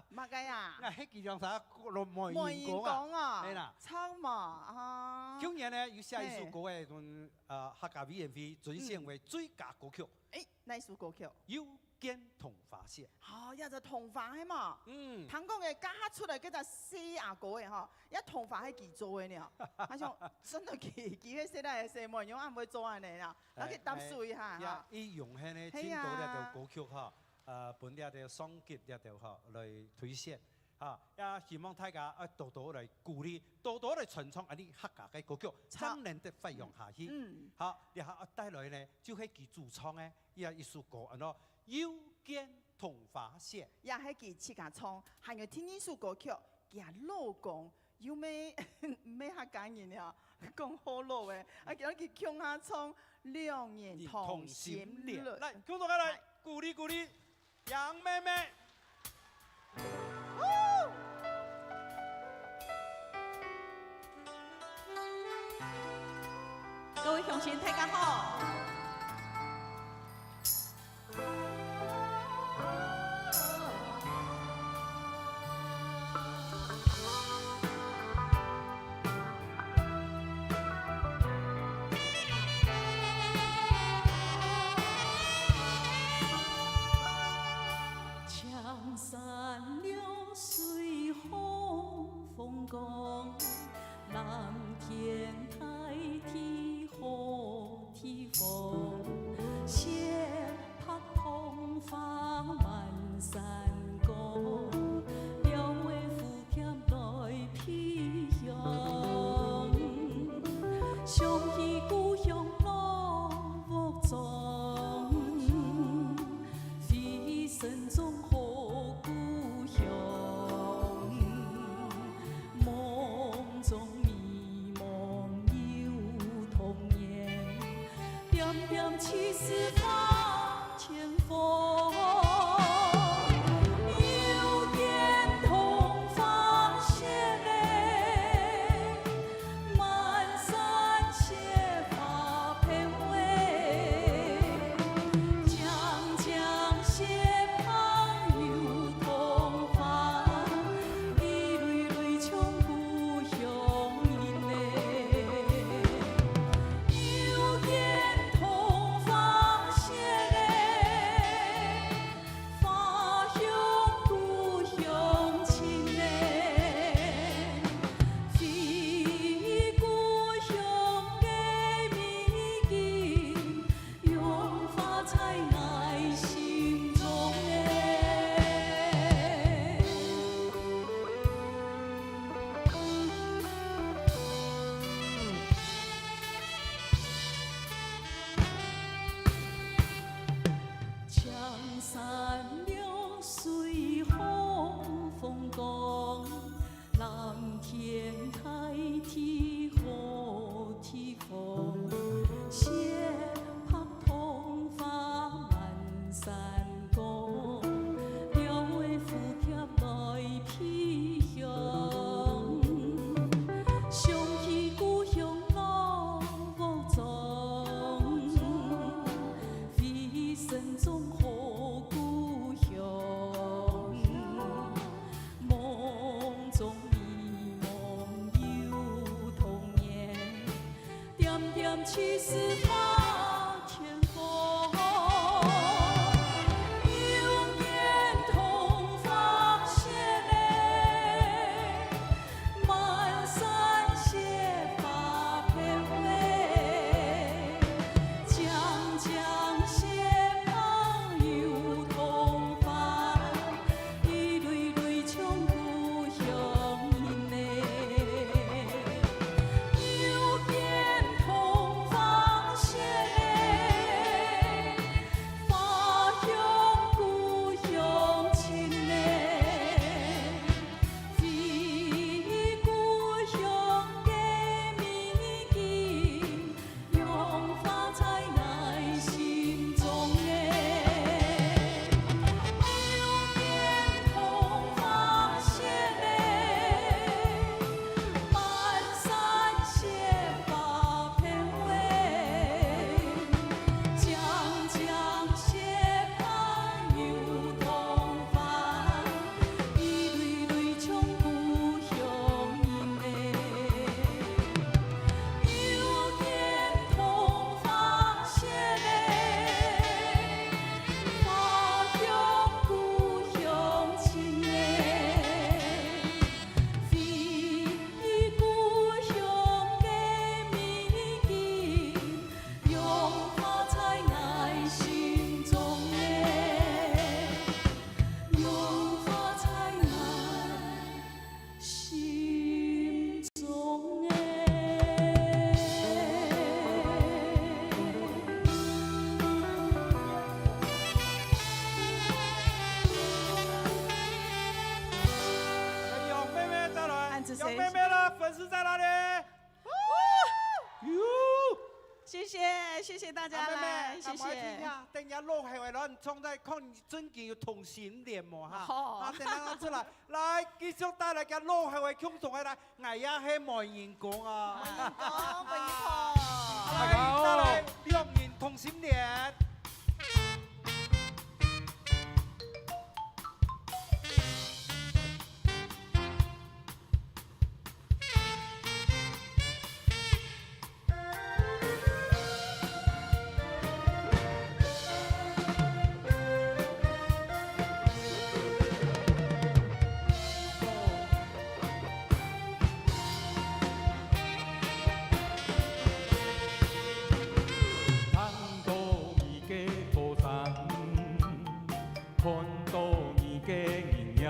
麼个啊？𠊎係佢兩儕个媒人公啊。媒人公啊，係啦。唱嘛，啊。舊年呢，有寫一首歌誒，嘿。分，呃，客家委員會准選為最佳歌曲。嗯。誒，哪一首歌曲？《又見桐花謝》。哦，也係桐花係嘛？嗯。聽講誒，這下出來這隻細阿哥誒吼，也桐花係佢做誒呢。佢想，真个佢，佢係細倈仔細妹，仰恁會做恁呢啦？ 然後去搭手一下哈。哎，哎，呀，伊用恁呢，係啊。盡多這條歌曲哈，呃，分這條商業這條哈來推薦哈，也希望大家愛多多來鼓勵，多多來傳唱恁呢客家个歌曲，著。正能得發揚下去。嗯。好，然後帶來呢，就係佢主唱个，也一首歌，安到《又見桐花謝》。也係佢自家唱，還有第二首歌曲，佢老公 又毋係，毋係客家人了，講學老誒，啊，叫佢共下唱《兩人同心戀》。來，共同來，來。鼓勵鼓勵，楊妹妹。各位鄉親，大家好。 青山綠水好風光，藍天大地好地方，雪白桐花滿山崗，鳥仔蝴蝶來飛翔。想起故鄉老屋中， 回憶聲中好故鄉，夢中美夢又童年，點點青絲掛前方。又見桐花謝了， 滿山雪花飄落，靚靚雪白又桐花，一蕊蕊像故鄉人呢。又見桐花謝其实花全红，又见桐花谢了，满山雪花飘嘞，将将雪白又桐花。 一蕊蕊像故乡人呢，又见桐花谢嘞，花香故乡亲呢，回忆故乡个美景。 养花在𠊎心中哎，又见桐花谢嘞，满山雪花飘嘞，将将雪白又桐花。 一蕊蕊像故乡人呢，又见桐花谢嘞，花香故乡亲呢，回忆故乡个美景。 养花在𠊎心中哎，养花在𠊎心中哎。杨妹妹再来，杨妹妹啦，粉丝在哪里？ 哟！谢谢，谢谢大家来，阿妹妹，谢谢。阿妹妹，等下落后个，然后你唱在看你真正有同心连无哈？好。啊，等下出来，来，继续带来个落后个共同个来，𠊎也係媒人公啊。媒人公，媒人公。来，带来两人同心连。 看到你个高山，看到你个人影，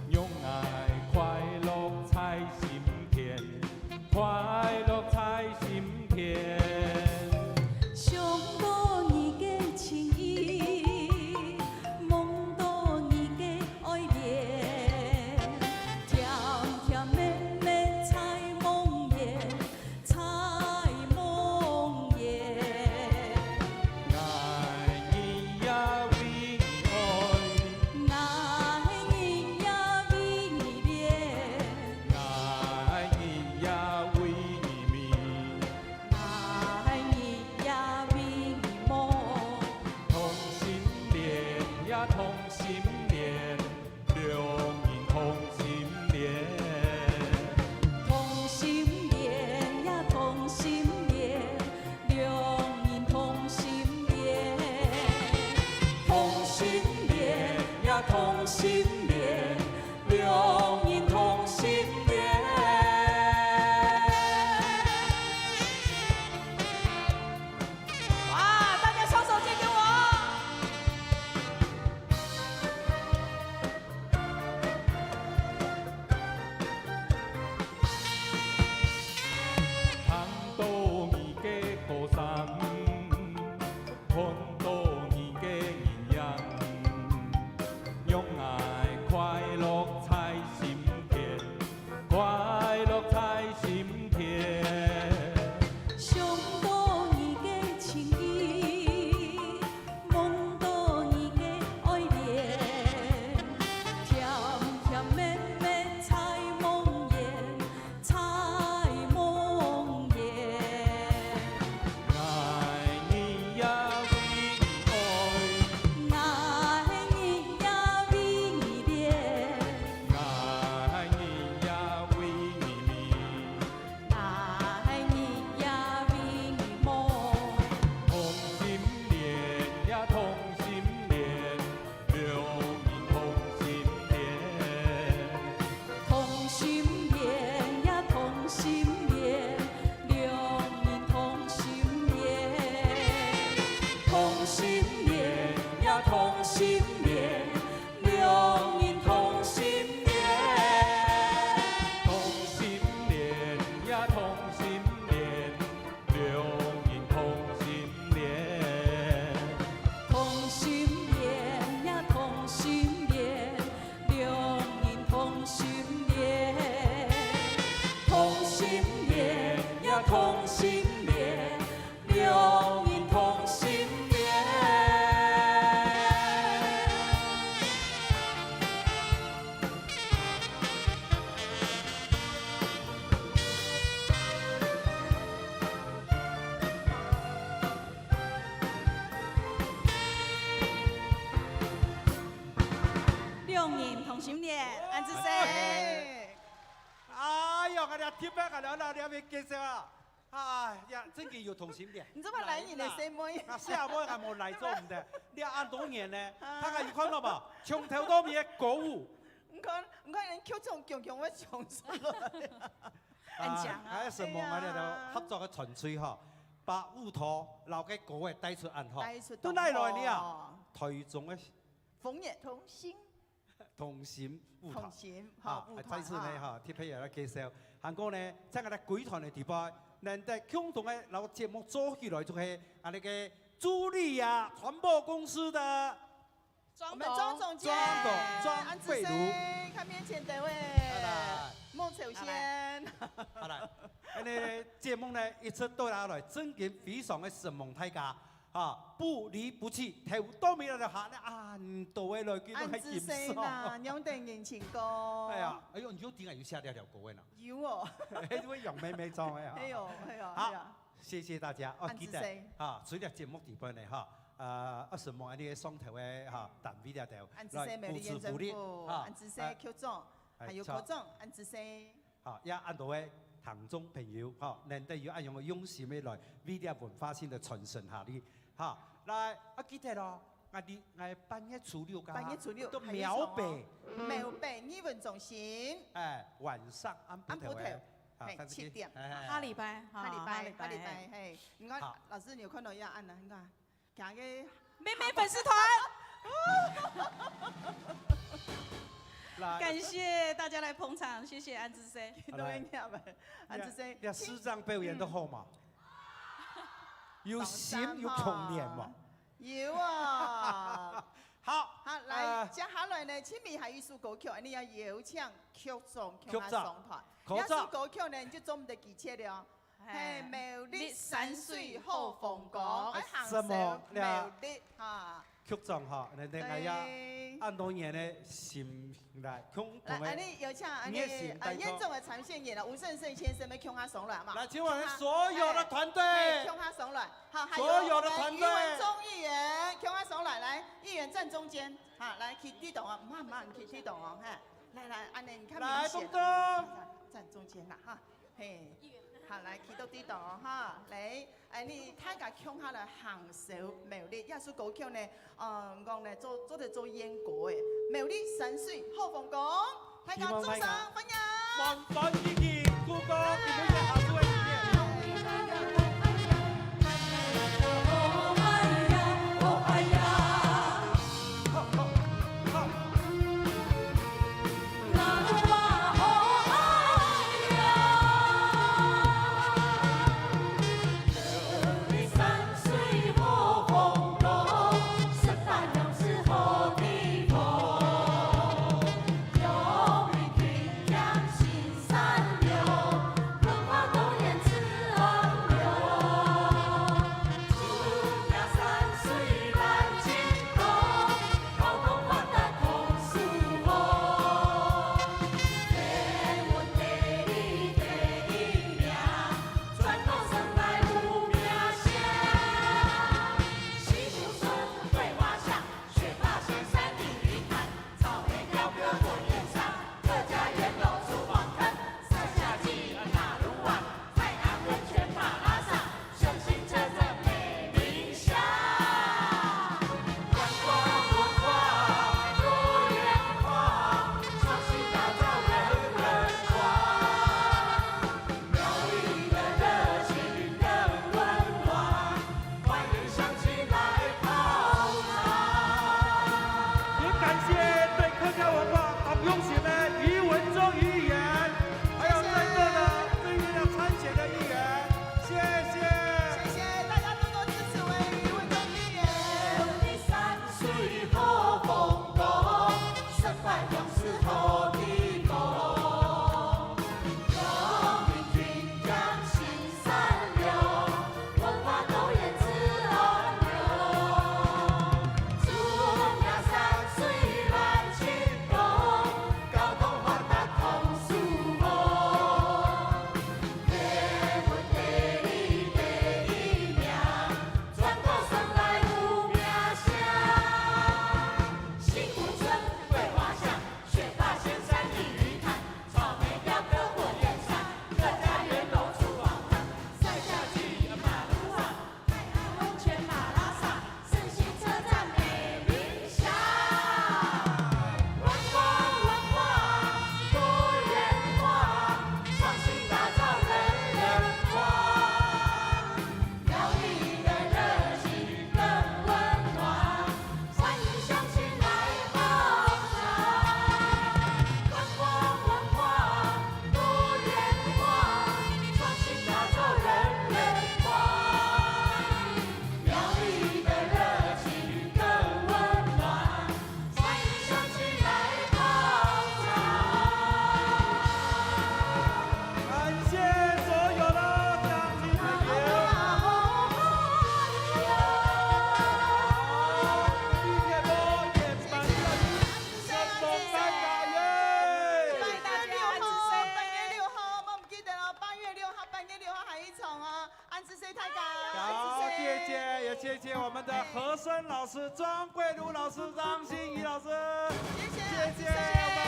讓𠊎快樂在心田，快樂在心田。想到你个情意，夢到你个愛戀，甜甜蜜蜜在夢魘。 在夢魘。𠊎日夜為你愛，𠊎日夜為你戀，𠊎日夜為你眠，𠊎日夜為你夢。同心連呀同心連， 兩人同心連。同心連呀同心連，兩人同心連。同心連呀同心連，兩人同心連。哇，大家雙手借給我。 看到你个高山，看到你个人影，讓𠊎 這特別个了，了，了，介紹啊。哎呀，真个有同心的。你這麼懶人的細妹。啊，細妹還無來做毋得，你恁多年呢，啊。大家有看到無？從頭到尾个歌舞。你看，你看，人曲總強強會唱出來。啊，恁強啊。還有什麼啊？哎呀。這个合作个團隊吼，把烏托摎个歌仔帶出恁好。帶出都哪來呢啊？東方。台中个。風月同心。 同心舞團。同心，啊，吼，舞團，再次呢，啊。哈，特別也來介紹。還過呢，在𠊎兜歸團个地方，能得共同个摎節目做起來，就係啊，那個茱莉亞傳播公司的莊董。我們莊總監，莊董，莊慧茹。安子生，看面前這位，來來。孟丑仙。好來，恁呢節目呢，一直到下來，真經非常个承蒙大家。 啊，不離不棄，頭到尾來就喊恁多个來，佢都還欣賞。恁仔細啦，仰得人情歌。哎呀，哎喲，你有聽啊，有寫這條歌个呢？有哦。哎，這位楊妹妹唱个啊。哎喲，哎喲，好，哎呀。謝謝大家。哦，恁仔細。記得啊，除了節目底背呢，哈，呃，二十毛恁呢上頭个哈，單位了頭，恁仔細美麗演唱會，來，支持鼓勵，哈，恁仔細曲總，哎，還有科長，恁仔細。 好，也恁多个聽眾朋友，吼，能得有恁樣个用心个來為這文化性个傳承下去。好，來，啊，記得咯，𠊎，𠊎八月初六个，八月初六，都苗北。還有什麼？苗北藝文中心。哎，晚上暗晡頭个，暗晡頭，啊，嘿，三十一。七點。哎，哎，哎。下禮拜，哈，下禮拜，下禮拜，下禮拜，嘿。你看，好。老師，你有看到這樣按呢，你看。 行个妹妹粉絲團。來。感謝大家來捧場，謝謝恁仔細。都會念的，恁仔細。你，你視障表演都好嘛？嗯。有心，有童年嘛？有啊。好，好，來，呃，接下來呢，前面還有一首歌曲，你要邀請曲總，曲總，共下上台。曲總。這首歌曲呢，你就做毋得拒絕了。 嘿，苗栗山水好風光，愛行走苗栗哈。曲總哈，恁樣恁樣，對。恁多年个心來，共同个來，恁樣有請恁樣，熱心帶動。呃，現場个參選人啊，吳勝勝先生，愛共下上來嘛。來，請我們所有的團隊。嘿，共下上來。好，還有我們余文忠議員，所有的團隊。共下上來，來，議員站中間，好，來，徛對中央，慢慢徛對中央，嘿，來來，恁樣你看明顯，來，東東。站中間啦，哈。 嘿，好，來，徛到這度哈，來，哎，你大家共下來行走苗栗，這首歌曲呢，呃，講呢，做，做得做演歌个，苗栗山水好風光，大家掌聲歡迎。歡迎，歡迎，歡迎，鼓掌，你們也好，各位。大家，好，謝謝，也謝謝我們的和聲老師張桂如老師、張欣怡老師，謝謝，謝謝我們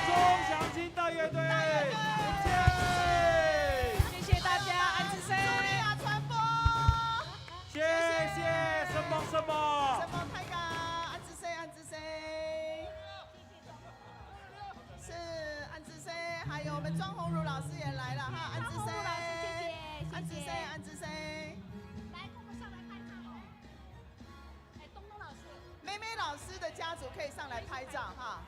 鍾祥清大樂隊，謝謝。謝謝大家，恁仔細。茱莉亞傳播，謝謝，承蒙承蒙。承蒙大家，恁仔細，恁仔細。是，恁仔細，還有我們莊宏儒老師也來了哈，恁仔細，莊宏儒老師，謝謝，謝謝。恁仔細，恁仔細。來，跟我們上來拍照哦。哎，東東老師。妹妹老師的家族可以上來拍照哈。